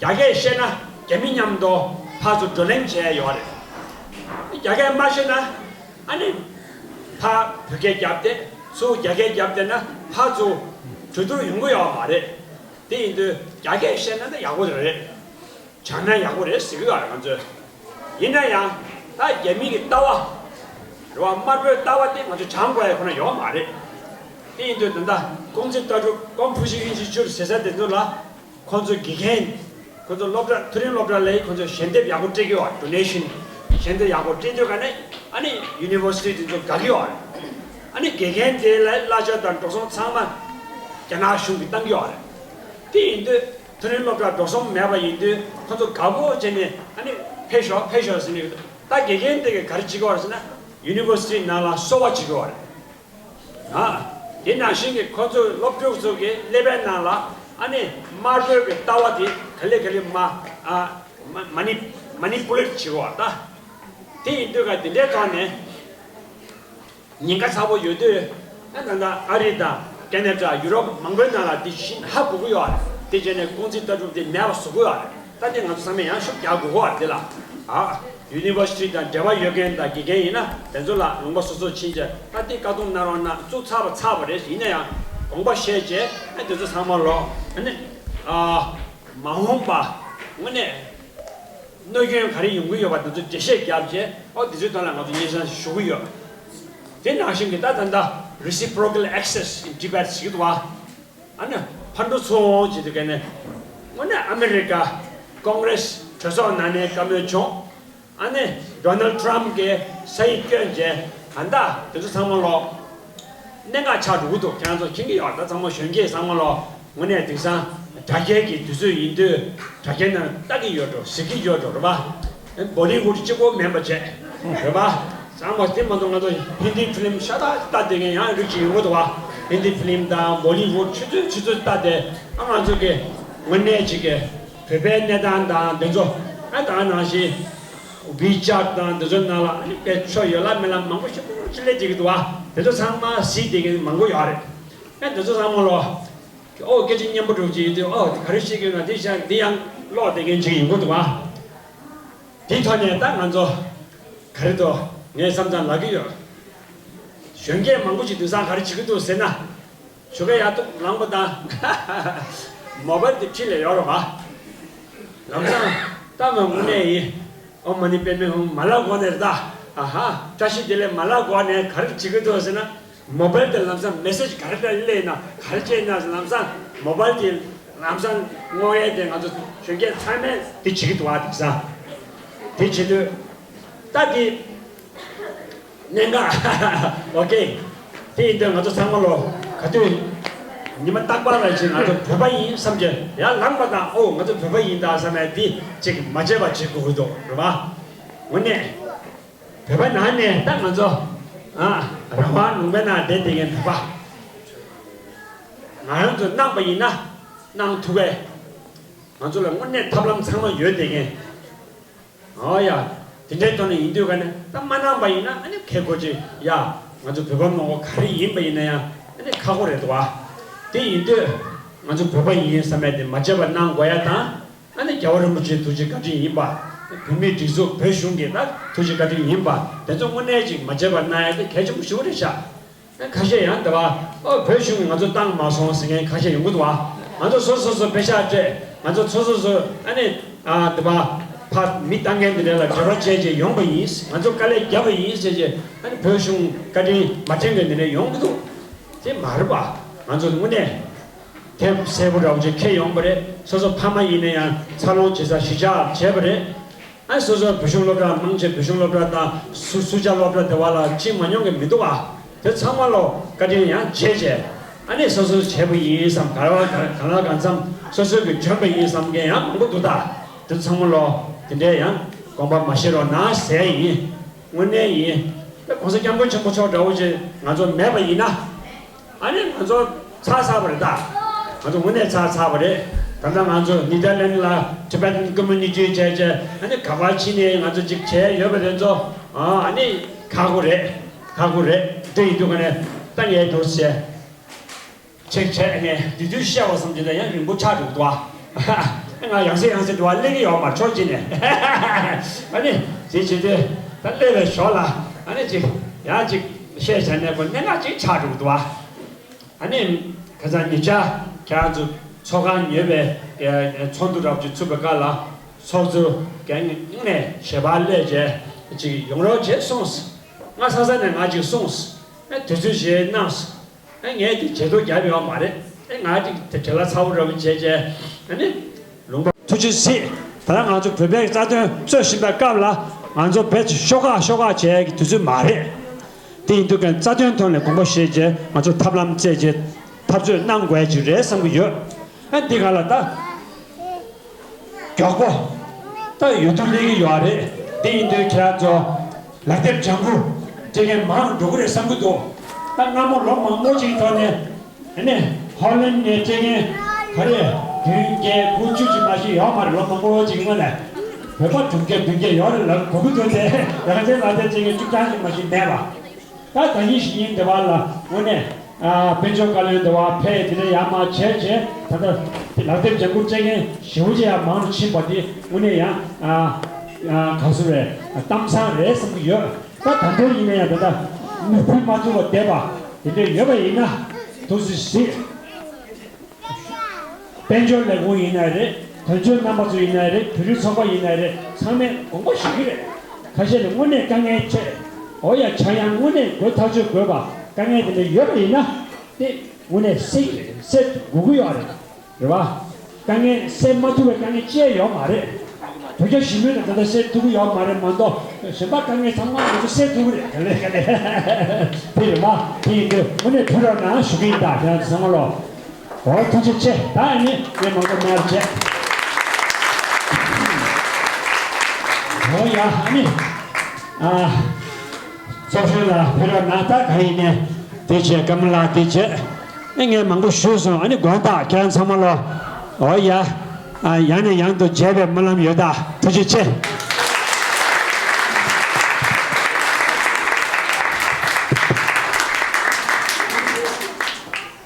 རྒྱ་སྐད་ཤེས་ན་རྒྱ་མི་མཉམ་དུ་ཕར་ཚུར་བགྲོ་གླེང་བྱེད་ཡ་ཡོད་རེད། རྒྱ་སྐད་མ་ཤེས་ན་ཨ་ནི་ཕར་བོད་སྐད་བརྒྱབ་སྟེ་ཚུར་རྒྱ་སྐད་བརྒྱབ་བསྡད་ན་ཕར་ཚུར་གྲོས་བསྡུར་ཡོང་གི་ཡོད་མ་རེད། དེ་ཡིན་དུས་རྒྱ་སྐད་ཤེས་ན་ད་ཡག་པོ་རེད། སྦྱངས་ན་ཡག་པོ་རེད་ཟེར་གྱི་ཡོད་རེད་ང་ཚོས། ཡིན་ན་ཡང་ད་རྒྱ་མི་གི་ལྟ་བ་རེད་བ། དམར་པོའི་ལྟ་བ་དེ་ང་ཚོས་སྦྱང་དགོས་ཡ་ཁོ་ན་ཡོད་མ་རེད། དེ་ཡིན་དུས་ད་ལྟ་ཀོང་ཙེ་ལྟ་གྲུབ། ཀོང་ཧྥུ་ཤི་ཨིན་སི་ཊི་ཊུཊ་ཟེར་ས་དེ་ཚོ་ལ་ཁོང་ཚོའི་དགེ་རྒན། ཁོང་ཚོ་སློབ་གྲྭ། མཐོ་རིམ་སློབ་གྲྭ་ལ་ཁོང་ཚོས་ཞལ་འདེབས་ཡག་པོ་སྤྲད་ཀྱི་ཡོད་རེད། ཌོ་ནེ་ཤན། ཞལ་འདེབས་ཡག་པོ་སྤྲད་དུས་ག་ནས་ཨ་ནི་ཡུ་ནི་ཝར་སི་ཊི་དེ་ཚོ་དགའ་གི་ཡོད་རེད། ཨ་ནི་དགེ་རྒན་དེ་ལ་གླ་ཆ་དང་འགྲོ་སོང་ཚང་མ་རྒྱ་ནག་གཞུང་གིས་བཏང་གི་ཡོད་རེད། དེ་ཡིན་དུས་མཐོ་རིམ་སློབ་གྲྭ་འགྲོ་སོང་མེད་པ་ཡིན་དུས་ཁོ་ཚོ་དགའ་པོ་བྱས་ནས་ཨ་ནི་ཕེབས་ཤོག་ཕེབས་ཤོག་ཟེར་ནས། ད་དགེ་རྒན་དེ་གིས་ག་རེ་བྱེད་ཀྱི་ཡོད་རེད་ཟེར་ན་ཡུ་ནི་ཝར་སི་ཊི་ནང་ལ་སོ་པ་བྱེད་ཀྱི་ཡོད་རེད། ཨ། དེ་ནང་བཞིན་གྱི་ཁོ་ཚོའི་སློབ་ཕྲུག་ཚོ་གི་ཀླད་པའི་ནང་ལ་ཨ་ནི་དམར་པོའི་གི་ལྟ་བ་དེ་ག་ལེ་ག་ལེ་མ། ཨ། མ་མ་ནི་མ་ནི་པུ་ལེཊ་བྱེད་ཀྱི་ཡོད་རེད་ད། དེ་ཡིན་དུས་ག་དེ་འདྲའི་ཐོག་ནས། ཉེན་ཁ་ཚ་པོ་ཡོད་དུས། ད་ད་ལྟ་ཨ་རི་དང་ཀེ་ན་ཌ། ཡུ་རོབ་མང་པོའི་ནང་ལ་དེ་བཞིན་ཧ་གོ་གི་ཡོད་རེད། དེ་བྱས་ནས་ཀོང་ཙེ་ལྟ་གྲུབ་དེ་མེད་པ་བཟོ་གི་ཡོད་རེད། ད་དེ་ང་ཚོ་ཚང་མས་ཡང་ཤུགས་རྒྱག་དགོས་ཀྱི་ཡོད་རེད་དེ་ལ། ཨ། ཡུ་ནི་ཝར་སི་ཊི་དང་འབྲེལ་བ་ཡོད་མཁན་དང་དགེ་རྒན་ཡིན་ན་དེ་ཚོ་ལ་ལུང་པ་སོ་སོར་ཕྱིན་བྱས་ད་དེ་བཀག་སྡོམ་གནང་རོགས་གནང་། བཙུགས་ཚར་བ་ཚར་བ་རེད། ཡིན་ན་ཡང་དགོངས་པ་བཞེས་བྱས་ཨ་དེ་ཚོ་ཚང་མ་ལོ། ཨ་ནི། ཨ། མ་འོངས་པ་དངོས་གནས། གནོད་སྐྱོན་ག་རེ་ཡོང་གི་ཡོད་པ་དེ་ཚོ་འགྲེལ་བཤད་བརྒྱབ་རྗེས། ཨོ། དེ་ཚོའི་ཐོག་ལ་ང་ཚོ་སྙན་སེང་ཞུ་གི་ཡོད། དེ་ནང་བཞིན་གྱི་ད་ད་ལྟ་Reciprocal Access in Tibet ཟེར་གྱི་འདུག་བ། ཨ་ནི་ཕར་འགྲོ་ཚུར་འོང་བྱེད་དུས་ག་ནས་དངོས་གནས་ཨ་མི་རི་ཀ་ཀོང་རེ་སི་གྲོས་ཚོགས་ནང་ནས་བཀའ་མོལ་བྱུང་། ཨ་ནི་Donald Trump གིས་ས་ཡིག་བསྐྱོན་རྗེས་ད་ལྟ་དེ་ཚོ་ཚང་མ་ལོག་གནད་འགག་ཆགས་འགྲོ་གི་འདུག་ཁྱེད་རང་ཚོ་མཁྱེན་གྱི་ཡོད། ད་ཚང་མ་གཞོན་སྐྱེས་ཚང་མ་ལོག་དངོས་གནས་དེང་སང་དྲ་རྒྱའི་གི་དུས་ཚོད་ཡིན་དུས་དྲ་རྒྱའི་ནང་ལྟ་གི་ཡོད་འགྲོ། གཟིགས་ཀྱི་ཡོད་འགྲོ་རེད་པ། བོ་ལི་ཝུད་གཅིག་པོ་མིན་པ་བྱས་རེད་པ། ཚང་མ་དེ་མ་གཏོགས་ང་ཚོ་ཧིན་དི་ཕི་ལིམ་ཤ་སྟག་ལྟ་བསྡད་མཁན་ཡང་རིགས་ཅིག་ཡོང་གི་འདུག་བ། ཧིན་དི་ཕི་ལིམ་དང་བོ་ལི་ཝུད་ཆུ་ཚོད་ཆུ་ཚོད་ལྟ་བསྡད། ཨ་ང་ཚོ་གི་དངོས་གནས་ཅིག་གི་བོད་པའི་གནས་སྟངས་དང་དེ་ཚོ་ཨ་ད་ནང་བཞིན་ཝི་ཅེཊ་དང་དེ་ཚོའི་ནང་ལ་ཨ་ནི་དཔེ་ཆ་ཡོད་ལ་མེད་ལ་མང་པོ་ཞིག་ཅིག་སླེབས་བསྡད་ཀྱི་འདུག་བ། དེ་ཚོ་ཚང་མ་གཟིགས་བསྡད་མཁན་མང་པོ་ཡོད་རེད། ཨ་དེ་ཚོ་ཚང་མ་ལོ། ཨོ་སྐད་ཆ་སྙན་པོ་འདྲ་བོ་ཅིག་ཡོད་དུས་ཨོ་ག་རེ་བཤད་ཀྱི་ཡོད་ན་དེ་བཤད། འདི་ཡང་ཀློག་བསྡད་མཁན་ཅིག་ཡིན་དགོས་འདུག་བ། དེའི་ཐོག་ནས་ད་ང་ཚོ་ག་རེ་འདུག་ངས་བསམ་ཙང་ལབ་ཀྱི་ཡོད། གཞོན་སྐྱེས་མང་པོ་ཅིག་དེང་སང་ག་རེ་བྱེད་ཀྱི་འདུག་ཟེར་ན། ཞོགས་ཀས་ཡར་ཐོག་ལངས་པ་དང་མོ་བལ་དེ་འཁྲིས་ལ་ཡོད་རེད་བ། ལམ་སང་ལྟ་མ་དངོས་གནས་ཡིན། ཨོཾ་མ་ཎི་པདྨེ་ཧཱུྃ་མ་ལབ་གོང་ནས་རེད་ད། ཨ་ཧ། བཀྲ་ཤིས་བདེ་ལེགས་མ་ལབ་གོང་ནས་ག་རེ་བྱེད་ཀྱི་འདུག་ཟེར་ན། མོ་བལ་དེ་ལམ་སང་མེ་སེ་ཇི་ག་རེ་འདྲ་སླེབས་ན་ག་རེ་བྱས་ན་ཟེར། ལམ་སང་མོ་བལ་དེ་ལམ་སང་བསྔོག་ཡས་དེ་ང་ཚོ་གཞོན་སྐྱེས་ཚང་མས་དེ་བྱེད་ཀྱི་འདུག་བ། དེང་སང་དེ་བྱེད་དུས་ད་དེ་གནད་འགག་ཨོ་ཀེ། དེ་ཡིན་དུས་ང་ཚོ་ཚང་མ་ལོ་ག་དུས་ཉི་མ་རྟག་པར་ལ་ཅིག་ང་ཚོ་བོད་པ་ཡིན་བསམ་གྱི་ཡར་ལངས་པ་དང་ཨོ་ང་ཚོ་བོད་པ་ཡིན་ད་བསམ་ནས་དེ་ཅིག་མ་བརྗེད་པ་བྱེད་དགོས་ཀྱི་འདུག་རེད་བ། དངོས་གནས། བོད་པ་ནང་ནས་ད་ང་ཚོ་ཨ་རང་དབང་ལུང་པའི་ནང་བསྡད་བསྡད་མཁན་བོད་པ། ང་རང་ཚོ་གནང་པ་ཡིན་ན་གནང་ཐུབ་པས། ང་ཚོ་ལ་དངོས་གནས་ཐབས་ལམ་ཚང་མ་ཡོད་བསྡད་མཁན། ཨོ་ཡ། དེ་འདྲའི་ཐོག་ནས་ཡིན་དུས་ག་ནས་ད་མ་གནང་པ་ཡིན་ན་ཨ་ནི་ཁེ་གོ་ཅིག་ཡ། ང་ཚོ་བོད་པ་མང་པོ་ག་རེ་ཡིན་པ་ཡིན་ན་ཡང་ཨ་ནི་ཁག་པོ་རེད་འདུག་བ། དེ་ཡིན་དུས་ང་ཚོ་བོད་པ་ཡིན་བསམ་པའི་དེ་མ་བརྗེད་པ་གནང་དགོས་ཡ་དང་། ཨ་ནི་རྒྱལ་བ་རིན་པོ་ཆེའི་ཐུགས་རྗེ་བཀའ་དྲིན་ཡིན་པ། བོད་མིའི་སྒྲིག་འཛུགས་བོད་གཞུང་གི་ད་ཐུགས་རྗེ་བཀའ་དྲིན་ཡིན་པ། དེ་ཚོ་དངོས་གནས་ཅིག་མ་བརྗེད་པ་གནང་ཡ་དེ་གལ་ཆེན་པོ་ཞེ་པོ་རེད་ཤག་ཁ་ཤས་ཡང་འདི་བ་ཨོ་བོད་གཞུང་གིས་ང་ཚོ་བཏང་མ་སོང་ཟེར་མཁན་ཁ་ཤས་ཡོང་གི་འདུག་བ། ང་ཚོ་སོ་སོ་སོ་པེ་ཤག་སྤྲད། ང་ཚོ་སོ་སོ་སོ་ཨ་ནི་ཨ་འདི་བ་ཕ་མི་བཏང་མཁན་འདི་འདྲ་ལ་འབྲེལ་བ་བྱས་རྗེས་ཡོང་པ་ཡིན། ང་ཚོ་དཀའ་ལས་བརྒྱབ་པ་ཡིན་ཟེར་རྗེས་ཨ་ནི་བོད་གཞུང་བཀའ་དྲིན་མ་དྲན་མཁན་འདི་འདྲ་ཡོང་གི་འདུག་དེ་མ་རེད་པ། ང་ཚོ་དངོས་གནས་དེ་གསལ་པོ་འདྲ་བོ་ཅིག་ཁེལ་ཡོང་པ་རེད། སོ་སོ་ཕ་མ་ཡིན་ན་ཡང་འཚར་ལོངས་བྱེད་ས་གཞིས་ཆགས་བྱས་པ་རེད། ཨ་སོ་སོ་བོད་གཞུང་སློབ་གྲྭ་མང་ཆེ་བོད་གཞུང་སློབ་གྲྭ་དང་སུ་སུ་ཇཱ་སློབ་གྲྭ་དེ་བ་ལ་ཕྱིན་མ་མྱོང་གི་མི་འདུག་ཨ། དེ་ཚང་མ་ལོ་བཀའ་དྲིན་ཡང་བྱས་བྱས་ཨ་ནི་སོ་སོས་བྱས་པ་ཡིན་བསམ་ག་རེ་བ་ག་གང་ལ་གང་འཚམ་སོ་སོས་གི་འཇོན་པ་ཡིན་བསམ་མཁན་ཡང་མང་པོ་འདུག་ད་དེ་ཚང་མ་ལོ་དེ་འདྲའི་ཡང་དགོངས་པ་མ་བཞེས་རོགས་གནང་ཟེར་ཡིན། དངོས་གནས་ཡིན། ད་༸གོང་ས་༸སྐྱབས་མགོན་ཆེན་པོ་མཆོག་འདྲ་བོ་ཅིག་ང་ཚོ་མེད་པ་ཡིན་ན། ཨ་ནི་ང་ཚོ་ཚར་ཚར་བ་རེད་ད། ང་ཚོ་དངོས་གནས་ཚར་ཚར་བ་རེད། ད་ལྟ་ང་ཚོ་ནི་དར་ལན་ལ་Tibetan Community བྱས་བྱས་ཨ་ནི་ག་པར་ཕྱིན་ནས་ང་ཚོ་ཅིག་བྱས་ཡོད་པ་དེ་ཚོ་ཨ་ནི་ཁག་པོ་རེད། ཁག་པོ་རེད། དེ་ཡིན་དུས་ཀ་ནས་ད་ངས་འདུག་ཟེར། ཅིག་བྱས་ངས་དུས་དུས་བཤད་པ་བསམ་གྱི་ད་ཡང་རིང་པོ་ཆགས་འགྲོ་གི་འདུག་ཨ། ང་ཡང་སེ་ཡང་སེ་འགྲོ་བ་སླེབས་ཀྱི་ཡོད་མ་རེད་ཕྱོགས་གཅིག་ནས། ཨ་ནི་དེ་བྱེད་དུས་ད་སླེབས་པའི་ཞོར་ལ་ཨ་ནི་ཅིག་ཡང་ཅིག་བཤད་བྱས་ནས་ཁོ་གནད་འགག་ཅིག་ཆགས་འགྲོ་གི་འདུག་ཨ། ཨ་ནི་ཁ་སང་ཉེ་ཆར་ཁྱེད་རང་ཚོ་ཚོགས་ཁང་ཉོས་པའི་ཚོགས་འདུ་རབ་ཅིག་ཚུགས་པའི་སྐབས་ལ་ཚོགས་གཙོ་རྒན་ནས་ཞལ་པར་སླེབས་བྱས་ཅིག་ཡོང་རོགས་བྱེད་གསུངས། ང་ས་ས་ནས་ང་ཅིག་གསུངས། ཨ་དུས་ཚོད་བཞེས་གནང་། ཨ་ངས་དེ་བྱེད་ཐུབ་རྒྱབ་ཡོད་མ་རེད། ཨ་ང་ཅིག་དེ་བྲེལ་བ་ཚ་བོ་རབ་བྱས་བྱས་ཨ་ནི་ལུང་པ་ཐུགས་རྗེ་གཟིགས། ད་ལྟ་ང་ཚོ་བོད་པའི་རྩ་དོན་རྩོད་བཞིན་པའི་སྐབས་ལ་ང་ཚོ་བེད་ཤོག་ཁག་ཤོག་ཁག་བྱས་ཀྱི་དུས་ཚོད་མ་རེད། དེ་ཡིན་དུས་ཀྱང་རྩ་དོན་ཐོག་ནས་དགོངས་པ་བཞེས་རྗེས་ང་ཚོ་ཐབས་ལམ་བཙལ་རྗེས་འཐབ་རྩོད་གནང་དགོས་ཀྱི་རེད་བསམ་གྱི་ཡོད། ཨ་འདི་ག་ལ་ད་མགྱོགས་པོ་ད་ཡོད་དུ་སླེབས་ཀྱི་ཡོད་རེད། དེ་ཡིན་དུས་ཁྱེད་རང་ཚོ་ལག་དེབ་ལྗང་གུ་སྤྲད་མཁན་མང་རུ་འགྲོ་གི་རེད་བསམ་གྱི་འདུག་ད་སྔ་མོ་ལོ་མང་པོ་ཅིག་ཐོག་ནས་ཨ་ནི་ཧོ་ལན་ནས་སྤྲད་མཁན་ག་རེ་བདུན་བརྒྱད་དགུ་བཅུ་ཅིག་མ་ཞིག་ཡོད་མ་རེད། ལོ་མང་པོ་ཅིག་སྔོན་ནས་བོད་པ་དྲུག་བརྒྱ་བདུན་བརྒྱ་ཡོད་རེད་ལབ་གོ་གི་འདུག་དེ་ཡང་ཅིག་ལག་དེབ་སྤྲད་མཁན་བཅུ་གྲངས་ཅིག་མ་ཞིག་མེད་པ། ད་ད་ཉིན་གཞེས་ནིང་འདི་བ་ལ་དངོས་གནས་ཨ་དཔལ་འབྱོར་བཀའ་བློན་འདི་བ་ཕེབས་དེ་འདྲ་ཡར་མར་བྱས་བྱས་ད་ལྟ་དེ་ལག་དེབ་ལྗང་གུ་སྤྲད་མཁན་ཞེ་པོ་ཅིག་ཡར་མང་རུ་ཕྱིན་པ་དེ་དངོས་གནས་ཡང་ཨ་ཨ་ག་ཚོད་རེད། གཏམ་བཟང་རེད་བསམ་གྱི་ཡོད། ད་ད་ལྟ་ཡིན་ན་ཡང་ད་ལྟ་མི་ཕུད་མ་ཐུབ་པ་བསྡད་པ་དེ་འདྲ་ཡོད་པ་ཡིན་ན་ཐུགས་རྗེ་གཟིགས། དཔལ་འབྱོར་ལས་ཁུངས་ཡིན་ན་རེད། དོན་གཅོད་རྣམ་པ་ཚོ་ཡིན་ན་རེད། བོད་རིགས་ཚོགས་པ་ཡིན་ན་རེད། ཚང་མས་དགོངས་པ་ཞུ་གི་རེད། ཁ་ཤས་ལ་དངོས་གནས་དཀའ་ངལ་འཕྲད། འོ་ཡ། ཆ་ཡང་དངོས་གནས་སྒོས་ཐག་གཅོད་དགོས་པ། དཀའ་ངལ་དེ་འདྲ་ཡོད་པ་ཡིན་ན་དེ་དངོས་གནས་སེལ་སེལ་དགོས་ཀྱི་ཡོད་རེད། རེད་བ། དཀའ་ངལ་སེལ་མ་ཐུབ་པའི་དཀའ་ངལ་ཅི་ཡང་ཡོད་མ་རེད། བོད་རྒྱ་ཞི་མོལ་ནང་ད་ལྟ་སེལ་ཐུབ་ཀྱི་ཡོད་མ་རེད་མ་གཏོགས། གཞན་པ་དཀའ་ངལ་ཚང་མ་ང་ཚོ་སེལ་ཐུབ་ཀྱི་རེད། ག་ལེ་ག་ལེ། དེ་རེད་མ། དེ་ཡིན་དུས་དངོས་གནས་ཕུལ་རོགས་གནང་ཞུ་གི་ཡིན། ད་ཁྱེད་རང་ཚོ་ཚང་མ་ལོ། འོ་ཐུགས་རྗེ་ཆེ། ད་ཨ་ནི་ངས་མང་པོ་མེད་པ་བྱས། འོ་ཡ། ཨ་ནི། ཨ། ཚོགས་གཞོན་ལ་ཕེབས་རོགས་གནང་། ད་གང་ཡིན་ནས་དེ་བྱས། བཀའ་མོལ་ལགས་དེ་བྱས། ཨེ། ངས་མང་པོ་ཞུས་སོང་། ཨ་ནི་དགོངས་དག་ཁྱེད་རང་ཚང་མ་ལོ། འོ་ཡ། ཨ། ཡང་ནས་ཡང་དུ་མཇལ་བའི་སྨོན་ལམ་ཡོད། ད་ཐུགས་རྗེ་ཆེ།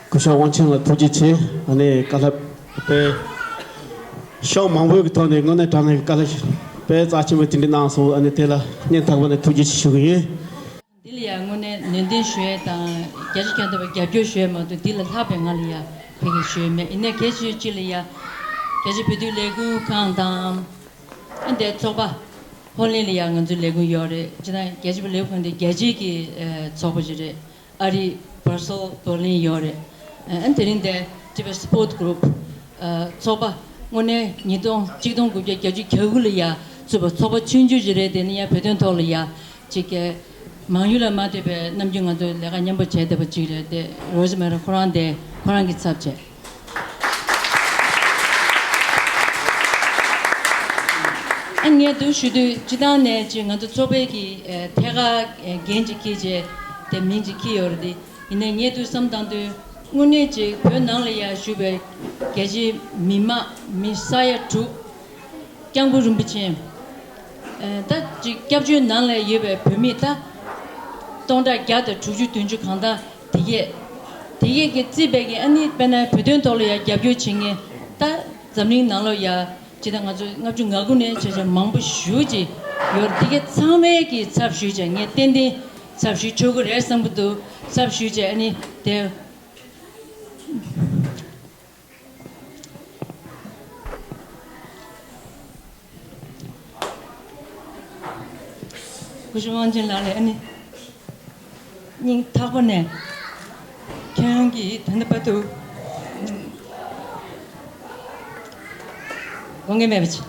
སྐུ་ཞབས་དབང་ཆེན་ལ་ཐུགས་རྗེ་ཆེ། ཨ་ནི་བཀའ་སློབ་དཔེ་ཕྱོགས་མང་པོའི་གི་ཐོག་ནས་དངོས་གནས་དྲང་གནས་ཀྱི་བཀའ་སློབ་དཔེ་རྩ་ཆེན་པོ་དེ་འདྲ་གནང་སོང་། ཨ་ནི་དེ་ལ་སྙིང་ཐག་པ་ནས་ཐུགས་རྗེ་ཆེ་ཞུ་གི་ཡིན། འདི་ལ་ཡང་དངོས་གནས་ནན་ཏན་ཞུ་ཡས་དང་། རྒྱ་ཆེ་ཁྱབ་མདོག་པའི་རྒྱབ་སྐྱོར་ཞུ་ཡས་མ་གཏོགས་འདི་ལས་ལྷག་པའི་ང་ལ་ཡང་ཕ་གིར་ཞུ་ཡས་མེད། ཡིན་ནའི་གལ་ཆེ་ཤོས་གཅིག་ལ་ཡང་རྒྱ་ཆེ་བོད་དོན་ལས་འགུལ་ཁང་དང་། ཨ། འདི་ཚོགས་པ་ཧོ་ལན་ལ་ཡང་ང་ཚོའི་ལས་འགུལ་ཡོད་རེད། སྤྱིར་བཏང་རྒྱ་ཆེ་བོད་ལས་འགུལ་ཁང་འདི་རྒྱལ་སྤྱིའི་གི་ཨ་ཚོགས་པ་ཞིག་རེད། ཨ་རི་བྷར་སེལ་བྷར་ལིན་ཡོད་རེད། ཨ། དེ་རིང་འདི་Tibet Support Group ཚོགས་པ་དངོས་གནས་ཉིས་སྟོང་ཆིག་སྟོང་དགུ་བརྒྱ་བརྒྱད་ཅུ་གྱ་དགུ་ལ་ཡ་བཙུགས་པ་ཚོགས་པ་ཆུང་ཆུང་ཞིག་རེད། དེ་ནི་ཡ་བོད་དོན་ཐོག་ལ་ཡ་ཅིག་གི་མང་ཡུལ་ལ་མ་ལྟོས་པའི་ནམ་རྒྱུན་ང་ཚོ་ལས་ཀ་མཉམ་པོ་བྱས་བསྡད་པ་ཅིག་རེད། དེ་རོ་ཇི་མེ་ར་ཁོ་རང་དེ་ཁོ་རང་གི་ཚབ་བྱས། ཨ། ངས་འདུག་ཞུ་དུས་སྤྱིར་བཏང་ནས་ཅིག་ང་ཚོ་ཚོགས་པའི་གི་ཨེ་ཐད་ཀར་ཨེ་འགན་ཅིག་འཁྱེར་བྱས་དེ་མིང་ཅིག་འཁྱེར་ཡོད་རེད་དེ། ཡིན་ནའི་ངས་འདུག་བསམ་བཏང་དུས་དངོས་གནས་ཅིག་བོད་ནང་ལ་ཡ་བཞུགས་པའི་རྒྱལ་སྤྱིའི་མི་མང་མི་ས་ཡ་དྲུག་སྐྱབས་མགོན་རིན་པོ་ཆེ། ཨེ། ད་ཅིག་སྐྱབས་བཅོལ་ནང་ལ་ཡོད་པའི་བོད་མི་ད་སྟོང་ཕྲག་བརྒྱ་དང་དྲུག་ཅུ་བདུན་ཅུ་གང་ལྟར་དེ་གས། དེ་གས་ཀྱི་རྩིས་པའི་གི་ཨ་ནི་དཔེར་ན་བོད་དོན་ཐོག་ལ་ཡ་རྒྱབ་སྐྱོར་བྱེད་མཁན་ད་འཛམ་གླིང་ནང་ལོགས་ཡ་ཅིག་ད་ང་ཚོ་ལྔ་བཅུ་ང་དགུ་ནས་བྱས་བྱས་མང་པོ་ཞེ་ཅིག་ཡོད། དེ་གས་ཚང་མའི་གི་ཚབ་ཞུས་བྱས། ངས་ཏན་ཏན་ཚབ་ཞུས་ཆོག་གི་རེད་བསམ་གི་འདུག་ཚབ་ཞུས་བྱས་ཨ་ནི་དེ། སྐུ་ཞབས་དབང་ཆེན་ལགས་ལ་ཨ་ནི་སྙིང་ཐག་པ་ནས་ཁྱེད་རང་གིས་ད་ལྟ་བར་དུ་དགོངས་འགལ་མེད་པ་ཅིག་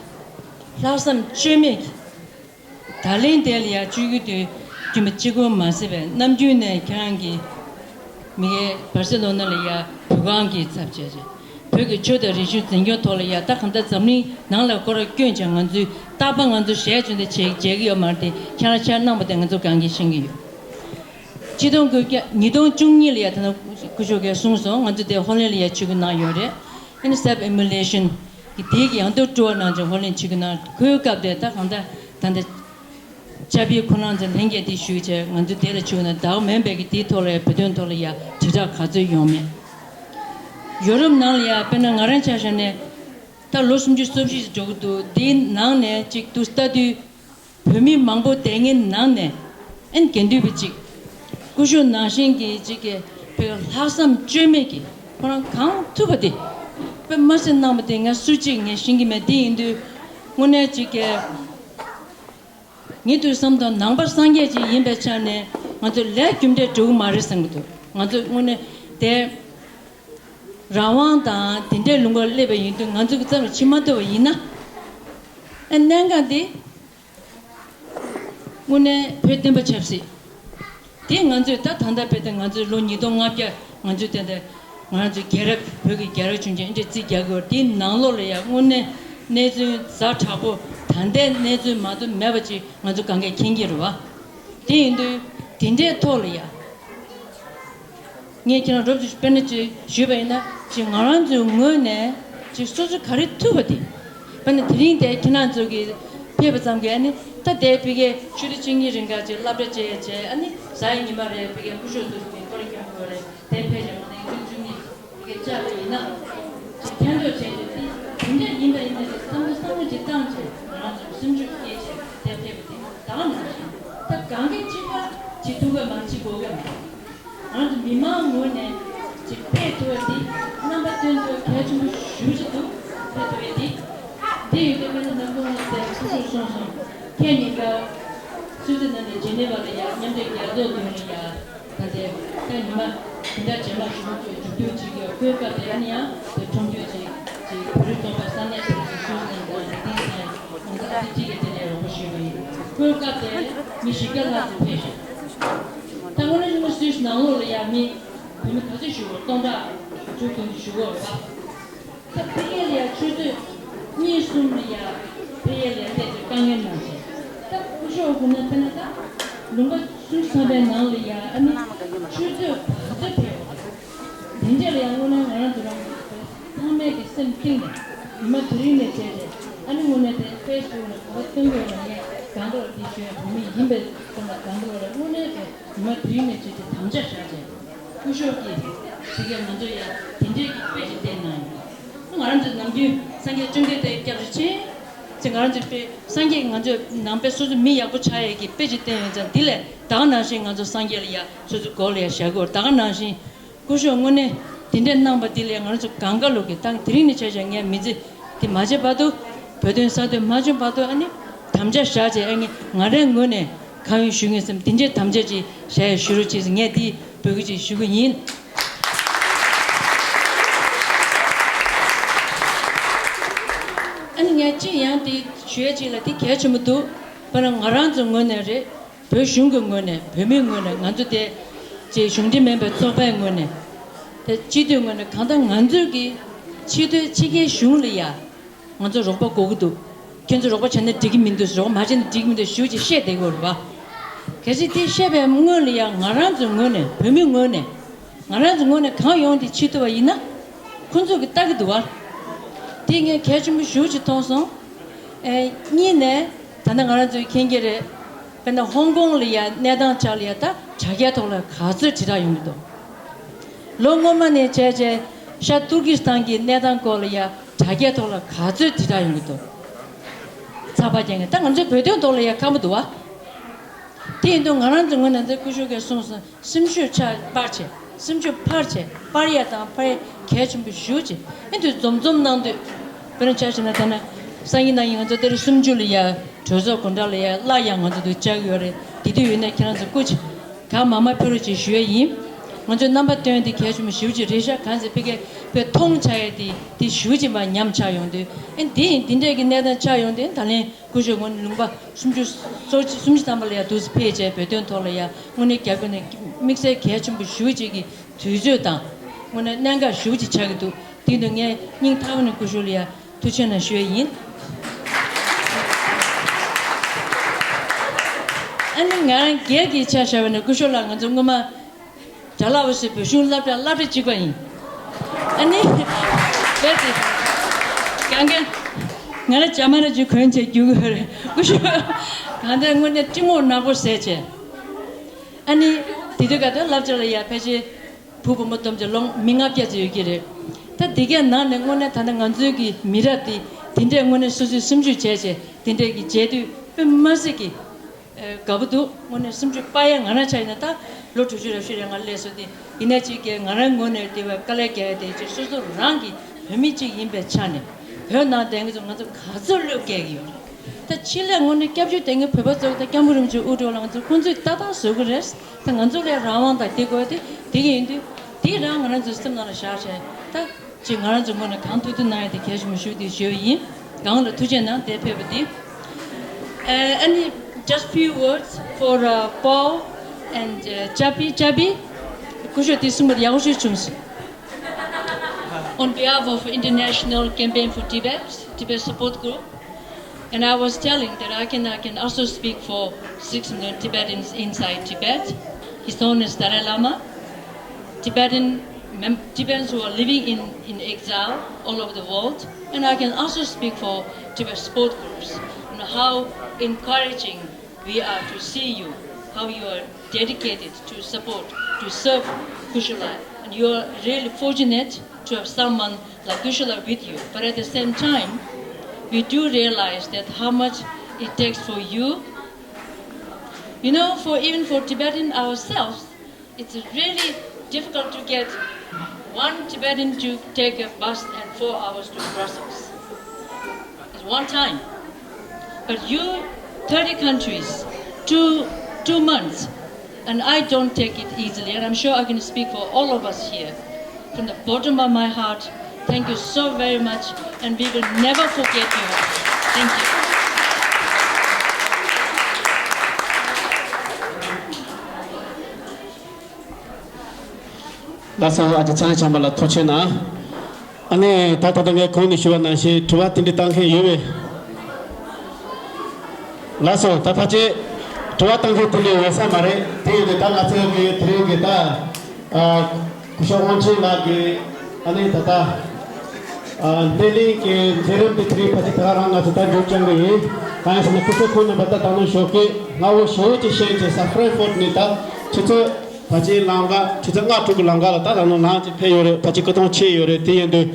ལྷག་བསམ་བཅོས་མེད་ཀྱིས། ད་ལན་དེ་ལ་ཡ་བཅོས་བསྒྱུར་དུས་རྒྱུན་པ་གཅིག་པོ་མ་ཟད་པའི་ནམ་རྒྱུན་ནས་ཁྱེད་རང་གིས་མི་སྒེར་བར་སེ་ལོ་ན་ལ་ཡ་བོད་ཁང་གི་ཚབ་བྱས་རྗེས་བོད་ཀྱི་ཆོས་དང་རིག་གཞུང་འཛིན་སྐྱོང་ཐོག་ལ་ཡ་ད་གང་ལྟར་འཛམ་གླིང་ནང་ལ་སྐོར་ར་བསྐྱོན་བྱས་ང་ཚོས་རྟག་པར་ང་ཚོ་ཞལ་བྱུང་དེ་བྱེད་བྱེད་ཀྱི་ཡོད་མ་རེད་དེ། ཁྱེད་རང་ཕྱིར་གནང་པ་དེ་ང་ཚོ་གང་གིས་ཤེས་ཀྱི་ཡོད། ཆིག་སྟོང་དགུ་བརྒྱ་ཉིས་སྟོང་བཅུ་གཉིས་ལ་ཡ་ད་ནང་སྐུ་ཞབས་ཀྱིས་གསུངས་སོང་། ང་ཚོ་དེ་ཧོ་ལན་ལ་ཡ་ཆིབས་བསྒྱུར་གནང་ཡོད་རེད། ཨ་ནི་self immolation གི་དེའི་གི་ཡང་དུ་སྤྲོ་བ་གནང་ཅིང་ཧོ་ལན་ཆིབས་བསྒྱུར་གནང་། ཁོའི་སྐབས་དེ་ད་གང་ལྟར་ད་ལྟ་ཆབ་ཡིག་ཁོ་རང་ཚོ་ལྷན་རྒྱས་དེ་ཞུས་བྱས་ང་ཚོ་དེ་ལ་ཆིབས་བསྒྱུར་གནང་། ད་མིན་པའི་གི་དེའི་ཐོག་ལ་ཡ་བོད་དོན་ཐོག་ལ་ཡ་དྲིལ་བསྒྲགས་ག་ཚོད་ཡོང་མེད། ཡོ་རོབ་ནང་ལ་ཡ་དཔེར་ན་ང་རང་ཆ་བཞག་ནས་ད་ལོ་སུམ་ཅུ་སོ་བཞི་ཞིག་འགྲོ་གི་འདུག་དེའི་ནང་ནས་ཅིག་ཏུ་ལྟ་དུས། བོད་མི་མང་པོ་བསྡད་མཁན་ནང་ནས་ཨན་དགེ་འདུན་པ་གཅིག་སྐུ་ཞབས་ནང་བཞིན་གྱི་གཅིག་གི་བོད་ལྷག་བསམ་བཅོས་མེད་ཀྱི་ཁོ་རང་གང་ཐུབ་པ་དེ་དཔེ་མ་སེ་གནང་བ་དེ་ང་སུ་གཅིག་ངས་ཤེས་ཀྱི་མེད། དེ་ཡིན་དུས་དངོས་གནས་གཅིག་གི་ངས་དུས་བསམ་དང་ནང་པ་སངས་རྒྱས་ཅིག་ཡིན་པའི་ཆ་ནས་ང་ཚོ་ལས་རྒྱུ་འབྲས་འགྲོ་གི་མ་རེད་བསམ་གྱི་འདུག་ང་ཚོ་དངོས་གནས་དེ་རང་དབང་དང་དེ་འདྲའི་ལུང་པར་སླེབས་པ་ཡིན་དུས་ང་ཚོ་གི་རྩ་བ་ཕྱི་མ་ཐུབ་པ་ཡིན་ན་ཨ་གནད་འགག་འདི། དངོས་གནས་བོད་བསྟན་པ་ཆབ་སྲིད། དེ་ང་ཚོས་ད་ད་ལྟ་བོད་དེ་ང་ཚོས་ལོ་ཉིས་སྟོང་ལྔ་བརྒྱ་ང་ཚོས་དེ་འདྲ་ང་ཚོས་རྒྱལ་རབས་བོད་ཀྱི་རྒྱལ་རབས་བྱུང་རྗེས་འདྲ་རྩིས་རྒྱག་གི་ཡོད། དེའི་ནང་ལོགས་ལ་ཡང་དངོས་གནས་གནས་ཚུལ་ཛ་དྲག་པོ་ད་ལྟའི་གནས་ཚུལ་མ་གཏོགས་མེད་པ་ཅིག་ང་ཚོ་གང་གས་མཁྱེན་གྱི་རེད་བ། དེ་ཡིན་དུས་དེ་འདྲའི་ཐོག་ལ་ཡང་། ངས་ཁྱེད་རང་རོབ་ཅིག་དཔེར་ན་ཅིག་ཞུས་པ་ཡིན་ན་ཅིག་ང་རང་ཚོའི་ངོས་ནས་ཅིག་སོ་སོ་ག་རེ་ཐུབ་པ་དེ། དཔེར་ན་དེ་རིང་དེ་ཁྱེད་རང་ཚོ་གིས་ཕེབས་པ་ཙམ་གྱིས་ཨ་ནི་ད་དེ་ཕ་གིར་ཆུ་ཚོད་གཅིག་གཉིས་རིང་ག་ཅིག་སློབ་གྲྭ་བཅས་བྱས་ཨ་ནི་གཟའ་ཡི་ཉི་མ་རེད། ཕ་གིར་སྐུ་ཞབས་ཚོ་གིས་སྐོར་སྐྱོད་དགོས་རེད། དེ་ཕེབས་བྱས་ང་ཚོ་ཡིག་ཚོད་བཅུ་གཉིས་ཕ་གིར་བཅར་བ་ཡིན་ན་ཅིག་ཕན་ཐོགས་བྱས་ཏེ་དེ་དེ་འདྲ་ཡིན་པ་ཡིན་ན་ཅིག་བསམ་བློ་བསམ་བློ་ཅིག་བཏང་བྱས་ང་རང་ཚོ་སེམས་ཤུགས་སྐྱེད་བྱས་དེ་ཕེབས་པ་དེ་ད་ག་ནང་བཞིན་ད་གང་གི་ཅིག་ཕར་ཅིག་ཐུག་གི་མ་ཅིག་དགོས་གི་མ། ང་ཚོ་མི་མང་ངོས་ནས་ཅིག་ཕེབས་ཐུབ་པ་འདི་རྣམ་པ་སྟོན་ཐུབ་གལ་ཆེན་པོ་ཞེ་པོ་ཅིག་འདུག་ཕེབས་ཐུབ་པ་འདི། འདི་ཡོད་དུས་དཔེར་ན་ནམ་རྒྱུན་ང་ཚོ་སོ་སོར་སོང་སོང་ཁྱེད་གཉིས་ཀ་ ཆུ་ཚོད་ནང་ནས་ཇི་ནི་ཝ་ལ་ཡ་མཉམ་འབྲེལ་རྒྱལ་ཚོགས་མདུན་ལ་ཡ་ད་ལྟའི་ད་ཉི་མ་དེ་འདྲ་རྗེས་མ་ཞུ་རྒྱུ་མཇུག་སྡོམ་བྱེད་ཀྱི་ཡོད། ཁོའི་སྐབས་དེ་ཨ་ནི་ཡང་དེ་ཁྲོམ་སྐྱོད་ཅིག་ཅིག་བོད་རིགས་ཚོགས་པའི་ས་གནས་དེ་ཚོ་སུད་སི་ལན་དང་དེ་ཚོ་ང་ཚོ་ཨ་ཏི་ཅི་གི་དེ་ནས་རོགས་པ་ཞུས་པ་ཡིན། ཁོའི་སྐབས་དེ་མི་བཞི་བརྒྱ་ལྷག་ཙམ་ཕེབས་ཤག་ད་དངོས་གནས་ང་སུད་སི་ནང་ལོགས་ལ་ཡ་མི་བོད་མི་ག་ཚོད་ཞུ་དགོས། སྟོང་ཕྲག་བཅུ་བདུན་ཞུ་དགོས་རེད་པ། ད་ཕ་གི་ལ་ཡ་ཆུ་ཚོད་གཉིས་གསུམ་ལ་ཡ་ཕ་གི་ལ་ཡ་བལྟས་ཚེ་དཀའ་ངལ་མང་ཆེ། ད་སྐུ་ཞབས་ཁོ་ན་ཐ་ན་ད་ལུང་པ་སུམ་ཅུ་ཐམ་པའི་ནང་ལ་ཡ་ཨ་ནི་ཆུ་ཚོད་ག་ཚོད་ཕེབས་པ་དེ་འདྲ་ལ་ཡ་དངོས་གནས་ང་རང་ཚོ་རང་ཚང་མས་ཀྱི་སེམས་གཏིང་ནས་ཉི་མ་དེ་རིང་ནས་བྱས་ཏེ་ཨ་ནི་དངོས་གནས་དེ་ཕེ་སི་བུག་ནས་ག་པར་སྟོན་དགོས་ལ་ངས་གང་འདྲ་བ་དེ་ཞུ་ཡ་བོད་མི་ཡིན་པའི་ཐོག་ནས་གང་འདྲ་བ་ལ་དངོས་གནས་དེ་ཉི་མ་དེ་རིང་ནས་བྱས་ཏེ་དམ་བཅའ་བཞག་བྱས། སྐུ་ཞབས་ཀྱིས་དེ་གས་ང་ཚོ་ཡ་དེ་འདྲའི་གི་དཔེ་ཞིག་བསྟན་གནང་ཡོད། ང་རང་ཚོ་ནམ་རྒྱུན་སངས་རྒྱས་བཅོམ་ལྡན་འདས་སྐྱབས་རྗེ་ཆེ། ཚེ་ང་རང་ཚོའི་དཔེ་སངས་རྒྱས་ང་ཚོ་ནང་པའི་སོ་སོ་མི་ཡག་པོ་ཆགས་ཡས་ཀྱི་དཔེ་ཞིག་བསྟན་ཡོད་ཙང་འདི་ལས་ད་ག་ནང་བཞིན་ང་ཚོ་སངས་རྒྱས་ལ་ཡ་སོ་སོའི་མགོ་ལ་ཡ་བཞག་དགོས། ད་ག་ནང་བཞིན་སྐུ་ཞབས་དངོས་གནས་དེ་འདྲས་གནང་པ་འདི་ལས་ང་རང་ཚོ་གང་ག་ལོག་གི་ད་དེ་རིང་ནས་ཆ་བཞག་ངས་མི་ཚེ་དེ་མ་བྱས་བར་དུ་བོད་དོན་ས་དོན་མ་བྱུང་བར་དུ་ཨ་ནི་དམ་བཅའ་བཞག་བྱས་ཨ་ནི་ང་རའི་ངོས་ནས་གང་ཡོད་ཞུ་ངེས་སེམས་དེ་འདྲའི་དམ་བཅའ་ཅིག་བཞག་ཡ་ཞུ་རོགས་བྱེད་ཟེར་ངས་འདི་འབོད་སྐུལ་ཅིག་ཞུ་གི་ཡིན། ཨ་ནི་ངས་ཅི་ཡང་དེ་ཞུ་ཡ་ཅིག་ལ་དེ་གལ་ཆེན་པོ་འདུག་དཔེར་ན་ང་རང་ཚོའི་ངོས་ནས་རེད། བོད་གཞུང་གི་ངོས་ནས་བོད་མིའི་ངོས་ནས་ང་ཚོ་དེ་ཅིག་གཞུང་འབྲེལ་མིན་པའི་ཚོགས་པའི་ངོས་ནས་དེ་སྤྱི་འཐུས་ངོས་ནས་གང་ལྟར་ང་ཚོའི་གི་ཕྱི་དོན་ཕྱི་རྒྱལ་གཞུང་ལ་ཡ། ང་ཚོ་རོགས་པ་དགོས་ཀྱི་འདུག་ཁྱེད་ཚོ་རོགས་པ་བྱས་ན་འགྲིག་གི་མི་འདུག་རོགས་པ་མ་བྱས་ན་འགྲིག་གི་མི་འདུག་ཞུ་ཅིག་བཤད་བསྡད་དགོས་རེད་པ། གལ་སྲིད་དེ་བཤད་པའི་སྔོན་ལ་ཡང་ང་རང་ཚོའི་ངོས་ནས་བོད་མིའི་ངོས་ནས་ང་རང་ཚོའི་ངོས་ནས་གང་ཡོང་དེ་བྱེད་ཐུབ་པ་ཡིན་ན་ཁོང་ཚོ་གི་ལྟ་གི་འདུག་བ། དེ་ངས་གལ་ཆེན་པོ་ཞུ་ཅིག་མཐོང་སོང་། ཨེ་གཉིས་ནས་ད་ལྟ་ང་རང་ཚོའི་མཁྱེན་གྱི་རེད། དཔེར་ན་ཧོང་ཀོང་ལ་ཡ་གནས་སྟངས་ཆ་ལ་ཡ་ད་དྲ་རྒྱའི་ཐོག་ལ་ག་ཚོད་དྲིལ་བསྒྲགས་ཡོང་གི་འདུག་ལོ་སྔོན་མ་ནས་བྱས་བྱས་ཤར་ཏུར་ཀི་སི་ཐན་གྱི་གནས་སྟངས་སྐོར་ལ་ཡ་དྲ་རྒྱའི་ཐོག་ལ་ག་ཚོད་དྲིལ་བསྒྲགས་ཡོང་གི་འདུག་ཚགས་པར་རྒྱག་མཁན་ད་ང་ཚོའི་བོད་དོན་ཐོག་ལ་ཡ་ཁག་པོ་འདུག་བ། དེ་ཡིན་དུས་ང་རང་ཚོའི་ངོས་ནས་འདི་སྐུ་ཞབས་ཀྱིས་གསུངས་སོང་། སེམས་ཤུགས་ཆག་སྤར་བྱས། སེམས་ཤུགས་འཕར་བྱས། སྤར་ཡ་དང་འཕར་ཡ་གལ་ཆེན་པོ་ཞེ་པོ་ཅིག་ཨེ་འདུག་འཛོམས་འཛོམས་གནང་དུས། དཔེར་ན་ཆ་བཞག་ན་ད་ནི་སང་ཉིན་གནངས་ཉིན་ང་ཚོ་ཏ་རིག་སུམ་ཅུ་ལ་ཡ་གྲོས་ཚོགས་སྒོ་འགྲམ་ལ་ཡ་གླ་ཡང་ང་ཚོ་འདུག་བཅར་གྱི་ཡོད་རེད། དེ་དུས་ཡོད་ན་ཁྱེད་རང་ཚོ་སྐུ་མཁྱེན། གང་མང་མང་ཕེབས་རོགས་ཅེས་ཞུ་ཡ་ཡིན། ང་ཚོས་རྣམ་པ་སྟོན་དེ་གལ་ཆེན་པོ་ཞེ་པོ་ཅིག་རེད་ཤག་གང་ཟེར་ཕ་གིར་དཔེ་མཐོང་བྱ་ཡ་དེ་དེ་ཞེ་པོ་ཅིག་མར་ཉམས་ཆག་ཡོང་དུས་ཨེ་འདི་ཡིན་འདི་འདྲས་ཀྱི་གནས་སྟངས་ཆགས་ཡོང་དུས་ད་ལན། སྐུ་ཞབས་དངོས་གནས་ལུང་པ་སུམ་ཅུ་སོ་གཅིག་སུམ་ཅུ་ཐམ་པ་ལ་ཡང་འདུག་སེ་ཕེབས་བྱས་བོད་དོན་ཐོག་ལ་ཡང་དངོས་གནས་རྒྱབ་སྐྱོར་ནས་དམིགས་བསལ་གལ་ཆེན་པོ་ཞེ་པོ་ཅིག་གི་དུས་ཚོད་དང་དངོས་གནས་གནད་འགག་ཞེ་པོ་ཅིག་ཆགས་ཀྱི་འདུག་དེ་འདུག་ངས་སྙིང་ཐག་པ་ནས་སྐུ་ཞབས་ལ་ཡང་ཐུགས་རྗེ་གནང་ཞུ་ཡ་ཡིན། ཨ་ནི་ང་རང་སྒེར་གྱི་ཆ་བཞག་པ་ན་སྐུ་ཞབས་ལགས་ང་ཚོ་སྔོན་མ། དགྲ་ལྷ་བོ་ཞེས་བོད་གཞུང་སློབ་གྲྭ་སློབ་གྲྭ་གཅིག་པ་ཡིན། ཨ་ནི། རྦད་དེ། གང་ག་ང་ལ་ཇ་མ་ར་ཅིག་གོན་བྱས་རྒྱུག་གི་ཡོད་རེད་སྐུ་ཞབས། གང་ལྟར་དངོས་གནས་གཏི་མུག་ནག་པོ་ཟས་བྱས། ཨ་ནི། དེ་དུས་ག་དུས་སློབ་གྲྭ་ལ་ཡ་ཕལ་ཆེར། བུ་བུ་མོ་སྟོབས་ཆེ་ལོང་མི་ལྔ་བརྒྱ་ཙམ་ཡོད་ཀྱི་རེད། ད་དེ་གའི་ནང་ནས་དངོས་གནས་ད་ལྟ་ང་ཚོའི་གི་མི་རབས་དེ་དེ་འདྲས་དངོས་གནས་སོ་སོའི་སེམས་ཤུགས་བྱས་བྱས་དེ་འདྲས་ཀྱི་མཇལ་དུས་དཔེ་མ་སྲིད་ཀྱི། དགའ་པོ་འདུག་དངོས་གནས་སེམས་ཤུགས་སྤར་ཡ་ང་རང་ཆ་ཡིན་ན་ད་ལོ་དྲུག་ཅུ་རེ་བཞི་རེ་ལྔ་སླེབས་སོང་སྟེ་ཡིན་ན་ཅིག་གིས་ང་རང་ངོས་ནས་དེ་བས་དཀའ་ལས་རྒྱག་ཡ་དེ་ཅིག་སོ་སོ་རང་གི་བོད་མི་གཅིག་ཡིན་པའི་ཆ་ནས་བོད་ནང་བསྡད་མཁན་ཚོ་ང་ཚོ་ག་ཚོད་བློས་འགེལ་གྱི་ཡོད་རེད། ད་ཕྱི་ལས་དངོས་གནས་སྐྱབས་བཅོལ་བསྡད་མཁན་བོད་པ་ཚོ་ད་སྐྱབས་མགོན་རིན་པོ་ཆེ་དབུ་ཁྲིད་ལ་ང་ཚོ་ཁོང་ཚོས་ཏག་ཏག་བཟོ་གི་རེད། ད་ང་ཚོ་ལས་རང་དབང་དང་དེ་དགོས་དེ་དེ་གི་ཡིན་དུས་དེ་རང་ང་རང་ཚོའི་སེམས་ནང་ལ་བཞག་བྱས་ད། ཅིག་ང་རང་ཚོ་ངོས་ནས་གང་ཐུབ་ཐུབ་གནང་ཡ་དེ་གལ་ཆེན་པོ་ཞུ་དེ་ཞུ་ཡ་ཡིན། གང་ལ་ཐུགས་རྗེ་གནང་དེ་ཕེབས་པ་དེ། Uh, any, just few words for uh, Paul and uh, Chapi. Chapi, སྐུ་ཞབས་དེ་གསུམ་པོ་ཡག་པོ་ཞིག་བྱུང་སོང་། On behalf of International Campaign for Tibet, Tibet Support Group, and I was telling that I can, I can also speak for six million Tibetans inside Tibet, His Holiness Dalai Lama, Tibetan mem- Tibetans who are living in, in exile all over the world, and I can also speak for Tibet support groups and how encouraging we are to see you, how you are dedicated to support, to serve Kushala, and you are really fortunate to have someone like Kushala with you. But at the same time, we do realize that how much it takes for you. You know, for even for Tibetan ourselves, it's really difficult to get one Tibetan to take a bus and four hours to Brussels. It's one time. But you, thirty countries, two, two months, and I don't take it easily, and I'm sure I can speak for all of us here. From the bottom of my heart, thank you so very much, and we will never forget you. Thank you. ལགས་སོ། ཨ་ཅག་ཚེ་རིང་བྱམས་པ་ལགས་ཐུགས་རྗེ་གནང་། ཨ་ནི་ད་ད་ལྟ་ངས་གོང་ནས་ཞུས་པ་ནང་བཞིན་དྲི་བ་དེ་འདྲ་བཏང་མཁན་ཡོད་པས། ལགས་སོ། ད་ཕལ་ཆེར་དྲི་བ་བཏང་མཁན་དེ་འདྲ་ཡོད་ས་མ་རེད། དེ་ཡིན་དུས་ད་ང་ཚོའི་གི་དེ་རིང་གི་ད་ཨ་སྐུ་ཞབས་དབང་ཆེན་ལགས་ཀྱིས་ཨ་ནི་ད་ལྟ་ཨ་སྣེ་ལེན་གྱི་མཛད་རིམ་དེ་དེ་རིང་ཕལ་ཆེར་ད་ག་རང་ང་ཚོ་ད་མཇུག་བསྐྱང་གི་ཡིན། གང་ཡིན་ཟེར་ན་སྐུ་ཞབས་ཁོང་རྣམ་པ་ད་ད་ནང་ཞོགས་ཀས་སྔ་པོ་ཞེ་པོ་ཅིག་བཤད་བྱས་ས་ཧྥ་རན་ཧྥོར་ནས་ད་ཆུ་ཚོད་ཕལ་ཆེར་ལམ་ཁ་ཆུ་ཚོད་ལྔ་དྲུག་གི་ལམ་ཁ་ལ་ད་ད་ནང་ལངས་ཅིག་ཕེབས་ཡོད་རེད། ཕལ་ཆེར་སྐུ་གདུང་ཆེ་ཡོད་རེད། དེ་ཡིན་དུས་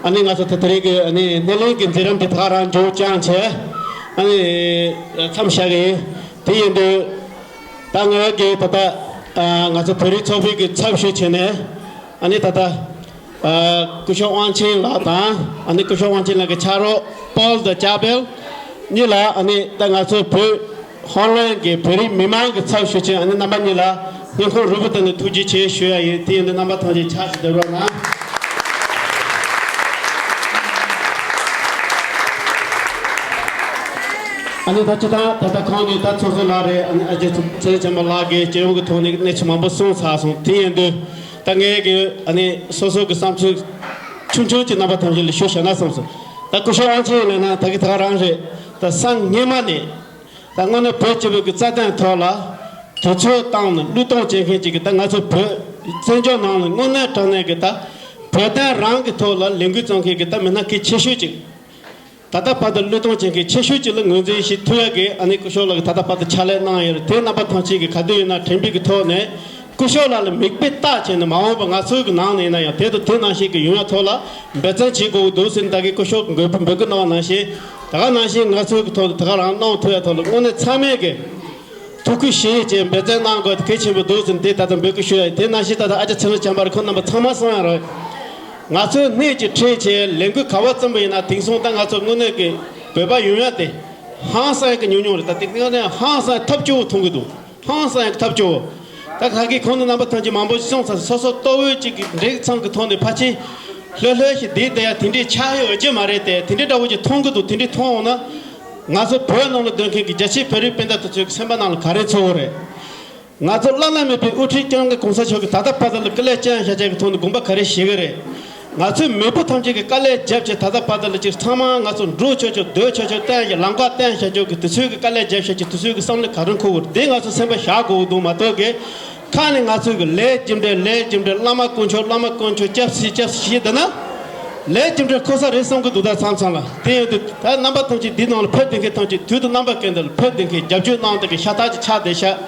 ཨ་ནི་ང་ཚོ་ད་དེ་རིང་གི་ཨ་ནི་སྣེ་ལེན་གྱི་མཛད་རིམ་དེ་ད་ག་རང་མཇུག་བསྐྱངས་བྱས་ཨ་ནི་མཚམས་བཞག་གི་ཡིན། དེ་ཡིན་དུས་ད་ངས་གི་ད་ལྟ་ང་ཚོ་བོད་རིགས་ཚོགས་པའི་གི་ཚབ་ཞུས་བྱས་ནས་ཨ་ནི་ད་ལྟ་སྐུ་ཞབས་དབང་ཆེན་ལགས་དང་ཨ་ནི་སྐུ་ཞབས་དབང་ཆེན་ལགས་ཀྱི་ཕྱག་རོགས་པོལ་དང་ཅཱ་བེལ་གཉིས་ལ་ཨ་ནི་ད་ང་ཚོ་བོད་ཧོ་ལན་གྱི་བོད་རིགས་མི་མང་གི་ཚབ་ཞུ་ཆེད་ཨ་ནི་རྣམ་པ་གཉིས་ལ་སྙིང་ཁོང་རུས་པའི་གཏིང་ནས་ཐུགས་རྗེ་ཆེ་ཞུ་ཡ་ཡིན། དེ་ཡིན་དུས་རྣམ་པ་ཐམས་ཅད་ཕྱག་ཞུ་བདེ་རོགས་གནང་། ཨ་ནི་ད་ཅི་ད་ད་ལྟ་ཁོང་ནས་ད་ཚོགས་གཙོ་ལགས་རེད། ཨ་ནི་ཨ་ཅེ་ཚེ་རིང་བྱམས་པ་ལགས་ཀྱིས་སྤྱི་ཡོངས་ཀྱི་ཐོག་ནས་གནས་ཚུལ་མང་པོ་གསུངས་ཚར་སོང་། དེ་ཡིན་དུས་ད་ངས་ཀྱི་ཨ་ནི་སོ་སོ་གི་བསམ་ཚུལ་ཆུང་ཆུང་ཅིག་རྣམ་པ་ཐམས་ཅད་ལ་ཞུ་བྱས་ན་བསམ་སོང་། ད་སྐུ་ཞབས་དབང་ཆེན་ལབ་ན་ད་གི་ད་ག་རང་རེད། ད་སང་སྔོན་མ་ནས་ད་དངོས་གནས་བོད་སྤྱི་པའི་གི་རྩ་དོན་ཐོག་ལ་དུས་ཚོད་བཏང་ནས་བློས་གཏོང་བྱེད་མཁན་ཅིག་གི་ད་ང་ཚོ་བོད་བཙན་བྱོལ་ནང་ལ་དངོས་གནས་དྲང་གནས་གི་ད་བོད་དོན་རང་གི་ཐོག་ལ་ལས་འགུལ་རྩོམ་མཁན་གི་ད་མི་སྣ་གལ་ཆེ་ཤོས་ཅིག་ད་ལྟ་བར་དུ་བློས་གཏོང་བྱེད་མཁན་ཆེ་ཤོས་ཅིག་ལ་ངོས་འཛིན་ཞིག་ཐུབ་ཡག་གི་ཨ་ནི་སྐུ་ཞབས་ལགས་ཀྱིས་ད་ལྟ་བར་དུ་ཕྱག་ལས་གནང་ཡོད་རེད། དེ་རྣམ་པ་ཐམས་ཅད་ཀྱིས་ག་དུས་ཡིན་ན་དྲན་པའི་གི་ཐོག་ནས་སྐུ་ཞབས་ལགས་ལ་མིག་དཔེ་ལྟ་བྱས་ནས་མ་འོངས་པ་ང་ཚོའི་གི་ནང་ནས་ཡིན་ན་ཡང་དེ་དང་དེ་ནང་བཞིན་གི་ཡོང་ཡག་ཐོག་ལ་འབད་བརྩོན་བྱེད་དགོས་འདུག་ཟེར་ནས་ད་གི་སྐུ་ཞབས་ཀྱིས་འབོད་སྐུལ་འབོད་སྐུལ་གནང་བ་ནང་བཞིན་ད་ག་ནང་བཞིན་ང་ཚོའི་གི་ཐོག་ནས་ད་ག་རང་གནང་ཐུབ་ཡག་ཐོག་ལ་དངོས་གནས་ཚང་མས་གི་ཐུགས་ཁུར་བཞེས་བྱས་འབད་བརྩོན་གནང་དགོས་དེ་གལ་ཆེན་པོ་འདུག་ཟེར་ནས་དེ་ད་ལྟ་འབོད་སྐུལ་ཞུ་ཡ་ཡིན། དེ་ནང་བཞིན་ད་ལྟ་ཨ་ཅག་ཚེ་རིང་བྱམས་པ་རེད། ཁོང་རྣམ་པ་ཚང་མ་གསུང་ཡ་རེད། ང་ཚོས་སྣེ་གཅིག་ཁྲིད་བྱས་ལས་འགུལ་ག་པར་བརྩམས་པ་ཡིན་ན་དེང་སང་ད་ང་ཚོ་དངོས་གནས་ཀྱི་བོད་པ་ཡོང་ཡ་དེ་ཧང་སང་གི་ཉུང་ཉུང་རེད། ད་དེ་དངོས་གནས་ཧང་སང་ཐབས་སྐྱོ་བོ་མཐོང་གི་འདུག་ཧང་སང་ཐབས་སྐྱོ་བོ། ད་ག་གི་ཁོང་ཚོ་རྣམ་པ་ཐམས་ཅད་མང་པོ་ཞིག་སོང་ཙང་སོ་སོ་ལྟོ་འོས་གཅིག་གི་འགྲིག་ཚང་གི་ཐོག་ནས་ཕལ་ཆེར་ལྷོད་ལྷོད་ཞིག་བསྡད་བསྡད་ཡ་དེ་འདྲའི་ཆགས་ཡོད་ཀྱི་མ་རེད་དེ། དེ་འདྲའི་འདྲ་བོ་ཅིག་མཐོང་གི་འདུག་དེ་འདྲའི་མཐོང་འོང་ན་ང་ཚོ་བོད་ནང་ལ་སྡོད་མཁན་གྱི་རྒྱ་ཆེའི་བོད་རིགས་སྤུན་ཟླ་དེ་ཚོའི་སེམས་པ་ནང་ལ་ག་རེ་ཚོར་བ་རེད། ང་ཚོ་བླ་ན་མེད་པའི་དབུ་ཁྲིད་སྐྱབས་མགོན་གོང་ས་མཆོག་གིས་ད་ལྟ་བར་དུ་ལ་སྐུ་ལས་བསྐྱངས་བཞག་བྱས་ཀྱི་ཐོག་ནས་དགོངས་པ་ག་རེ་བཞེས་ཀྱི་རེད། ང་ཚོའི་མེས་པོ་ཐམས་ཅད་ཀྱིས་དཀའ་ལས་བརྒྱབ་བྱས་ད་ལྟ་བར་དུ་ལ་ཅིག་ཚང་མ་ང་ཚོ་འགྲོ་ཆོག་ཆོག་སྡོད་ཆོག་ཆོག་བསྟན་བཞག་ལམ་ཁ་བསྟན་བཞག་ཆོག་གི་དེ་ཚོའི་གི་དཀའ་ལས་བརྒྱབ་བཞག་ཀྱི་དེ་ཚོའི་གི་བསམ་བློ་ག་རེ་འཁོར་དགོས་རེད། དེ་ང་ཚོ་སེམས་པ་བཞག་དགོས་འདུག་མ་གཏོགས་གི་ཁ་ནས་ང་ཚོའི་གི་ལས་རྒྱུ་འབྲས་ལས་རྒྱུ་འབྲས་བླ་མ་དཀོན་མཆོག་བླ་མ་དཀོན་མཆོག་སྐྱབས་སུ་མཆི་སྐྱབས་སུ་མཆི་བསྡད་ན་ལས་རྒྱུ་འབྲས་འཁོར་ས་རེད་བསམ་གི་འདུག་ད་མཚམས་མཚམས་ལ་དེ་ཡོད་དུས་ད་རྣམ་པ་ཐམས་ཅད་འདི་ནང་ལ་ཕེབས་བསྡད་མཁན་ཐམས་ཅད་དུས་དང་རྣམ་པ་ཀུན་ཏུ་ལ་ཕེབས་བསྡད་མཁན་རྒྱབ་སྐྱོར་གནང་བསྡད་མཁན་ཤ་སྟག་ཅིག་ཆགས་བསྡད་ཤག་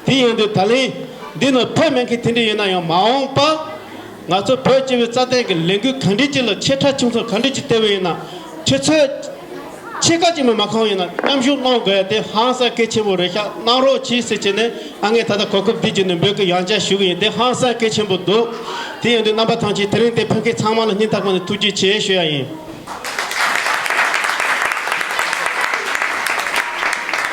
དེ་ཡིན་དུས་ད་ལན་འདི་ནང་ཕེབས་མེད་མཁན་དེ་འདྲ་ཡིན་ན་ཡང་མ་འོངས་པ་ང་ཚོ་བོད་སྤྱི་པའི་རྩ་དོན་གྱི་ལས་འགུལ་ག་འདྲ་ཅིག་ལ་ཆེ་ཕྲ་ཆུང་ཚོད་ག་འདྲ་ཅིག་སྤེལ་བ་ཡིན་ན་ཆུ་ཚོད་ཕྱེད་ཀ་ཅིག་མ་མ་གང་ཡིན་ན་མཉམ་ཞུགས་གནང་དགོས་ཡ་དེ་ཧང་སང་གལ་ཆེན་པོ་རེད་ཤག་གནང་རོགས་གྱིས་ཟེར་བྱས་ནས་ཨ་ངས་ད་ལྟ་གོ་སྐབས་འདི་བརྒྱུད་ནས་འབོད་སྐུལ་ཡང་བསྐྱར་ཞུ་གི་ཡིན། དེ་ཧང་སང་གལ་ཆེན་པོ་འདུག་དེ་ཡིན་དུས་རྣམ་པ་ཐམས་ཅད་དེ་རིང་འདིར་ཕེབས་མཁན་ཚང་མ་ལ་སྙིང་ཐག་པ་ནས་ཐུགས་རྗེ་ཆེ་ཞུ་ཡ་ཡིན།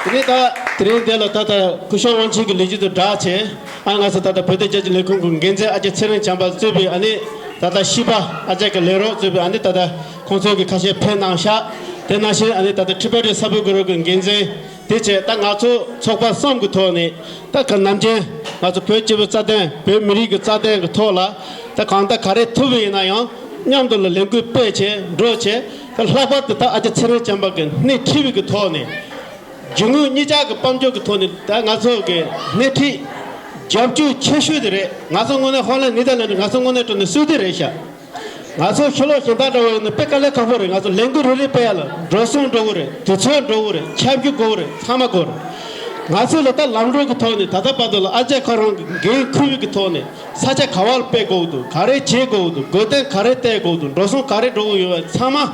དེ་ནས་ད་དེ་རིང་འདི་ལ་ད་ལྟ་སྐུ་ཞབས་དབང་ཆེན་གྱི་ལས་བྱེད་དུ་བསྒྲགས་བྱས། ཨ་ང་ཚོ་ད་ལྟ་བོད་དོན་རྒྱ་ཆེའི་ལས་ཁུངས་ཀྱི་འགན་འཛིན་ཨ་ཅག་ཚེ་རིང་བྱམས་པ་གཙོས་པའི་ཨ་ནི་ད་ལྟ་སྤྱི་པ་ཨ་ཅག་གི་ལས་རོགས་གཙོས་པའི་ཨ་ནི་ད་ལྟ་ཁོང་ཚོ་གི་ཁ་ཤས་ཕེབས་གནང་ཤག་དེ་ནང་བཞིན་ཨ་ནི་ད་ལྟ་ཊི་བེ་ཊན་སབ་གྷི་རུབ་ཀྱི་འགན་འཛིན་དེ་བྱས་ད་ང་ཚོ་ཚོགས་པ་གསུམ་གྱི་ཐོག་ནས་ད་ག་ནམ་རྒྱུན་ང་ཚོ་བོད་སྤྱི་པའི་རྩ་དོན་བོད་མི་རིགས་ཀྱི་རྩ་དོན་གྱི་ཐོག་ལ་ད་གང་ལྟར་ག་རེ་ཐུབ་པ་ཡིན་ན་ཡང་མཉམ་དུ་ལ་ལས་འགུལ་སྤེལ་བྱས་འགྲོ་བྱས་ད་ལྷག་པར་དུ་ད་ཨ་ཅག་ཚེ་རིང་བྱམས་པ་གི་སྣེ་ཁྲིད་པའི་གི་ཐོག་ནས། རྒྱུ་དངོས་གཉིས་ཆ་གི་དཔལ་འབྱོར་གྱི་ཐོག་ནས་ད་ང་ཚོ་གི་སྣེ་ཁྲིད་རྒྱབ་སྐྱོར་ཆེ་ཤོས་དེ་རེད། ང་ཚོ་དངོས་གནས་ཧོ་ལན་ནི་དར་ལན་ང་ཚོ་དངོས་གནས་དྲང་གནས་སུ་དེ་རེད་ཤག་ང་ཚོ་ཕྱི་ལོགས་གཞན་དག་འདྲ་བོ་ཡིན་ན་དཔེ་དཀའ་ལས་ཁག་པོ་རེད། ང་ཚོ་ལས་འགུལ་རེ་རེ་སྤེལ་ཡ་ལ་འགྲོ་སོང་འགྲོ་གི་རེད། དུས་ཚོད་འགྲོ་གི་རེད། ཆ་རྒྱུས་དགོས་གི་རེད། ཚང་མ་དགོས་རེད། ང་ཚོ་ལ་ད་ལམ་འགྲོ་གི་ཐོག་ནས་ད་ལྟ་བར་དུ་ལ་ཨ་ཅག་ཁོ་རང་གི་འགན་འཁུར་བའི་གི་ཐོག་ནས་ས་ཆ་ག་བ་ལ་སྤེལ་དགོས་གི་འདུག་ག་རེ་བྱེད་དགོས་གི་འདུག་དགོས་དོན་ག་རེ་སྟེར་དགོས་གི་འདུག་འགྲོ་སོང་ག་རེ་འགྲོ་གི་ཡོད་པ་ཚང་མ།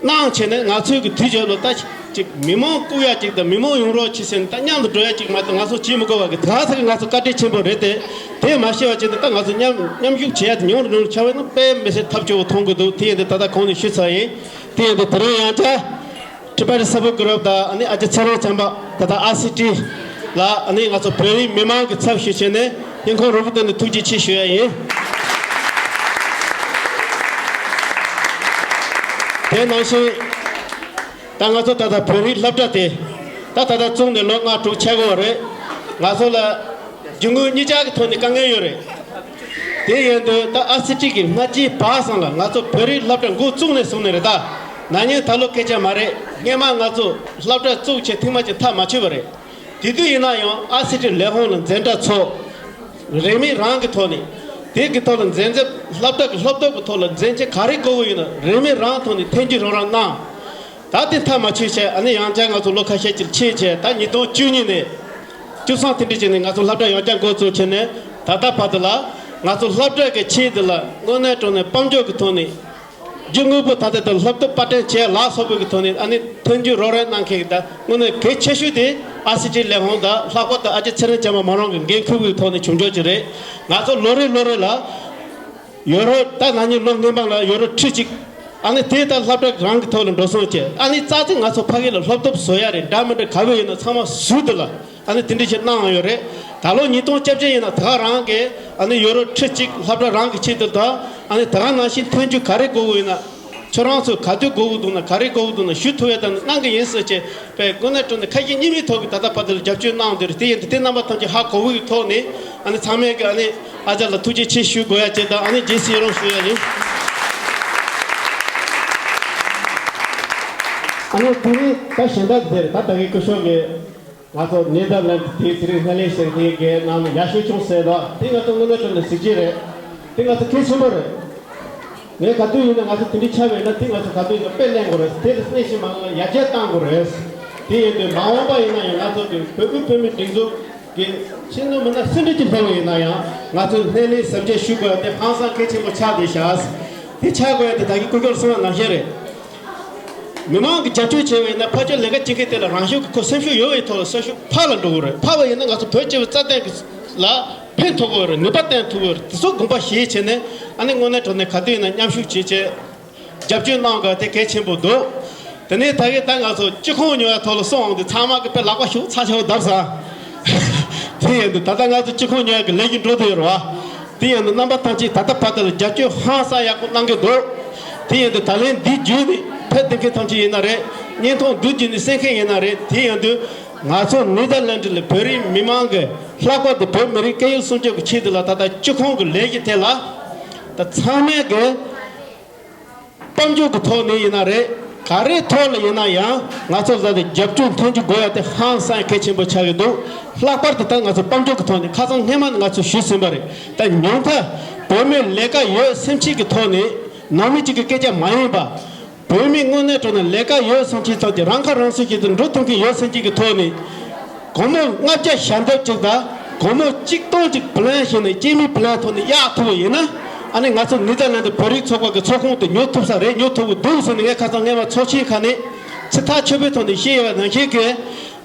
གནང་བྱས་ནས་ང་ཚོའི་གི་དུས་རྒྱབ་ལ་ད་ཅིག་མི་མང་བཀུག་ཡ་ཅིག་དང་མི་མང་ཡོང་རོགས་བྱེད་ཟེར་ནས་ད་མཉམ་དུ་འགྲོ་ཡ་ཅིག་མ་གཏོགས་ང་ཚོ་བྱེད་མི་དགོས་པ་གི་ད་ས་གི་ང་ཚོ་བཀའ་དྲིན་ཆེན་པོ་རེད་དེ། དེ་མ་ཤེས་པ་བྱས་ནས་ད་ང་ཚོ་མཉམ་མཉམ་ཞུགས་བྱེད་ཡ་དེ་ཉུང་རུ་ཉུང་རུ་ཆགས་པས་ན་དཔེ་མི་སྲིད་ཐབས་སྐྱོ་བོ་མཐོང་གི་འདུག་དེ་ཡིན་དུས་ད་ལྟ་གོང་ནས་ཞུས་ཚར་ཡིན། དེ་ཡིན་དུས་དེ་རིང་ཡང་བསྐྱར་ཊི་བེ་ཊན་སབ་གྷི་རུབ་དང་ཨ་ནི་ཨ་ཅག་ཚེ་རིང་བྱམས་པ་ད་ལྟ་ཨར་སི་ཊི་ ལ་ཨ་ནི་ང་ཚོ་བོད་རིགས་མི་མང་གི་ཚབ་ཞུས་བྱས་ནས་སྙིང་ཁོང་རུས་པའི་གཏིང་ནས་ཐུགས་རྗེ་ཆེ་ཞུ་ཡ་ཡིན། དེ་ནང་བཞིན་ད་ང་ཚོ་ད་ལྟ་བོད་རིགས་སློབ་གྲྭ་དེ་ད་ད་ལྟ་བཙུགས་ནས་ལོ་ལྔ་དྲུག་ཆགས་ཀྱི་ཡོད་རེད། ང་ཚོ་ལ་རྒྱུ་དངོས་གཉིས་ཆར་གྱི་ཐོག་ནས་དཀའ་ངལ་ཡོད་རེད། དེ་ཡིན་དུས་ད་ཨ་སི་ཀྲི་གི་སྔ་རྗེས་བར་གསུམ་ལ་ང་ཚོ་བོད་རིགས་སློབ་གྲྭ་འགོ་བཙུགས་ནས་བཟུང་ནས་རེད། ད་ན་ནིང་ད་ལོ་སྐད་ཆ་མ་རེད། སྔས་མ་ང་ཚོ་སློབ་གྲྭ་བཙུགས་བྱས་ཐེངས་མ་གཅིག་མཐའ་མ་ཆོད་པ་རེད། དེ་དུས་ཡིན་ན་ཡང་ཨ་སི་ཀྲི་ལས་ཁུངས་ལ་འཛིན་གྲྭ་ཚོ་རིན་མེད་རང་གི་ཐོག་ནས་དེ་གི་ཐོག་ལ་འཛིན་རྩིས་སློབ་གྲྭ་གི་སློབ་སྟོན་གི་ཐོག་ལ་འཛིན་ཆས་ག་རེ་དགོས་ཀྱི་ཡོད་ན་རིན་མེད་རང་ཐོག་ནས་ཐོན་རྒྱུ་རོགས་རམ་གནང་། ད་དེ་མཐའ་མ་ཆོད་བྱས་ཨ་ནི་ཡང་བསྐྱར་ང་ཚོ་ལོ་ཁ་ཤས་ཅིག་ཕྱིན་བྱས་ད་ཉིས་སྟོང་བཅུ་གཉིས་ནས་བཅུ་གསུམ་དེ་འདྲ་བྱས་ནས་ང་ཚོ་སློབ་གྲྭ་ཡང་བསྐྱར་འགོ་བཙུགས་བྱས་ནས་ད་ལྟ་བར་དུ་ལ་ང་ཚོ་སློབ་གྲྭ་གི་ཆེད་དུ་ལ་དངོས་གནས་དྲང་གནས་དཔལ་འབྱོར་གྱི་ཐོག་ནས་རྒྱུ་དངོས་པོ་ད་ལྟ་དང་སློབ་དེབ་པར་སྐྲུན་བྱས་ལ་སོགས་པའི་གི་ཐོག་ནས་ཨ་ནི་མཐུན་འགྱུར་རོགས་རམ་གནང་མཁན་གྱི་ད་དངོས་གནས་གལ་ཆེ་ཤོས་དེ་ཨ་སི་ཀྲི་ལས་ཁུངས་དང་ལྷག་པར་དུ་ཨ་ཅེ་ཚེ་རིང་བྱམས་པ་མོ་རང་གི་འགན་འཁུར་བའི་ཐོག་ནས་བྱུང་ཆོག་ཅིག་རེད། ང་ཚོ་ལོ་རེ་ལོ་རེ་ལ་ཡོ་རོབ་ད་ན་ནིང་ལོ་སྔོན་མ་ལ་ཡོ་རོབ་ཁྲི་གཅིག་ཨ་ནི་དེ་ད་སློབ་གྲྭ་རང་གི་ཐོག་ལ་འགྲོ་སོང་བྱས་ཨ་ནི་རྩ་ཚིག་ང་ཚོ་ཕ་གི་ལ་སློབ་དེབ་བཟོ་ཡ་རེད། འདྲ་མི་འདྲ་ག་བོ་ཡིན་ན་ཚང་མ་ཟུར་དུ་ལ་ཨ་ནི་དེ་འདྲ་ཞིག་གནང་ཡོད་རེད། ད་ལོ་ཉིས་སྟོང་བཅོ་བརྒྱད་ཡིན་ན་ད་ག་རང་གི་ཨ་ནི་ཡོ་རོབ་ཁྲི་གཅིག་སློབ་གྲྭ་རང་གི་ཆེད་དུ་ད་ཨ་ནི་ད་ག་ནང་བཞིན་མཐུན་འགྱུར་ག་རེ་དགོས་ཀྱི་ཡོད་ན་ཁྱོད་རང་ཚོ་ག་དུས་དགོས་ཀྱི་འདུག་ན་ག་རེ་དགོས་ཀྱི་འདུག་ན་ཞུ་ཐུབ་ཡ་ད་གནང་གི་ཡིན་ཟེར་བྱས་པའི་དངོས་གནས་དྲང་གནས་ཁ་ཞེ་གཉིས་མེད་ཐོག་གི་ད་ལྟ་བར་དུ་ལ་རྒྱབ་སྐྱོར་གནང་བསྡད་རེད། དེ་ཡིན་དུས་དེ་རྣམ་པ་ཐམས་ཅད་ཧ་གོ་བའི་ཐོག་ནས་ཨ་ནི་ཚང་མས་ཀྱི་ཨ་ནི་ཨ་ཅག་ལ་ཐུགས་རྗེ་ཆེ་ཞུ་དགོས་ཡ་བྱས་དང་ཨ་ནི་རྗེས་སུ་ཡི་རང་ཞུ་ཡ་ཡིན། ཨ་ནི་དེ་རིང་ད་གཞན་དག་དེར་ད་ད་གའི་སྐུ་ཞབས་ཀྱིས་ང་ཚོ་ནེ་དར་ལན་དེ་དེ་རིང་སྣེ་ལེན་བྱེད་མཁན་གྱི་ནང་ནས་ཡག་ཤོས་བྱུང་ཟེར་ལ་དེ་ང་ཚོ་དངོས་གནས་དྲང་གནས་གཟི་བརྗིད་རེད། དེ་ང་ཚོ་གལ་ཆེན་པོ་རེད། ངས་ག་དུས་ཡིན་ན་ང་ཚོ་དེ་འདྲའི་ཆགས་པ་ཡིན་ན་དེ་ང་ཚོ་ག་དུས་ཡིན་ན་དཔེ་ལེན་དགོས་རེད། དེ་ལ་སྣེ་ཞིག་མ་ལ་ཡར་རྒྱས་གཏང་དགོས་རེད། དེ་ཡིན་དུས་མ་འོངས་པ་ཡིན་ན་ཡང་ང་ཚོ་གི་བོད་མི་བོད་མི་སྒྲིག་འཛུགས་ཀྱི་ཕྱི་ནང་མི་སྣ་སུ་འདྲ་ཅིག་ལྷོད་པ་ཡིན་ན་ཡང་ང་ཚོས་སྣེ་ལེན་གཟབ་རྒྱས་ཞུ་དགོས་དེ་ཧང་སང་གལ་ཆེན་པོ་ཆགས་བསྡད་ཤག་དེ་ཆགས་དགོས་དེ་ད་གིན་སྐུ་སྒེར་གསུང་བ་ནང་བཞིན་རེད། མི་མང་གི་རྒྱབ་སྐྱོར་བྱས་པ་ཡིན་ན་ཕར་ཕྱོགས་ལས་ཀ་བྱེད་མཁན་དེ་ལ་རང་ཤུགས་ཀྱི་ཁོ་སེམས་ཤུགས་ཡོད་པའི་ཐོག་ལ་སེམས་ཤུགས་འཕར་ལ་འགྲོ་གི་རེད། འཕར་བ་ཡིན་ན་ང་ཚོ་བོད་སྤྱི་པའི་རྩ་དོན་གྱི་ལ་ཕན་ཐོགས་ཀྱི་རེད། ནུས་པ་བཏོན་ཐུབ་ཀྱི་རེད། དེ་ཚོ་དགོངས་པ་བཞེས་བྱས་ནས་ཨ་ནི་དངོས་གནས་དྲང་གནས་ག་དུས་ཡིན་ན་མཉམ་ཞུགས་བྱེད་བྱས་རྒྱབ་སྐྱོར་གནང་དགོས་དེ་གལ་ཆེན་པོ་འདུག་དེ་ནས་ད་གིན་ད་ང་ཚོ་སྤྱི་ཁོངས་ཉོ་ཡ་ཐོག་ལ་སོང་འོང་དུས་ཚང་མ་གི་དཔེ་ལག་པ་ཤུགས་ཚ་ཆེ་བོ་བརྡབ་ས། དེ་ཡིན་དུས་ད་ལྟ་ང་ཚོ་སྤྱི་ཁོངས་ཉོ་ཡ་གི་ལས་ཀྱི་འགྲོ་དུ་ཡོད་རེད་བ། དེ་ཡིན་དུས་རྣམ་པ་ཐམས་ཅད་ད་ལྟ་བར་དུ་ལ་རྒྱབ་སྐྱོར་ཧང་སང་ཡག་པོ་གནང་གི་འདུག་དེ་ཡིན་དུས་ད་ལན་འདི་བརྒྱུད་ནས་ཕེབས་བསྡད་མཁན་ཐམས་ཅད་ཡིན་ན་རེད། བརྙན་ཐུང་བསྡུས་བརྒྱུད་ནས་གསན་མཁན་ཡིན་ན་རེད། དེ་ཡིན་དུས་ང་ཚོ་ནེ་དར་ལན་ཌི་ལ་བོད་རིགས་མི་མང་གི་ལྷག་པར་དུ་བོད་མི་རིགས་སྐད་ཡིག་སྲུང་སྐྱོབ་ཀྱི་ཆེད་དུ་ལ་ད་ལྟ་སྤྱི་ཁོངས་ཀྱི་ལས་གཞི་དེ་ལ་ད་ཚང་མས་གི་དཔལ་འབྱོར་གྱི་ཐོག་ནས་ཡིན་ན་རེད། ག་རེའི་ཐོག་ལ་ཡིན་ན་ཡང་ང་ཚོ་ལ་དེ་རྒྱབ་སྐྱོར་མཐུན་འགྱུར་དགོས་ཡ་དེ་ཧང་སང་གལ་ཆེན་པོ་ཆགས་ཀྱི་འདུག་ལྷག་པར་དུ་ད་ང་ཚོ་དཔལ་འབྱོར་གྱི་ཐོག་ནས་ཁ་སང་སྔས་མ་ནས་ང་ཚོ་ཞུས་ཟིན་པ་རེད། ད་ཉུང་མཐའ་བོད་མི་ལས་ཀ་ཡོད་སེམས་ཅན་གྱི་ཐོག་ནས་ནང་མི་གཅིག་གི་སྐད་ཆ་མ་ཡིན་པ། བོད་མི་དངོས་གནས་དྲང་གནས་ལས་ཀ་ཡོད་སེམས་ཅན་ཐོག་ནས་རང་ཁ་རང་གསོ་བྱེད་དུ་འགྲོ་ཐུབ་མཁན་ཡོད་སེམས་ཅན་གྱི་ཐོག་ནས། སྒོར་མོ་ལྔ་བརྒྱ་ཞལ་འདེབས་གཅིག་དང་སྒོར་མོ་གཅིག་སྟོང་གཅིག་བུ་ལོན་བྱས་ནས་སྐྱེད་མོས་བུ་ལོན་ཐོག་ནས་གཡར་ཐུབ་པ་ཡིན་ན། ཨ་ནི་ང་ཚོ་ནེ་དར་ལན་ཌི་བོད་རིགས་ཚོགས་པ་གི་ཚོགས་ཁང་དེ་ཉོ་ཐུབ་ས་རེད། ཉོ་ཐུབ་ཀྱི་འདུག་ཟེར་ནས་ངས་ཁ་སང་སྔས་མ་ཚོགས་ཆེན་ཁག་ནས་ཚིག་ཐག་ཆོད་པོའི་ཐོག་ནས་བཤད་ཡོད་པ་ནང་བཞིན་གྱི།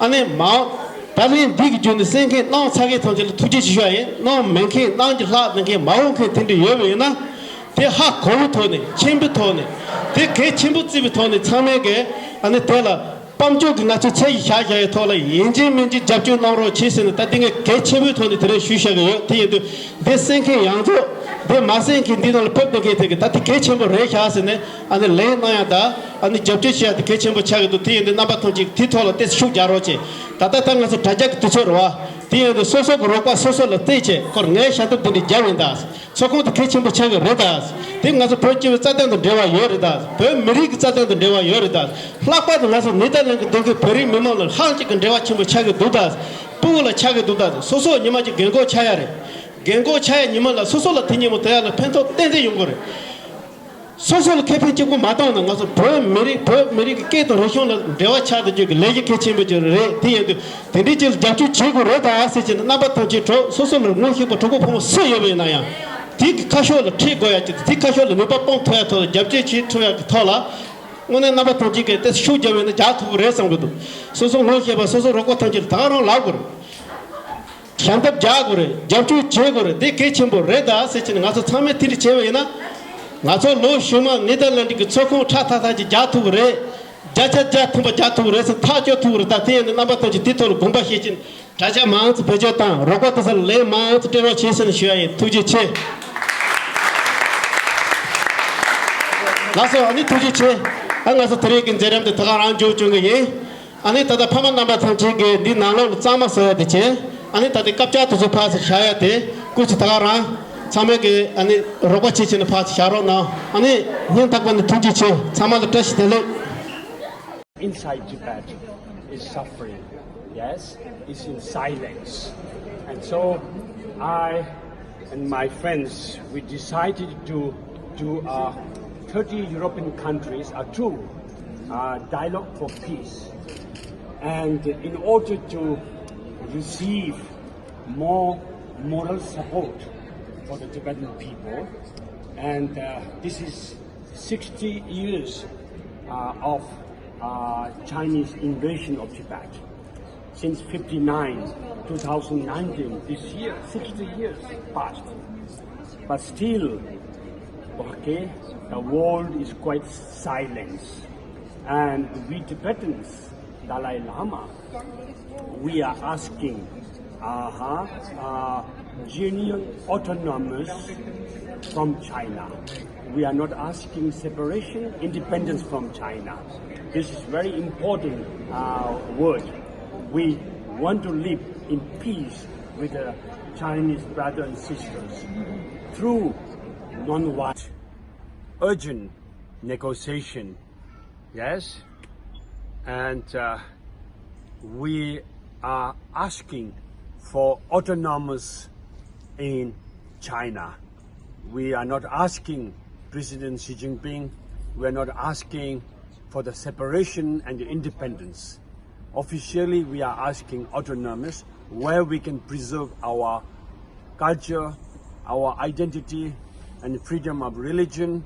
ཨ་ནི་མ་འོངས་ད་ལན་འདི་གི་བརྒྱུད་ནས་གསན་མཁན་གནང་ཚར་མཁན་ཐམས་ཅད་ལ་ཐུགས་རྗེ་ཆེ་ཞུ་བ་ཡིན། གནང་མེད་མཁན་གནང་རྒྱུ་ལྷག་བསྡད་མཁན་མ་འོངས་མཁན་དེ་འདྲ་ཡོད་པ་ཡིན་ན། དེ་ཧ་གོ་བའི་ཐོག་ནས་མཁྱེན་པའི་ཐོག་ནས་དེ་གལ་ཆེན་པོ་བརྩི་བའི་ཐོག་ནས་ཚང་མས་གི་ཨ་ནི་དེ་ལ། དཔལ་འབྱོར་གྱི་ང་ཚོས་ཚད་ཀྱིས་བཞག་བཞག་ཡའི་ཐོག་ལ་ཡིན་གཅིག་མིན་གཅིག་རྒྱབ་སྐྱོར་གནང་རོགས་བྱེད་ཟེར་ནས་ད་ལྟ་ངས་གལ་ཆེ་བོའི་ཐོག་ནས་དེ་རིང་ཞུས་བཞག་གི་ཡོད། དེ་ཡིན་དུས་འདི་གསན་མཁན་ཡོངས་རྫོགས་འདི་མ་གསན་མཁན་འདི་ནང་ལ་ཕེབས་བསྡད་མཁན་དེ་གི་ད་དེ་གལ་ཆེན་པོ་རེད་བཞག་ཟེར་ནས་ཨ་ནི་ལན་གནང་ཡ་ད་ཨ་ནི་རྒྱབ་སྐྱོར་བྱེད་ཡ་དེ་གལ་ཆེན་པོ་ཆགས་ཀྱི་འདུག་དེ་ཡིན་དུས་རྣམ་པ་ཐམས་ཅད་དེ་ཐོག་ལ་ཏོག་ཙམ་ཤུགས་རྒྱག་རོགས་བྱེད། ད་ལྟ་ད་ང་ཚོ་དྲ་རྒྱ་གི་དུས་ཚོད་རེད་བ། དེ་ཡིན་དུས་སོ་སོ་གི་རོགས་པ་སོ་སོ་ལ་བརྩེས་བྱས་ཁོར་ངའི་ཞལ་འདེབས་འདི་འདྲ་རྒྱབ་ཡིན་ད། ཚོགས་ཁང་དེ་གལ་ཆེན་པོ་ཆགས་ཀྱི་རེད་ད། དེ་ང་ཚོ་བོད་སྤྱི་པའི་རྩ་དོན་དང་འབྲེལ་བ་ཡོད་རེད་ད། བོད་མི་རིགས་ཀྱི་རྩ་དོན་དང་འབྲེལ་བ་ཡོད་རེད་ད། ལྷག་པར་དུ་ང་ཚོ་ནེ་དར་ལན་གྱི་སྡོད་མཁན་བོད་རིགས་མི་མང་ལ་ལྷག་ཅིག་གི་འབྲེལ་བ་ཆེན་པོ་ཆགས་ཀྱི་འདུག་ད། སྤུ་གུ་ལ་ཆགས་ཀྱི་འདུག་ད། སོ་སོ་ཉི་མ་གཅིག་རྒན་གོག་ཆགས་ཡ་རེད། རྒན་གོག་ཆགས་ཡ་ཉི་མ་ལ་སོ་སོ་ལ་དེ་ཉིན་མོ་དེ་ཡ་ལ་ཕན་ཐོགས་ཏན་ཏན་ཡོང་གི་རེད། སོ་སོ་ལ་ཁེ་ཕན་གཅིག་པུ་མ་གཏོགས་ན་ང་ཚོ་བོད་མི་རིགས་བོད་མི་རིགས་ཀྱི་སྐད་དང་རིག་གཞུང་ལ་འབྲེལ་བ་ཆགས་ཐུབ་རྒྱུ་གི་ལས་གཞི་གལ་ཆེན་པོ་ཅིག་རེད། དེ་ཡིན་དུས་དེ་འདྲའི་ཅིག་ལ་རྒྱབ་སྐྱོར་བྱེད་དགོས་རེད་ད་ཟེར་བྱས་ནས་རྣམ་པ་ཐམས་ཅད་གྲོགས་སོ་སོ་ལ་ངོ་ཤེས་པ་གྲོགས་པོ་ཕོ་མོ་སུ་ཡོད་པ་ཡིན་ན་ཡང་དེ་གི་ཁ་ཕྱོགས་ལ་ཁྲིད་དགོས་ཡ་ཅིག་དེ་ཁ་ཕྱོགས་ལ་ནུས་པ་སྤུངས་ཐུབ་ཡ་ཐོག་ལ་རྒྱབ་སྐྱོར་བྱེད་ཐུབ་ཡ་གི་ཐོག་ལ་དངོས་གནས་རྣམ་པ་ཐམས་ཅད་ཀྱིས་དེ་ཤུགས་རྒྱབ་ཡོད་ན་རྒྱག་ཐུབ་ཀྱི་རེད་བསམ་གྱི་འདུག་སོ་སོ་ངོ་ཤེས་པ་སོ་སོ་རོགས་པ་ཐམས་ཅད་ལ་ད་ག་རང་ལབ་དགོས་རེད། ཞལ་འདེབས་རྒྱག་དགོས་རེད། རྒྱབ་སྐྱོར་བྱེད་དགོས་རེད། འདི་གལ་ཆེན་པོ་རེད་ད་ཟེར་བྱས་ནས་ང་ཚོ་ཚང་མས་དེ་འདྲ་བྱས་པ་ཡིན་ན། ང་ཚོ་ལོ་གཞོན་མ་ནེ་དར་ལན་ཌི་གི་ཚོགས་ཁང་ཁྲ་ཐག་ཐག་ཅིག་རྒྱག་ཐུབ་ཀྱི་རེད། བརྒྱ་ཆ་བརྒྱ་ཐམ་པ་རྒྱག་ཐུབ་ཀྱི་རེད་ཟེར་ཐག་གཅོད་ཐུབ་ཀྱི་རེད་ད། དེ་ཡིན་དུས་རྣམ་པ་ཐམས་ཅད་དེ་ཐོག་ལ་དགོངས་པ་བཞེས་ཀྱིན་ དྲ་རྒྱ་མང་ཙམ་བེད་སྤྱོད་དང་རོགས་པ་དེ་ཚོར་ལན་མང་ཙམ་སྤྲད་རོགས་བྱེད་ཟེར་ནས་ཞུ་ཡ་ཡིན། ཐུགས་རྗེ་ཆེ། ལགས་སོ། ཨ་ནི་ཐུགས་རྗེ་ཆེ། ཨ་ང་ཚོ་དེ་རིང་གི་མཛད་རིམ་དེ་ད་ག་རང་མཇུག་སྐྱོང་གི་ཡིན། ཨ་ནི་ད་ལྟ་ཕ་མ་རྣམ་པ་ཐམས་ཅད་ཀྱིས་འདི་ནང་ལོགས་ལ་གཙང་མ་བཟོ་ཡ་དེ་བྱས། ཨ་ནི་ད་ལྟའི་སྐབས་བཅར་དེ་ཚོ་ཕར་ཚུར་བཞག་ཡ་དེ་སྐུ་མཁྱེན་ད་ག་རང་ཚང་མས་ཀྱིས་ཨ་ནི་རོགས་པ་བྱེད་བྱས་ནས་ཕར་ཚུར་བཞག་རོགས་གནང་། ཨ་ནི་སྙིང་ཐག་པ་ནས་ཐུགས་རྗེ་ཆེ། ཚང་མ་ལ་བཀྲ་ཤིས་བདེ་ལེགས། Inside Tibet is suffering. Yes, it's in silence. And so I and my friends, we decided to do a thirty European countries, a tour, a dialogue for peace. And in order to receive more moral support for the Tibetan people, and uh, this is sixty years uh, of uh, Chinese invasion of Tibet. Since fifty-nine, two thousand nineteen, this year, sixty years passed. But still, okay, the world is quite silent. And we Tibetans, Dalai Lama, we are asking uh, uh, genuine autonomous from China. We are not asking separation, independence from China. This is very important uh, word. We want to live in peace with the Chinese brothers and sisters through non-violent, urgent negotiation. Yes, and uh, we are asking for autonomous in China. We are not asking President Xi Jinping, we are not asking for the separation and the independence. Officially, we are asking autonomous, where we can preserve our culture, our identity, and freedom of religion,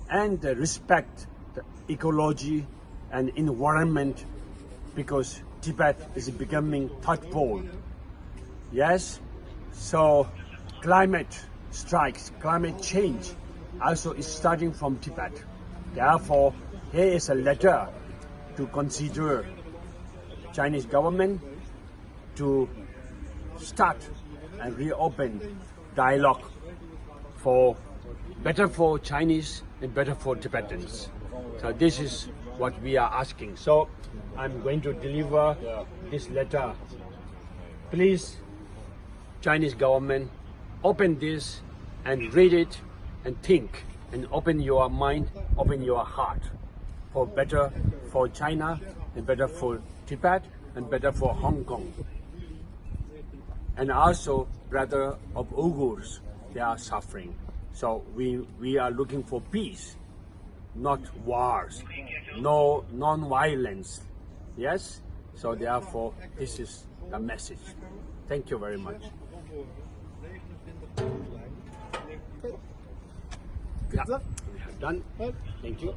and uh, respect the ecology and environment, because Tibet is becoming third world. Yes, so climate strikes, climate change also is starting from Tibet. Therefore, here is a letter to consider Chinese government to start and reopen dialogue for better for Chinese and better for Tibetans. So this is what we are asking. So I'm going to deliver this letter. Please, Chinese government, open this and read it and think and open your mind, open your heart for better for China and better for Tibet and better for Hong Kong. And also, brother of Uyghurs, they are suffering. So we, we are looking for peace, not wars, no non-violence. Yes? So therefore, this is the message. Thank you very much. Yeah, we have done. Thank you.